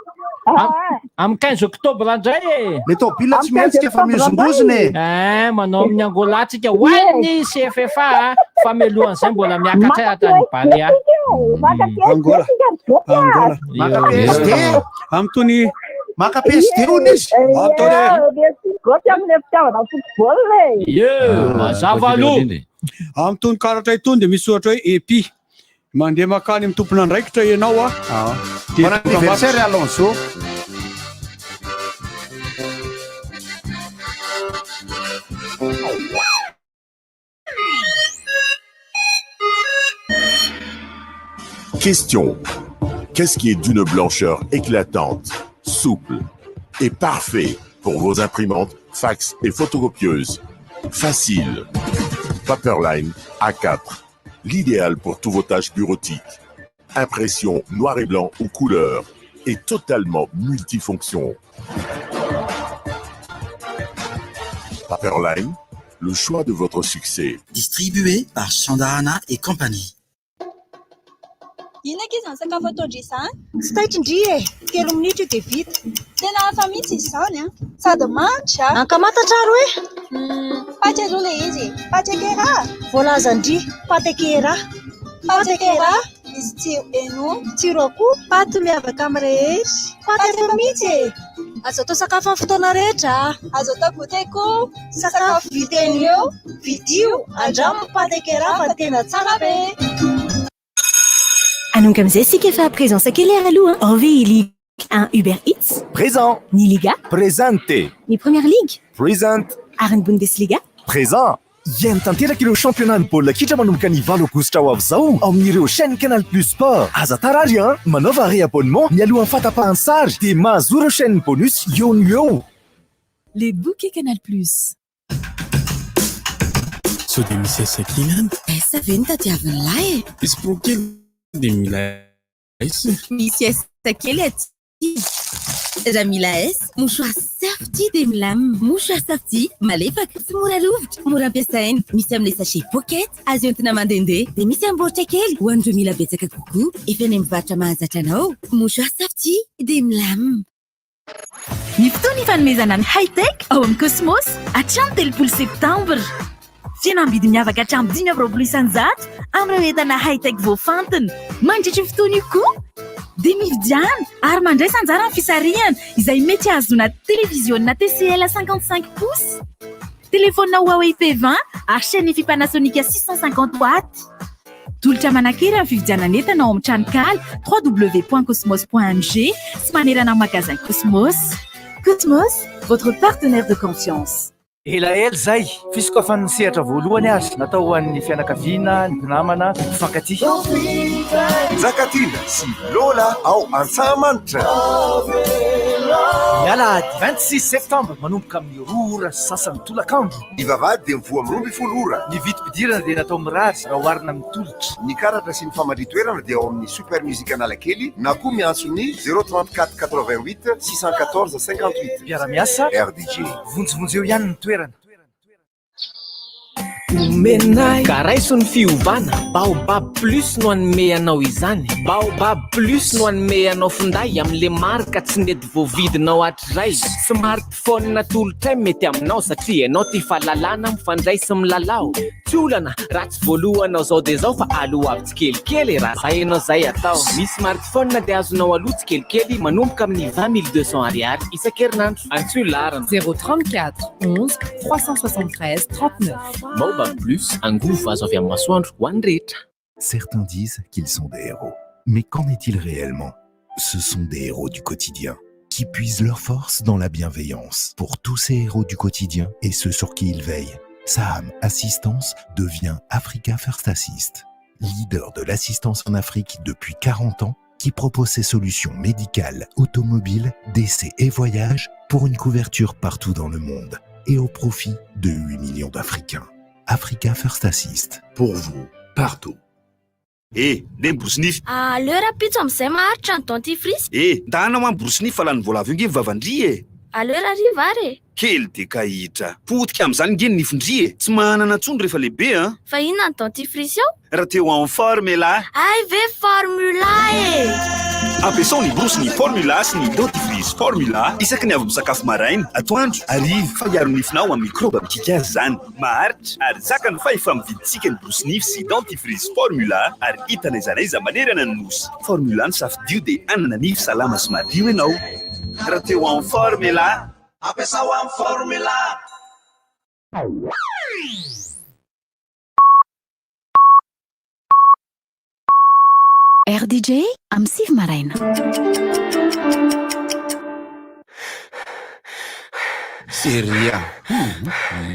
Amin'ny 15 octobre indray e. Le tôbila tsy mihetsika fa mihozongozona e. Eh, manao amin'ny Angola tsika ho an'ny CFFA a, fa mialohan'izay mbola miakatra hatrany Barea. Angola. Angola. Maka PSD. Amin'itony Maka PSD hono izy. Goty amin'ny fitiavana football e. Ye, mazava aloha. Amin'itony karatra itony dia misy soratra hoe epi. Mandeha makany amin'ny tompon'andraikitra ianao a. Dia Bon tonga anniversaire mafy. Alonso. Question. Qu'est-ce qui est d'une blancheur éclatante, souple et parfait pour vos imprimantes, fax et photocopieuses Facile. Paperline A4. L'idéal pour tous vos tâches bureautiques. Impression noir et blanc ou couleur et totalement multifonction. Paperline, le choix de votre succès. Distribué par Chandahana et compagnie. Inona ankizy ny sakafo ataondry izany? Tsy taitra indry e, telo minitra io dia vita. Tena hafa mihitsy izy izany a. Sady manitra. Ankamantatra ary hoe? Paty aloha ilay izy e. Paty akera. Voalazan-dry, paty akera. Paty akera, izy tsiro eno. Tsiro akoho, paty miavaka amin'ny rehetra. Paty hafa mihitsy e. Azo atao sakafo amin'ny fotoana rehetra. Azo atao goûter koa. Sakafo vita eny eo, vidio, andramo ny paty akera fa tena tsara be. Hanomboka amin'izay isika efa présence kely ary aloha. Ao ve i Ligue 1 Uber Eats? Présent. Ny Liga? Presente. Ny Première League? Present. Ary ny Bundesliga? Présent. Hiaino tanteraka ireo championnat ny baolina kitra manomboka ny 8 aogositra ho avy izao ao amin'ireo chaîne Canal Plus Sport. Aza tara ary an! Manaova réabonnement mialohan'ny fahatapahan'ny sary dia mahazoa ireo chaîne bonus eo no eo. Les bouquets Canal Plus. Sao dia misy asa kely any? S ve no tadiavin'ny lahy e? Misy pro kely dia mila S. Misy S kely aty. Raha mila S, mouchoir Safety dia milamina. Mouchoir Safety, malefaka, tsy mora rovitra, mora ampiasaina. Misy amin'ilay sachet pocket, azo entina mandehandeha. Dia misy amin'ny baoritra kely, ho an'ireo mila betsaka kokoa. Efa eny amin'ny mpivarotra mahazatra anao. Mouchoir Safety dia milamina. Ny fotoana ifanomezana ny High-Tech ao amin'ny Cosmos hatramin'ny 30 septambra. Fihenam-bidy miavaka hatramin'ny 25% amin'ireo entana High-Tech voafantina. Mandritra io fotoana io koa dia mividiana ary mandraisa anjara amin'ny fisarihana izay mety hahazoana televiziona TCL 55 pouces. Telefaonina Huawei P20 ary chaîne Hifi Panasonic 650 watts. Tolotra manan-kery amin'ny fividianana entana ao amin'ny tranonkala www.cosmos.mg sy manerana ny magasin Cosmos. Cosmos, votre partenaire de confiance. Elaela izay, fisokafan'ny sehatra voalohany ary natao ho an'ny fianakaviana, ny mpinamana, ny mpifankatia. Njakatiana sy Lola ao Antsahamanitra. Ny alahady 26 septambra manomboka amin'ny roa ora sy sasany tolakandro. Ny vavahady dia mivoha amin'ny 12 ora. Ny vidim-pidirana dia natao mirary raha oharina amin'ny tolotra. Ny karatra sy ny famandri-toerana dia ao amin'ny Super Music Analakely na koa miantso ny 034 88 614 58. Mpiara-miasa RDJ. Vonjivonjeo ihany ny toerana. Omenay. Ka raiso ny fiovana, Baobab Plus no hanome anao izany. Baobab Plus no hanome anao finday amin'le marika tsy nety voavidinao hatrizay. Smartphone atolotray mety aminao satria ianao tia fahalalana, mifandray sy milalao. Tsy olana raha tsy voalohanao zao dia zao fa aloavy tsikelikely e, raha zay ianao zay atao. Ny smartphone dia azonao aloa tsikelikely manomboka amin'ny 20 200 ariary isan-kerinandro. Antsoy laharana. 034 11 373 39. Baobab Plus, angovo azo avy amin'ny masoandro ho an'ny rehetra. Certains disent qu'ils sont des héros. Mais qu'en est-il réellement Ce sont des héros du quotidien qui puisent leur force dans la bienveillance pour tous ces héros du quotidien et ceux sur qui ils veillent. Saham Assistance devient Africa First Assist, leader de l'assistance en Afrique depuis 40 ans qui propose ses solutions médicales, automobiles, décès et voyages pour une couverture partout dans le monde et au profit de 8 millions d'Africains. Africa First Assist. Pour vous, partout. Eh, ndeha miborosy nify. Aleo rahampitso amin'izay maharitra ny dentifrice. Eh, ndana hoa miborosy nify fa lany voalavo io nge ny vavandry e. Aleo rahariva ary e. Kely dia kahitra. Potika amin'izany nge ny nifin-dry e. Tsy manana tsony rehefa lehibe an. Fa inona ny dentifrice ao? Raha te ho en forme elah. Hay ve formula e! Ampiasao ny borosy ny Formula sy ny dentifrice Formula isaky ny avy misakafo maraina, atoandro, hariva fa hiaro ny nifinao amin'ny mikraoba mikiky azy izany. Maharitra ary zakan'ny fahefa-mividintsika ny borosy nify sy dentifrice Formula ary hita n'aiza n'aiza manerana ny Nosy. Formula no safidio dia hanana nify salama sy madio ianao. Raha te ho en forme elah. Ampiasao amin'ny Formula. RDJ amin'ny 9 maraina. Seria,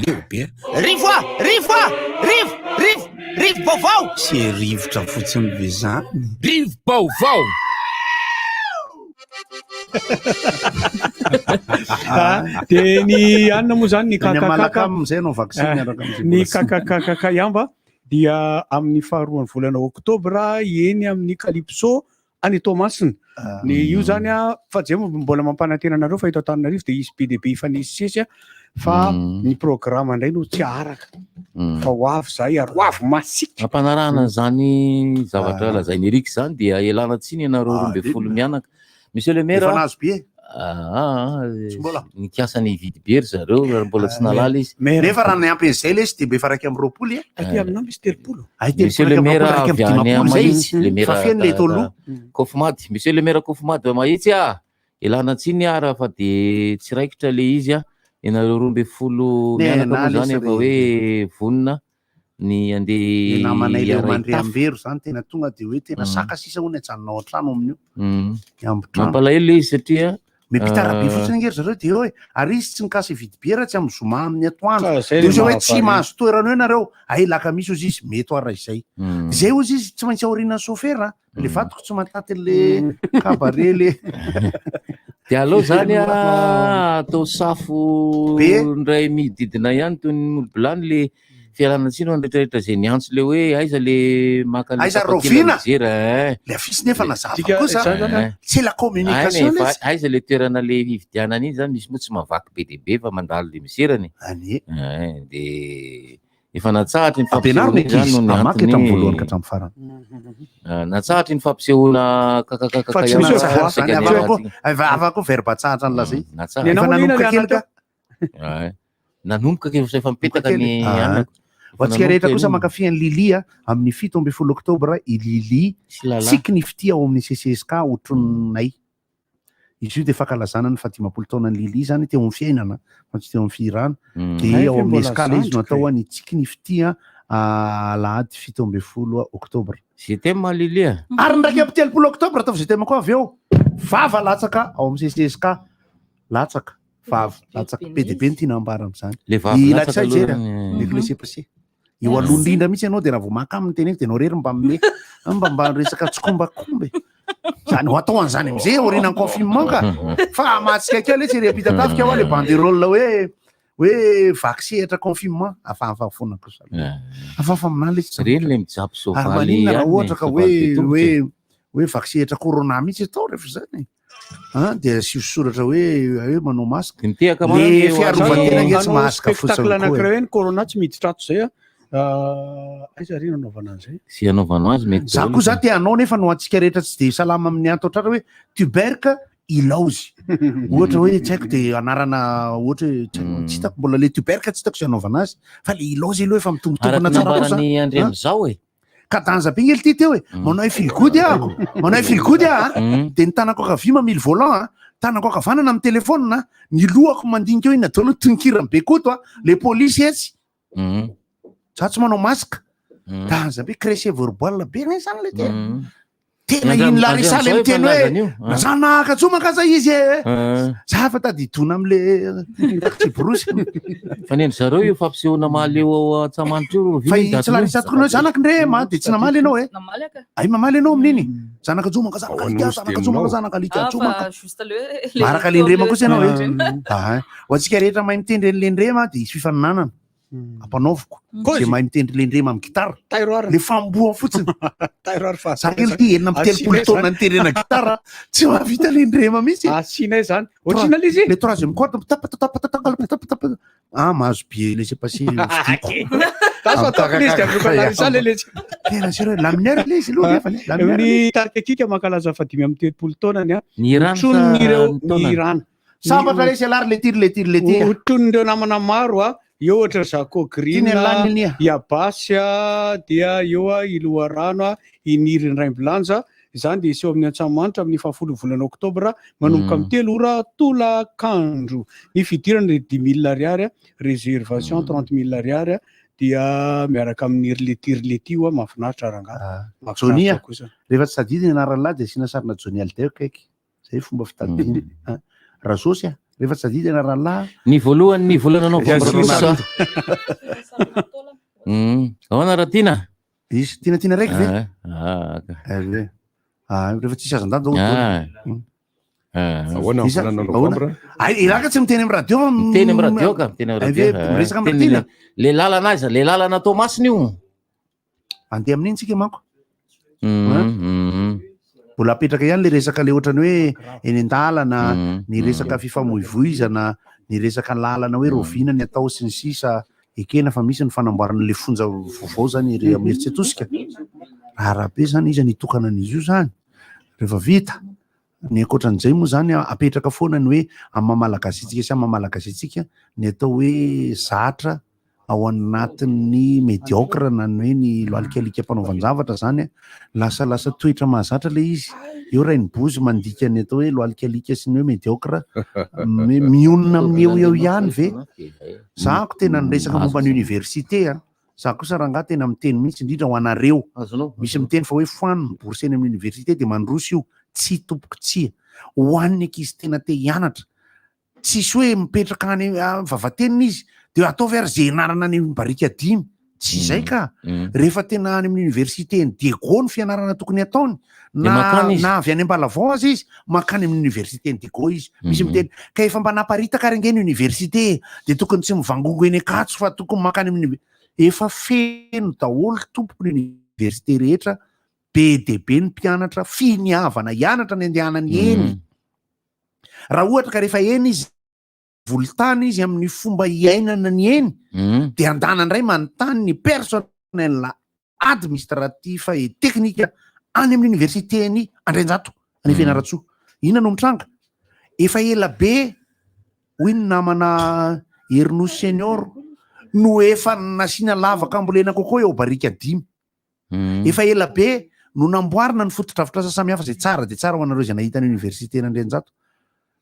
leo be. Rivo a! Rivo a! Rivo! Rivo! Rivo-baovao! Tsy rivotra fotsiny ve zany? Rivo-baovao! Dia ny anona moa zany ny KKK zay anao vaksiny miaraka amin'izay ny KKKKK iamba dia amin'ny faharoan'ny volana oktobra eny amin'ny Calypso any Toamasina. Ny io zany a fa je mbola mampanantena anareo fa eto Antananarivo dia hisy be dia be hifanesisesy a fa ny programme indray no tsy araka fa ho avy zay ary ho avy masiaka. Ampanarahana an'izany zavatra lazain'i Eric izany dia ialana tsiny ianareo 12 mianaka. Monsieur le maire Efa nahazo billet? Ah, Tsy mbola. Nikasa ny hividy be ry zareo ary mbola tsy nahalala izy. Nefa raha niampy an'izay ilay izy dia mba efa 21 e. Aty aminao misy 30. Ay, Monsieur le maire avy any 51 izay Mahitsy, le maire Fa feno ilay eto aloha. Kofomady. Monsieur le maire Kofomady Mahitsy ah. Ialana tsiny ah raha fa dia tsy raikitra le izy ah. Ianareo 12 Ne, mianaka moa na zany lesy efa re. hoe vonona ny andeha Ny namanay leo hiara-hitafo. Mandriambero zany tena tonga dia hoe tena saka sisa hono ajanona ao an-trano amin'io. Miambotrano. Mampalahelo le izy satria Miampita arabe fotsiny ange ry zareo dia eo e. Ary izy tsy nikasa hividy biera tsy amin'ny zoma amin'ny atoandro. Ka zay Dia le ozy hoe tsy mahavariana. mahazo toerana eo nareo. Ay lakamisy ozy izy mety ara izay. Izay ozy izy tsy maintsy aorianan'ny sofera. Le vadiko tsy mahatanty le cabaret le. Dia aleo zany a atao safo ndray mididina ihany toy ny molobilany le fialana tsiny ho an'ny rehetrarehetra izay niantso le hoe aiza le maka le Aiza tapakila rahoviana? mijery eh. Le affiche nefa nazava Dika- kosa. zany zany a. C'est la communication Aina e, fa lesy. aiza le toerana le hividianana iny zany misy moa tsy mavaky be dia be fa mandalo le miserana e. Anie. Eh, de efa natsahatry ny Ampianaro ny fampisehoana iny zany ankizy noho ny hamaky hatramin'ny antony voalohany ka hatramin'ny farany. Ah, natsahatry ny fampisehoana kakakakaka Fa tsy ihany misy fa hoe saika zany ny afaka koa, ratsy. efa afaka koa verbe tsahatra ny lazay. Natsahatra. Efa nanomboka kely ka. Ah, Nanomboka kely efa mipetaka ny Ah. anako. Ho antsika rehetra kosa mankafy an'i Lily a, amin'ny 17 oktobra i Lily Sy Lala. Tsiky ny fitia ao amin'ny CCSK hotroninay. Izy io dia fankalazana ny faha-50 taonan'i Lily izany teo amin'ny fiainana fa tsy teo amin'ny fihirana. Dia Hay ao ve amin'ny mbola Escale izy no zandriko atao e? ny Tsiky ny Fitia alahady 17 oktobra. Je t'aime Lily a! Ary ny 31 oktobra ataovy je t'aime koa avy eo. Vava latsaka ao amin'ny CCSK. Latsaka, vava, latsaka. Be dia be ny tiana ambara amin'izany. Le vava I latsaka Latsay aloha jery a. zany. Le laissez-passer. Eo aloha indrindra mihitsy ianao dia raha vao maka aminy teneniko dia ianao irery mba mime mba mba resaka tsikombakomba e. Zany ho atao an'izany amizay aorianan'ny confinement ka. Fa mahatsikaiky ahy letsy ery Ampitatafika hoa le banderole hoe hoe vaky sehatra confinement hafahafa foana kosa. Hafahafa aminah letsy zany. Reny le mijapy Ary soavaly maninona raha ihany e, ohatra ka hoe soavaly be tongotra hoe e. hoe vaky sehatra corona mihitsy atao rehefa izany e. Ah, dia asio soratra hoe hoe manao masque. Mitehaka Le mantsy eo fiarovan-tena ange tsy Hanao masque fotsiny spectacle koa e. anankiray hoe ny corona tsy miditra ato izay a. Ah, aiza ary no anaovana an'izay? Sy anaovanao azy mety Za daholo koa za izany. te hanao nefa no antsika rehetra tsy dia salama amin'ny ato tratra hoe tuberque ilaozy. Ohatra hoe tsy haiko dia anarana ohatra hoe tsy haiko, tsy hitako mbola le tuberque tsy hitako izay anaovana azy fa le ilaozy aloha efa mitombotombona Araka ny tsara kosa. nambaran'i André Hein? amizao e. Ka danza be ngely ty teo e. Manao hoe feel good aho. Manao hoe feel good aho. Dia ny tanako ankavia mamily volant a, tanako ankavanana amin'ny téléphone, ny lohako mandinika eo inona daholo ny tononkira Bekoto a, le polisy etsy. Za tsy manao masque. Danza be cressé verbal be anie zany le tena. Tena iny Larissa le miteny hoe zanaka tsomaka aza izy e. Za fa tady hidona amle taxi-brousse. Fa ny an-dry zareo io fampisehoana mahaleo ao Antsahamanitra io Fa i tsy Larissa tokony hoe zanako ndre ma de tsy namaly ianao e. Namaly aka. Ay mamaly ianao amin'iny. Zanaka tsomaka zanaka alika zanaka tsomaka zanaka alika Ah, tsomaka. fa juste le le Maraka lendrema kosa ianao e. Lendrema. Ah, ho antsika rehetra mahay mitendry an'i lendrema dia hisy fifaninanana. Ampanaoviko. Kozy. Izay mahay mitendry lendrema amin'ny gitara. Le famboa fotsiny. Za kely ty 36 taona niterena gitara tsy mahavita lendrema mihitsy. Asiana izany. Ohatrina le izy? Le troisième corde tapatapatapatapatapatapa. Ah mahazo billet laissez passer fidiko. Taso ataoko le izy dia avoaka Larissa le le. Tena sérieux, la mineur le izy aloha nefa la mineur. Ny tarika Kika mankalaza faha-35 taonany a. Ny Iran sa Hotronin'ireo ny taonany? ny Iran. Sambatra lesy ialahy ry le ty ry le ty ry le ty. Hotronin'ireo namana maro a. Eo ohatra Jaco Green, Tiany ialahy ny ania. i Abbas a, dia eo a i Loharano a, i Niry Raimbilanja. Izany dia hiseho amin'ny Antsahamanitra amin'ny fahafolo volana oktobra manomboka amin'ny 3 ora tolakandro. Ny fidirana dia 5000 ariary a, réservation 30000 ariary a, dia miaraka amin'ny ry Lety ry Lety io a, mahafinaritra rangahy. Johnny Mahafinaritra a, kosa. rehefa tsy tadidy ny anaran'lahy dia asiana sarina Johnny Hallyday akaiky. Zay fomba fitadidiana. Ah, Razosy a, rehefa tsy tadidy anaran'lahy. Ny voalohany volana novambra kosa. Ahoana raha tiana? Izy tiana tiana raiky ve? Ah, ah. Eh, ah, rehefa tsisy azan-danja hoy Ah. Dolo. Ahoana Iza? volana Ahoana? novambra? Ay, iraka tsy miteny amin'ny radio fa Miteny amin'ny radio ka, miteny amin'ny Ay, radio. ve, miresaka amin'ny Miteny Tiana. Le lalana aiza? Le lalana Toamasina io. Andeha amin'iny tsika manko. Mbola apetraka ihany le resaka le ohatrany hoe eny an-dalana, ny resaka fifamoivoizana, ny resaka lalana hoe roviana ny atao sy ny sisa ekena fa misy ny fanamboarana le fonja vaovao zany ery Imerintsiatosika. Raharaha be zany iza ny hitokana an'izy io zany rehefa vita. Ny ankoatran'izay moa zany apetraka foana ny hoe amin'ny maha malagasy antsika sy amin'ny maha malagasy antsika ny atao hoe zatra ao anatin'ny médiocre na ny hoe ny loalikalika mpanaovan-javatra zany a, lasalasa toetra mahazatra le izy. Eo Rainibozy mandika ny atao hoe loalikalika sy ny hoe médiocre, mionona amin'ny eo eo ihany ve? Za ko tena niresaka momba ny université a, za kosa rangahy tena miteny mihitsy indrindra ho anareo. Misy miteny fa hoe foano ny bourse eny amin'ny université dia mandroso io. Tsia tompoko tsia. Ho an'ny ankizy tena te hianatra, Tsisy hoe mipetraka any vavatenina izy de ataovy ary ze ianarana any amin'ny barika dimy. Tsy izay ka. Rehefa tena any amin'ny université ny Diego ny fianarana tokony ataony, De na mankany izy. na avy any Ambalavao aza izy, mankany amin'ny université ny Diego izy. Misy miteny ka efa mba naparitaka ary ange ny université e, de tokony tsy mivangongo eny Ankatso fa tokony mankany amin'ny uni-, efa feno daholo tompoko ny université rehetra, be dia be ny mpianatra, finiavana hianatra ny andehanany eny. Raha ohatra ka rehefa eny izy volotany izy amin'ny fomba iainana ny eny mm. dia andana indray manontany ny personnel administratif et technique any amin'ny université ny Andrainjato any mm. Fianarantsoa. Inona no mitranga? Efa ela be hoy ny namana Herinosy Senior no efa nasiana lavaka ambolena kokoa eo barika dimy. Efa ela be no namboarina ny fotodrafitrasa samihafa izay tsara dia tsara ho anareo izay nahita ny université-n'Andrianjato.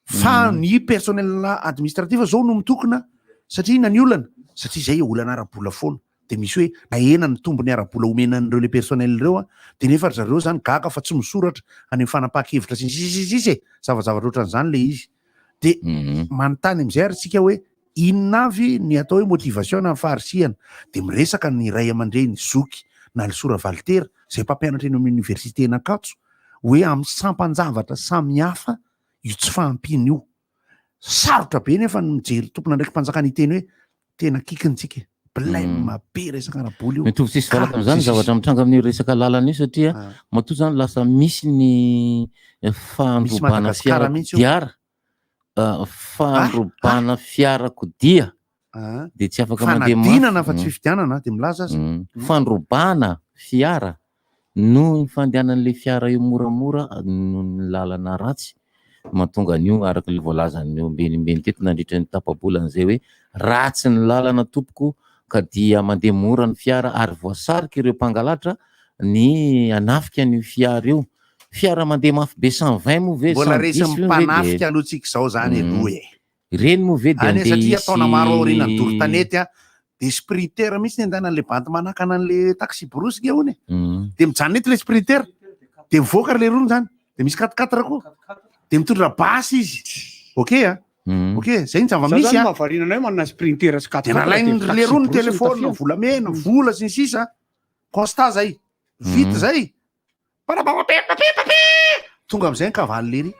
Fa ny personnel administratif zao no mitokona satria inona ny olana? Satria zay olana ara-bola foana. De misy hoe nahena ny tombony ara-bola omena an'ireo le personnel ireo an, de nefa ry zareo zany gaga fa tsy misoratra any amin'ny fanapahan-kevitra sy ny sisa sy ny sisa e! Zavazavatra ohatran'izany le izy. De manontany amin'izay ary tsika hoe inona avy ny atao hoe motivation na ny faharisihana? De miresaka ny ray aman-dreny, zoky, Nalisoa Ravalitera, izay mpampianatra eny amin'ny oniversiten'Ankatso, hoe amin'ny sampan-javatra samihafa io tsy fahampiana io. Sarotra be nefa ny mijery tompon'andraiki-panjakana hiteny hoe tena kikintsika e. Blème be resaka ara-bola io. Mitovy tsisy valaka amin'izany ny zavatra mitranga amin'io resaka lalana io satria matoa izany lasa misy ny fandrobana fiara fandrobana fiarakodia dia tsy afaka mandeha mafy. Fanadinana fa tsy fifidianana dia milaza aza. Fandrobana fiara Noho ny fandehanan'ilay fiara io moramora noho ny lalana ratsy no mahatonga an'io araka ilay voalazan'ny ombenimbeny teto nandritra ny tapa-bolana izay hoe ratsy ny lalana tompoko ka dia mandeha mora ny fiara ary voasarika ireo mpangalatra ny hanafika an'io fiara io. Fiara mandeha mafy be 120 moa ve, Mbola 110 resin'ny ve dia mpanafika aloha tsika izao izany aloha e. Ireny moa ve dia Any andeha satria hisy taona maro aoriana ny doro tanety a, dia sprinter mihitsy ny andehanan'ilay bandy manakana an'ilay taxi brousse nge hono e. Dia mijanona eto ilay sprinter, dia mivoaka ry lerony zany, dia misy quatre quatre koa, dia mitondra basy izy. Ok a, ok, zay ny Za zava-misy zany a. mahavariana anay manana sprinter sy quatre Dia quatre dia nalain'ny taxi lerony brousse no téléphone, tafihana. volamena, vola sy ny sisa. Constat zay, vita zay. Tonga amizay ny cavalerie.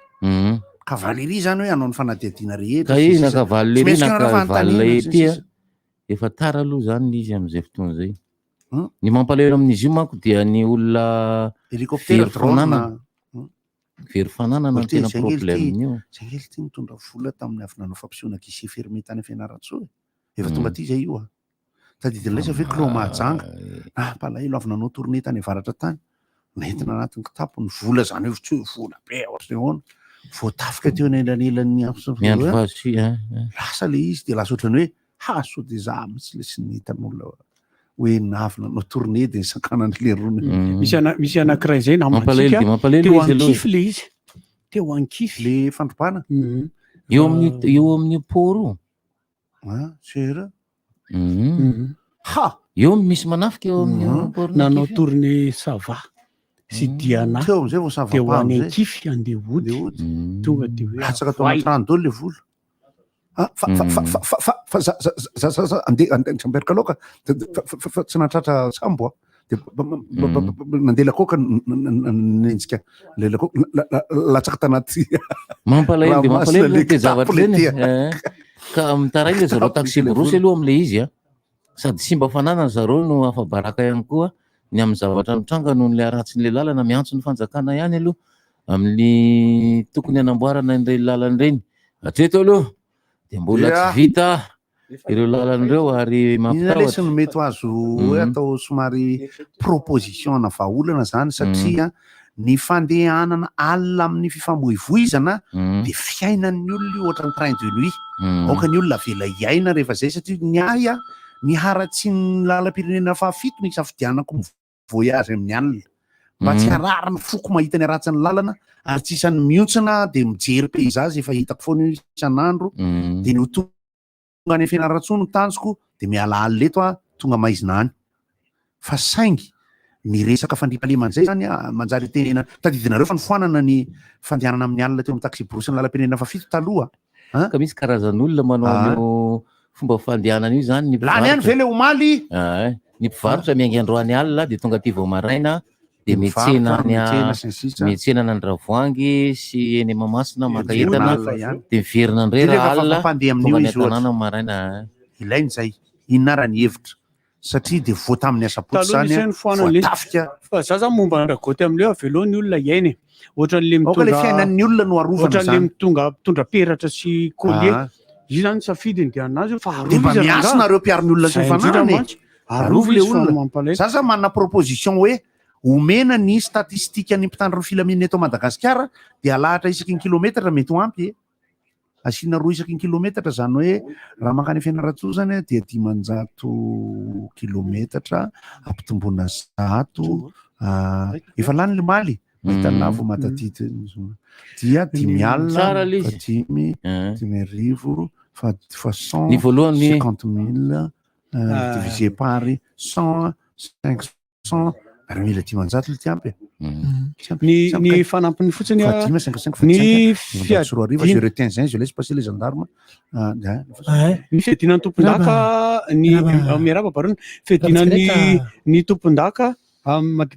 Cavalerie zany hoe hanao ny fanadihadiana rehetra. Ka sy ny izy na sisa. cavalerie Tsy maintsy na ianareo fanontaniana cavalerie sy ny ety a, sisa. efa tara aloha zany izy amizay fotoana zay. Ny mampalahelo amin'izy io manko dia ny olona Hélicoptère, very drone. fananana. Very fananana no Ity, tena zay ngely ity, problème-io. zay ngely ity nitondra vola tamin'ny avy nanao fampisehoana guichet fermé tany Fianarantsoa e. Efa tonga aty zay io a. Tadidin'ilay izy ve Clos Mahajanga? Nampalahelo avy nanao tournée tany avaratra tany. Nentina anatin'ny kitapo ny vola zany hoe tsy hoe vola be ohatry ny ahoana. Voatafika teo anelanelan'ny afo Ny andro fahasoa, hein, hein. Lasa le izy dia lasa ohatran'ny hoe ha sao dia za mihitsy le sy ny hitan'olona hoe navy nanao tournée dia nisakanan'ny lerony. Misy ana- misy anankiray izay namantsika Mampalahelo dia mampalahelo teo izy aloha. Ankify le izy. Teo Ankify. Le fandrobana? Eo amin'ny eo amin'io port io. Hein, sérieux? Ha! Eo misy manafika eo amin'ny port Nanao Ankify io. tournée Sava sy Diana. Teo amizay vao Sava Dia ho pa any amizay. Ankify andeha hody. Tonga dia hoe Latsaka tao avoay. anaty rano daholo le vola. Ah, fa fa fa fa fa fa fa za za za za za andeha andeha amberika loaka fa fa fa fa tsy nahatratra sambo a. Dia nandeha lakoaka nenjika le lakoaka latsaka tanaty Mampalahelo dia ranomasina mampalahelo le le kitapo zavatra le ireny tia. e. Ka mitaraina le zareo Kitapo taxi le brousse vola. aloha am'le izy a. Sady simba fananana zareo no afa-baraka ihany koa ny amin'ny zavatra mitranga noho ny le haratsin'le lalana. Miantso ny fanjakana ihany aloha amin'ny tokony hanamboarana an'ireny lalana ireny. Hatreto aloha dia mbola tsy vita ireo lalana ireo ary Inona mampitahotra. lesy no mety ho azo hoe atao somary proposition na vahaolana zany satria ny fandehanana alina amin'ny fifamoivoizana dia fiainan'ny olona io ohatran'ny train de nuit. Aoka ny olona avela hiaina rehefa zay satria ny ahy a, ny haratsian'ny lalam-pirenena fahafito no isafidianako voyage amin'ny alina mba tsy harary ny foko mahita ny haratsin'ny lalana ary tsy isan'ny mihontsina dia mijery paysage efa hitako foana io isan'andro dia ny ho tonga any Fianarantsoa no tanjoko dia miala alina eto aho tonga maizina any fa saingy ny resaka fandriampahalemana izay zany manjary tenena tadidinareo fa nofoanana ny fandehanana amin'ny alina teo amin'ny taxi brousse ny lalam-pirenena fahafito taloha Ka misy karazan'olona manao an'io fomba fandehanana io zany ny Lany ihany ve le omaly? Ah, ny mpivarotra miainga androany alina dia tonga aty vao maraina dia miantsena any miantsena sy ny sisa. miantsena any Andravoahangy sy eny Mahamasina maka Miverina entana alina ihany. dia miverina indray Dia raha rehefa alina fampandeha amin'io tonga any izy ohatra. an-tanàna maraina. ah. Ilaina izay. Inona ara ny hevitra? Satria dia voa tamin'ny asabotsy Taloha izany nisy an, ny foanana ilay izy. voatafika. Fa za zany momba an-dRagoty amin'ilay hoe avelao ny olona hiaina e. Ohatran'ilay Aoka ilay mitondra fiainan'ny olona no arovana ohatran'ilay izany. mitonga mitondra peratra sy collier. Ah. Io zany safidiny dia anazy io fa Dia arovy mba izy miasa rangahy. nareo mpiaro ny olona sy ny Zay indrindra fananany e. mantsy. Arovy Arovy ilay izy fa olona. mampalahelo. Za zany manana proposition hoe omena ny statistique ny mpitandro ny filaminana eto Madagasikara dia alahatra isaky ny kilometatra mety ho ampy e. Asiana roa isaky ny kilometatra izany hoe raha mankany Fianarantsoa izany dia 500 kilometatra ampitomboina 100 efa lany le omaly. Mahita ny lafo mahatadidy ny zoma. Dia dimy alina Tsara le fa izy. dimy 50 fa cent Ny voalohany- 50 000 divisé par 100 500 ary mila 500 le ty ampy e. Tsy ampy, Ny tsy ampy ny kay. fanampiny fotsiny Fa a dimy cinq cinq fa ny 2025, je retiens zay, je laisse passer les gendarmes. Ah, Ny fiadiana ny tompon-daka ny miarahaba barona fiadiana ny tompon-daka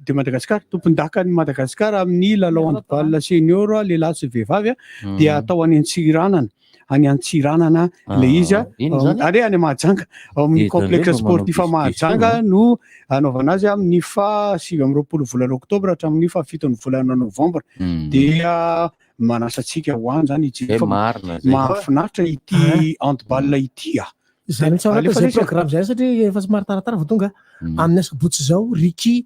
de Madagascar tompon-daka ny Madagascar amin'ny lalao handball senior lehilahy sy vehivavy a dia atao any Antsiranana any Antsiranana le izy a Ino zany? ary any Mahajanga ao amin'ny Dia complexe tandremo manao sportif bisibisy Mahajanga eo, no anaovana azy amin'ny faha 29 volana oktobra hatramin'ny faha 7 ny volana novambra dia manasa antsika ho any zany hijery Zay fa marina zay. mahafinaritra ity handball ity a Zany mihitsy Alefa zay lesy. programme zay satria efa somary taratara vao tonga amin'ny asabotsy izao Ricky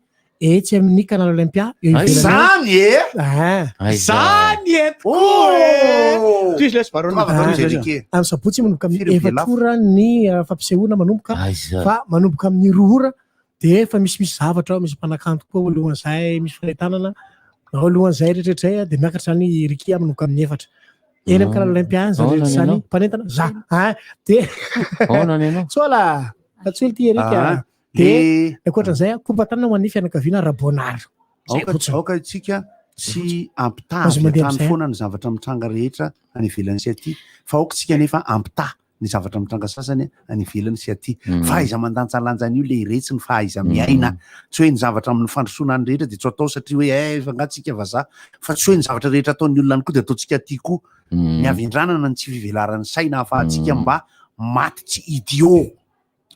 etsy amin'ny Canal Olympia eo Aiza. ivelany Zany e! Ah. Zany e tokoa e! Toy izy lesy barona. Tonga avy Ricky. Amin'ny sabotsy manomboka amin'ny Firy be efatra lafo. ora ny fampisehoana manomboka Aiza. fa manomboka amin'ny 2 ora dia efa misimisy zavatra ao, misy mpanakanto koa alohan'izay, misy fanentanana ao alohan'izay rehetrarehetra izay dia miakatra izany i Ricky manomboka amin'ny efatra. Eny amin'ny Canal Olympia any izany Ahoana rehetra ny izany anao? mpanentana za ah dia Ahoana ny anao? Tsola Tsola ty Eric Ah, dia le- ankoatran'izay kompatanana ho an'ny fianakaviana Rabonary. Zay Aoka fotsiny. aoka isika tsy ampitaha Azo avy mandeha hatrany amin'izay. foana ny zavatra mitranga rehetra any ivelany sy aty fa aoka isika nefa ampitaha ny zavatra mitranga sasany any ivelany sy aty. Fahaiza mandanjalanja an'io le iretsy ny fahaiza miaina. Tsy hoe ny zavatra amin'ny fandrosoana any rehetra dia tsy atao satria hoe eh fa angaha tsika vazaha fa tsy hoe ny zavatra rehetra ataon'ny olona any koa dia ataontsika aty koa. Ny havendranana ny tsy fivelaran'ny saina ahafahantsika mba maty tsy idiot.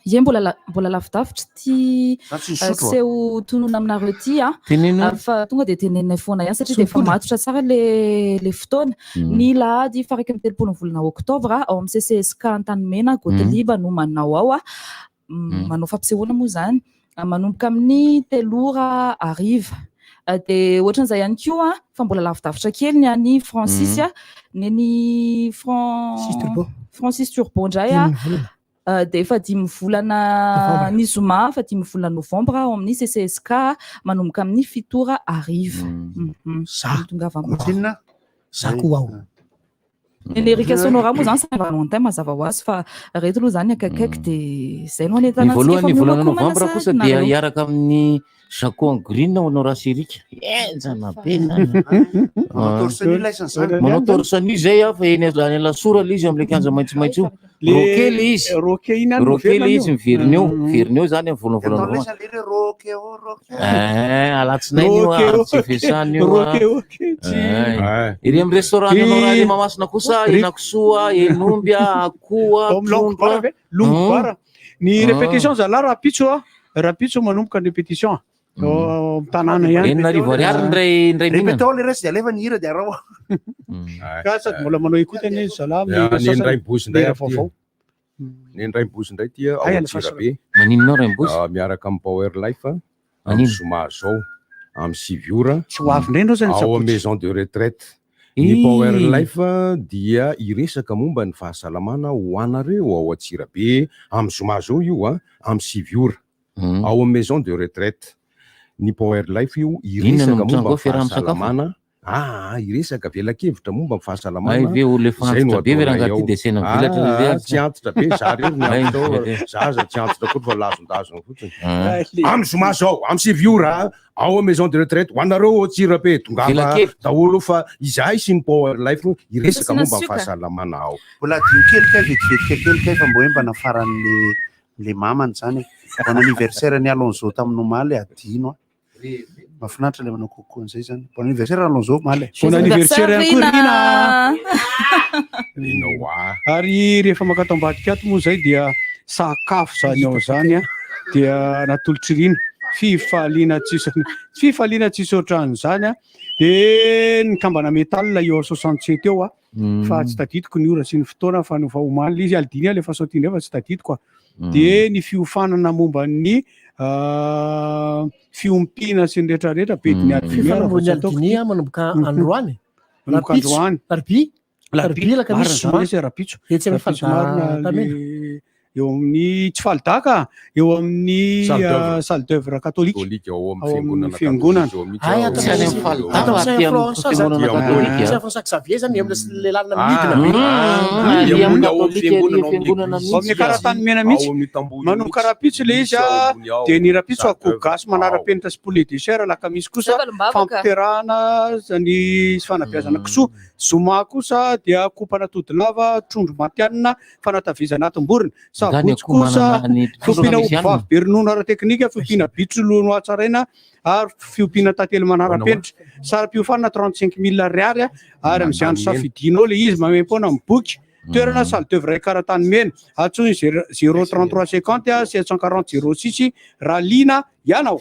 Ie, mbola la- mbola lavidavitra ity Za tsy nisotro a. seho tonona aminareo ity a. Teneno. Fa tonga dia teneninay foana ihany satria dia efa Sompona. matotra tsara le fotoana. Ny lahady faha 31 ny volana oktobra ao amin'ny CCSK Antanimena Gottlieb no manao ao a. Manao fampisehoana moa izany. Manomboka amin'ny 3 ora hariva. Dia ohatran'izay ihany koa fa mbola lavidavitra kely ny an'i Francis a. Ny an'i Francis Turbo indray a. Dimy volana. Dia efa dimy volana Novambra. ny zoma fa dimy volana novambra ao amin'ny CCSK manomboka amin'ny 7 ora hariva. Za. Tongava maro. Za koa ao. Ny Erika Sonora moa zany Saint Valentin mazava ho azy fa reto aloha zany akaikaiky dia izay no Ny anentanantsika voalohany efa volana miomakomana novambra sahady kosa dia nareo. hiaraka amin'ny Jaco en green ao Honorasy Erika. Enjana be zany. Manao torse nu laisany zany. Manao torse nu zay aho fa eny any Alasora le izy amin'ilay kianja maitsomaitso io. Le- Roquet le izy. Roquet iny any Roquet miverina le izy io. miverina eo. Miverina eo zany amin'ny voalohany volana Atao novambra. laisany le roke oh roke. Eh, alatsinainy io Roquet, a, roquet. tsy fesana io a. Roquet, roquet, tsy- Eh. Ery amin'ny restaurant Ry- anao raha Mahamasina kosa Ry- henakisoa, hen'omby, akoho, Ao amin'ny longue trondro. bar ve? Longue bar. Ny Ah. répétition zalahy rahampitso a. Rahampitso manomboka ny répétition. Ao amin'ny tanàna ihany. 6000 ariary ny ndray mihinana. Répétao le reste dia alefa ny hira dia arao. Ka sady mbola manao écoute anie izy zalahy amin'ny Ya, ny sasany. Raimbozy indray Hira aty. vaovao. Ny Raimbozy indray ty ao Ay, Antsirabe. Maninona Raimbozy? Miaraka amin'ny Power Life amin'ny zoma zao amin'ny 9 ora. Tsy ho avy indray ndreo zany Ao sabotsy. amin'ny maison de retraite. Ny Ih. Power Life dia hiresaka momba ny fahasalamana ho anareo ao Antsirabe amin'ny zoma zao io a amin'ny 9 ora. Ao amin'ny maison de retraite. Ny Power Life io Inona no hiresaka mitranga momba ao ny fiaraha-misakafo? fahasalamana. Ah, hiresaka velakevitra momba ny fahasalamana. Ay ve olona efa Zay no antitra be ve ataonay rangahy ty ao. dia asiana mivelatra Ah, le tsy antitra be, za rery ny Ay, antitra ao. ve. Za aza tsy antitra koa fa lazondazona fotsiny. Ah. Amin'ny zoma zao, amin'ny 9 ora, ao amin'ny maison de retraite, ho anareo ao Antsirabe, tongava Velakevitra. daholo fa izahay sy ny Power Life no hiresaka Asiana momba ny sioka. fahasalamana ao. Mbola adino kely kay vetivety kely kay fa mbo hoe mba nafaran'le le mamany zany. Bon anniversaire ny Alonso tamin'ny omaly adino a. Mahafinaritra le manao kokoa an'izay zany. Bon anniversaire Alonso omaly. Bon anniversaire ihany koa Rina. Rina. Ary rehefa makato ambadika ato moa zay dia sakafo zany ao zany a dia natolotry Rina fifaliana tsisy fifaliana tsisy ohatran'izany a de ny kambana metal eo 67 eo a fa tsy tadidiko ny ora sy ny fotoana fa nofa omaly izy aldiny alefa sortie indray fa tsy tadidiko a de ny fiofanana momba ny fiompiana sy ny rehetrarehetra be diny adiny Fiofanana momba ny aldinia manomboka androany. Manomboka Rahampitso, androany. Larobia. Larobia, alakamisy, Marina zoma. zany lesy, rahampitso. Etsy amin'ny Rahampitso Falda marina Tamena. le Eo amin'ny tsy faly daka, eo amin'ny Salle d'œuvre. salle d'œuvre catholique. Catholique ao Ao amin'ny amin'ny fiangonana fiangonana. catholique ao mihitsy Ay, ao. ato Tsy any amin'ny faly Ato daka, amin'ny aty amin'ny Saint François zany. fiangonana katolika. Saint François Xavier zany eo amin'ny le lalana Ah, midina be. Ah, Ary ary ambony amin'ny ao amin'ny katolika ary fiangonana ao amin'ny fiangonana église. Ao amin'ny mihitsy. karatany mena Ao mihitsy. amin'ny tamboho io Manomboka mihitsy. rahampitso le izy Misy ao a, ambony ao. dia ny rahampitso Salle akoho d'œuvre. gasy Ao. manara-penitra sy poulet de chair, alakamisy kosa Zay valimbavaka. fampiterahana ny fanabeazana kisoa. Zoma kosa dia kopana todilava, trondro matihanina, fanatavezana atim-borona. Zany Sabotsy akoho kosa manana ny fiompiana misy ombivavy hanina. be ronono ara-teknika, fiompiana bitro no hatsaraina ary fiompiana tantely manara-penitra. Saram-piofanana 35 000 ariary a, ary amin'izay andro safidinao le izy maimaimpoana amin'ny boky. Toerana salle d'œuvre karatany mena. Antsoy 0 033 50 740 06 raha liana ianao.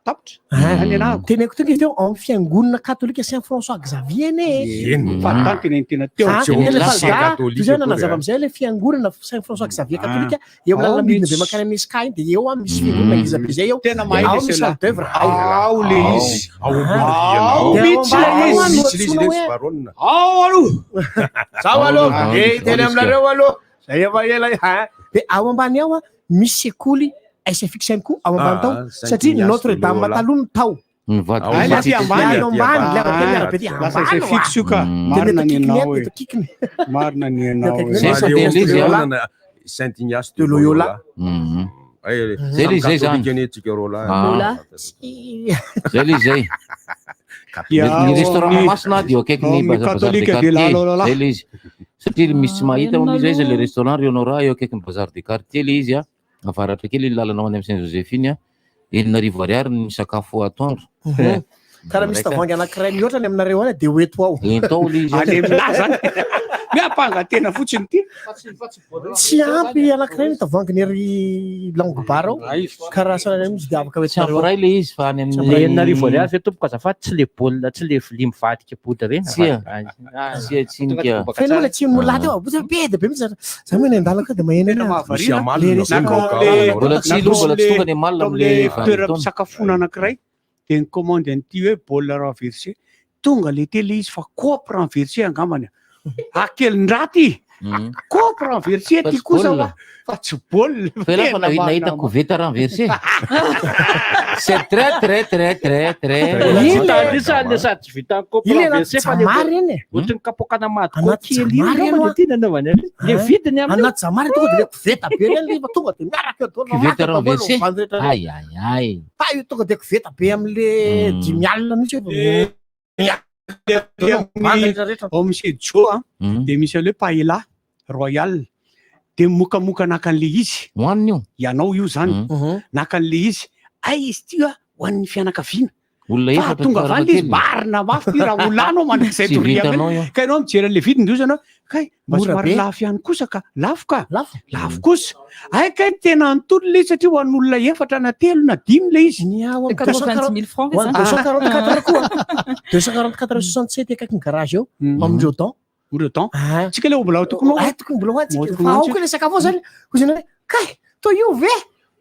Tapitra. Any anahako. Teneko tonga izy teo ao amin'ny fiangonana katolika Saint François Xavier ne. Eny. Fahatany teneny tena teo. Ah, Tsy ao tena amin'ny faly lycée da, catholique toy izay akory, nanazava ah. amizay le fiangonana Saint François Xavier katolika eo amin'ny Ao lalana midina be mihitsy. mankany amin'ny SK iny dia eo a misy fiangonana ngeza be zay eo. Tena mahay Ao le misy cela. salle d'œuvre. Ao le izy. Ao ambony rihana Ao ao. mihitsy le Ao izy. mihitsy le izy le tsy baronina. Ao aloha. Zao aloha, Ao, eh, teny ao, aminareo aloha. Zay efa ela ha. Dia ao ambany ao a misy sekoly SFX ihany koa ao ambany Ah, tao Saint satria Ignace Notre de Dame Loyola. taloha no tao. Mivadika Ao Ay, ho aty ambany. Ilay ambany, Ah, ilay ambany, ilay aty Lasa ambany, izay fixe io ka. Mm. Marina ny Dia anao mety e. kikiny, kikiny. Marina ny anao e. Zay fa Eo tena izy, ah. fiangonana Saint Ignace De Loyola. Mhm. Eh, Zay le izy zay samy zany. katolika anie tsika roa lahy. Ah. Lola. Zay le izy zay. Ya, Ny ao restaurant amin'ny- Mahamasina dia eo akaiky ao ny amin'ny bazar bazar de katolika de quartier. la Lola. Zay le izy. Satria misy tsy mahita Ah, hono izy aiza le aloha. restaurant ry Honora eo akaiky ny bazar de quartier le izy a. Avaratra kely ny lalana ho any amin'ny Saint Josephine a. 600 ariary ny sakafo atoandro. Karaha misy tavoahangy anankiray mihoatra ny aminareo any dia ho eto ao. Ento ao le izy. Any aminahy zany. Miampanga tena fotsiny ty. Tsy ampy anankiray ny tavoahangy ny ery Longue Bar ao. Karaha sanana mihitsy dia afaka ho Tsy ampy entinareo ao. ray le izy fa any Le amin'ny 6000 ariary ve tompoko azafady tsy le baolina tsy le vilia mivadika body reny. Tsia. Ah, Tsia, tsinika. Fa ianao le tsy molahy teo, ah, be dia be mihitsy zany. Za moa eny an-dalana koa dia maheno Tena eny. Misy mahavariana. amalona Le ve ny Naka gaokao le- Honora? Mbola tsy aloha, mbola tsy tonga ny amalona Tao amin'le am'le vanintaona. toeram-pisakafoana anankiray dia ny commande an'ity hoe bol renversé. Tonga le tele izy fa coupe renversé angambany. Akelin-draty. Coupe renversé Fa ty tsy kosa baolina. wa fa tsy baolina. Fa ela fa Tena nahita marina. koveta renversé. C'est très très très très très. Iny le sady le sady tsy vita coupe Iny renversé anaty fa le jamary iny e. ohatry ny kapoakana Anaty madiko kely iny jamary angamba aloha. de tiana anaovany azy. Le Ah. vidiny amin'io. Anaty jamary tonga dia le koveta be reny le fa tonga dia miaraka eo daholo. Koveta mamaky daholo, renversé. vandy rehetra rehetra. Ay ay ay. Fa io tonga dia koveta be amin'le 50 mihitsy io. Vandy rehetra rehetra. Ao amin'ny Sejo a dia misy an'le paella royal dia mokamoka naka an'le izy. Hoaniny io. Ianao io zany. Naka an'le izy. Ay izy ty a ho an'ny fianakaviana. Olona Fa efatra tonga avy any le izy farafahakeliny. marina mafy ty raha olona anao mandrakizay Tsy doria vitanao io. Ka ianao mijery an'le vidiny io zany kay mba Mora somary be. lafo ihany kosa ka lafo ka. Lafo. Lafo kosa. Ay kay tena antonony le izy satria ho an'olona efatra na telo na dimy le izy. Ny ao amin'ny 90 000 francs Ho an'ny ve zany? 244 koa. 244 67 akaiky ny garage eo. Amin'ireo dent. Amin'ireo dent. Ah. Tsika le mbola tokony ho. Ay, tokony mbola ho antsika. Mbola tokony Fa ho ao antsika. koa le sakafo ao zany. Hoy zany hoe, kay, toy io ve?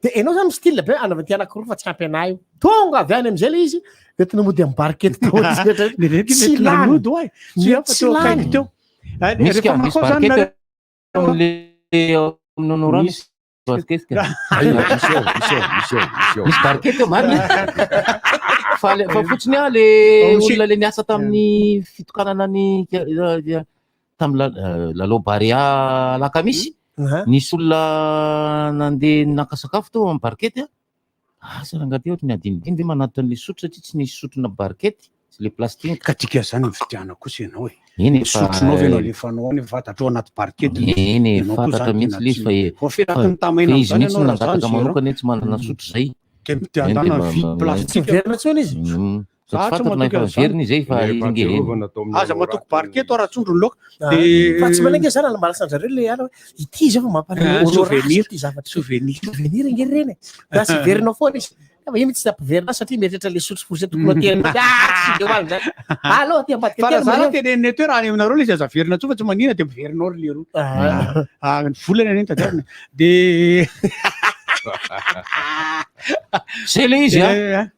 Dia ianao zany style be anaovana ty anankiroa fa tsy ampy anahy io. Tonga avy any amizay le izy, dia tena mody amin'ny barikety daholo izy rehetra rehetra. Le rehetra Tsy mety lany. nanody hoay. Tsy Mety hafa tsy teo akaiky lany. teo. Ay, Misy rehefa ka misy makao zany barikety nareo. amin'le amin'ny Honora misy barikety ka. Ay, misy ao, misy ao, misy ao, misy ao. Misy barikety eo marina. Fa le fa fotsiny ah le Ao misy- olona le niasa tamin'ny fitokanana ny tamin'ny lalao Barea Alakamisy. Aha. Nisy olona nandeha naka sakafo teo amin'ny barikety a. Asa rangahy ty ohatry ny adinodino ve manatitra an'le sotro satria tsy nisy sotrona barikety sy le plastique. Ka dika zany mividiana kosa ianao e. Eny efa Sotronao ve ianao alefanao any fantatrao anaty barikety. Eny e, Ianao koa fantatra zany mihitsy tena le izy fa tsy- Voafelaky ny tamaina fa izy amin'izany mihitsy ianao no raha zany nangataka Gérard. manokana hoe tsy manana sotro zay. Dia mividianana Eny, dia vy Tsy plastique. miverina intsony izy. Fa Za tsy tsy fantatra na matoky efa an'izany. miverina izy zay fa Ilay izy nge eny. fahatsiarovana tao amin'ny Aza Honora matoky barikety ao raha tsondro ny laoka. Ah. Dia Fa tsy manenga zany anambalasandra reo le ala hoe ity zao fa mampalahelo Ah, Honora souvenir. ity zavatra. Souvenir. Souvenir nge reny e. Raha tsy verinao foana izy. Fa io mihitsy tsy ampiverina azy satria mieritreritra le sotro fotsiny tokony ho aty amin'ny- Ah, tsy de ho any zany. Allo, aty ambadika Fa aty raha ary za raha Maria. tenenina eto hoe raha any aminareo le izy aza averina tso fa tsy manina dia miverinao ry leroa. Ah. Ah, ny volana anie no tadiavina. Dia Zay le izy a. Eh,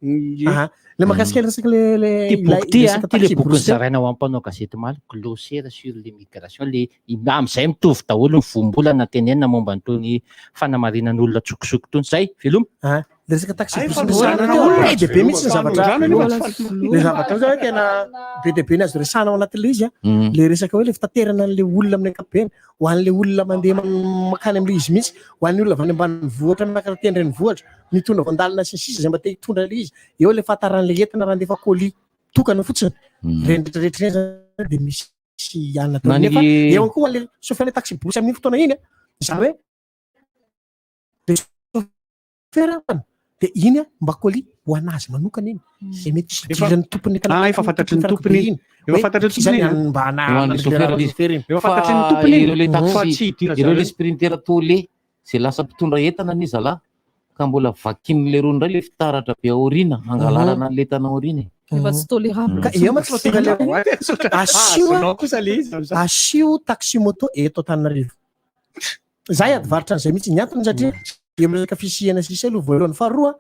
eh. Ah. Le mahakasika le resaka le le Ty boky ty a, resaka ty le taxi boky brousse teo. nozaraina ho an'ny mpanao gazety omaly, glossaire sur l'immigration, le amin'izay mitovy daholo ny voambolana tenenina momba an'itony fanamarinan'olona tsokosoko itony. Zay, veloma. Ah, le resaka taxi Ay, brousse fanondranana resahana teo, olona. be dia be mihitsy ny zavatra Fanondranana nefa tsy faly. le zavatra zao hoe tena be dia be ny azo resahana ao anatin'ilay izy a. Mm. Le resaka hoe le fitaterana an'le olona amin'ny ankapobeny, ho an'le olona mandeha mankany amin'ilay izy mihitsy, ho an'ny olona avy any ambanivohitra miakatra aty an-drenivohitra, mitondra voan-dalana sy ny sisa izay mba te hitondra ilay izy. Eo le fahataran'ilay entana raha andefa colis tokana fotsiny. Ireny rehetra rehetra ireny zany dia misy ihany atao. Na ny- Nefa eo koa le chauffeur le taxi brousse amin'iny fotoana iny a, izany hoe le chauffeur dia iny a mba colis ho an'azy manokana iny. Izay mety tsy Efa- hidiran'ny tompony entana Ah, efa fantatry ny tompony iny. Efa Hoe fantatry ny izany tompony iny. mba Ho an'ny na- chauffeur ilay izy. chauffeur iny. Efa Fa fantatry ny tompony iny. ireo le Fa taxi, tsy hidira ireo le zareo. sprinter tôle, zay lasa mpitondra entana anie zalahy, ka mbola vakin'ilay rony indray le fitaratra be aoriana, hangalarana an'ilay entana aoriana e. Efa tsy tolérable. Ka eo mantsy mahatonga le asio Azonao kosa le izy amin'izay. asio taxi moto eto Antananarivo. Zahay ady varotra an'izay mihitsy ny antony satria eo amin'ny resaka fisihana sy sisa aloha voalohany faharoa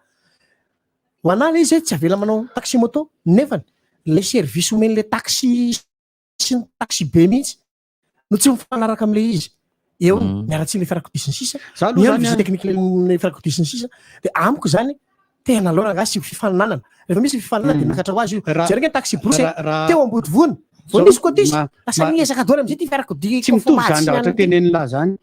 ho anah le izy hoe tsy avela manao taxi moto nefany le service omen'le taxi sy ny taxi be mihitsy no tsy mifanaraka amin'le izy eo miaratsy le fiarakodia sy ny sisa Za aloha eo zany ny visite a- technique le fiarakodia sy ny sisa de amiko zany tena aleo rangahy sy fifaninanana rehefa misy fifaninanana de miakatra ho azy io Raha- jereo nge taxi brousse raha- raha- teo Ambodivona vao Zao- nisy cotise ma- lasa ma- niezaka daholo amizay ty fiarakodia Tsy mitovy conformable zany sy zavatra ny tenenin'lah zany.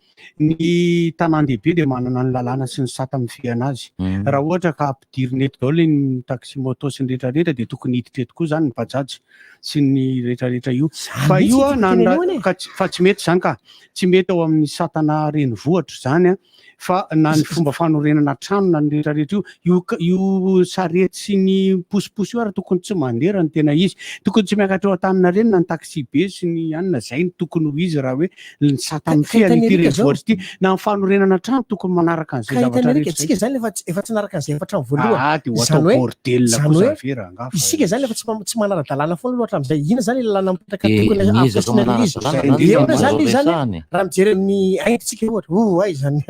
Ny tanàn-dehibe dia manana ny lalàna sy ny sata mifehy anazy. Raha ohatra ka ampidirina eto daholo ny taxi moto sy ny rehetrarehetra dia tokony hiditra eto koa zany ny bajaj sy ny rehetrarehetra io. Fa mihitsy io a, ity na ny tenenina io ra- ka tsy- fa tsy mety zany ka. Tsy mety ao amin'ny satana renivohitra zany a. Fa na ny fomba fanorenana trano na ny rehetrarehetra io, io ka- io sarety sy ny posiposy io ary tokony tsy mandeha raha ny tena izy. Tokony tsy miakatra eo Antaninarenina ny taxi be sy ny anona, zay no tokony ho izy raha hoe ny sata Ka- mifehy ka an'ity hitan'i Erika zao. renivohitra ity. Na ny fanorenana trano tokony manaraka an'izay Ka zavatra hitan'i Erika, rehetra tsika izay. zany efa tsy efa tsy naraka an'izay efa hatramin'ny voalohany. Ah, dia ho Izany atao hoe- bordel izany koa hoe zany ve raha angaha fa- Isika zany efa tsy ma- tsy manara-dalàna foana aloha hatramin'izay. Inona zany ilay lalàna mipetraka Dia tokony miezaka ampiasaina ilay izy? manara-dalàna zany Eo no zany izy zany resahana e. raha mijery ny aintsika ohatra, oh aiza ny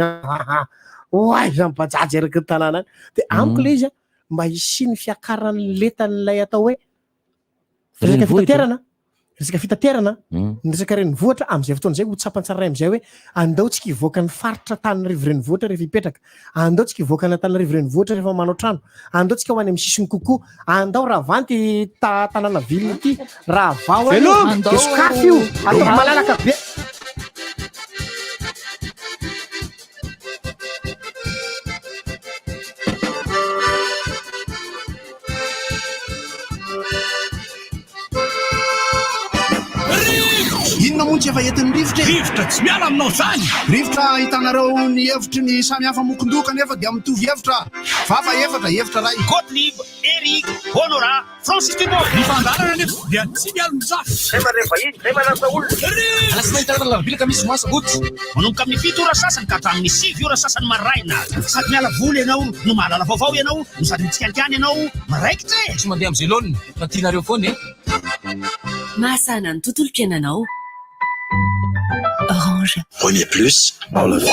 oh aiza ny bajaj eraky ny tanàna any. Dia amiko ilay izy a, mba hisian'ny fiakaran'ny lentan'ilay atao hoe resaka Renivohitra. fitaterana, resaka fitaterana, Mm. ny resaka renivohitra amin'izay fotoana izay ho tsapantsara amin'izay hoe andao tsika hivoaka ny faritra Antananarivo renivohitra rehefa hipetraka, andao tsika hivoaka ny Antananarivo renivohitra rehefa manao trano, andao tsika ho any amin'ny sisiny kokoa, andao raha vanty ta tanàna ville ity, raha vao any io, Veloma! dia sokafy io, ataovy malalaka be. Inona moa no tsy efa entin'ny rivotra e? Rivotra tsy miala aminao izany! Rivotra ahitanareo ny hevitry ny samy hafa mokon-doha kanefa dia mitovy hevitra. Vava efatra, hevitra iray. Gottlieb, Eric, Honorat, Francis Dubois. Ny fandaharana anefa dia tsy mialon-jafy. Zay mandray vahiny, zay manasa olona. Alatsinainy, talata, alarobia, alakamisy, zoma, sabotsy. Manomboka amin'ny 7 ora sasany ka hatramin'ny 9 ora sasany maraina. Sady miala voly ianao no mahalala vaovao ianao no sady mitsikalikany ianao. Miraikitra e! Tsy mandeha amin'izay laoniny fa tianareo foana e! Mahasahana ny tontolom-piainanao. Orange. Premier plus, dans la vie.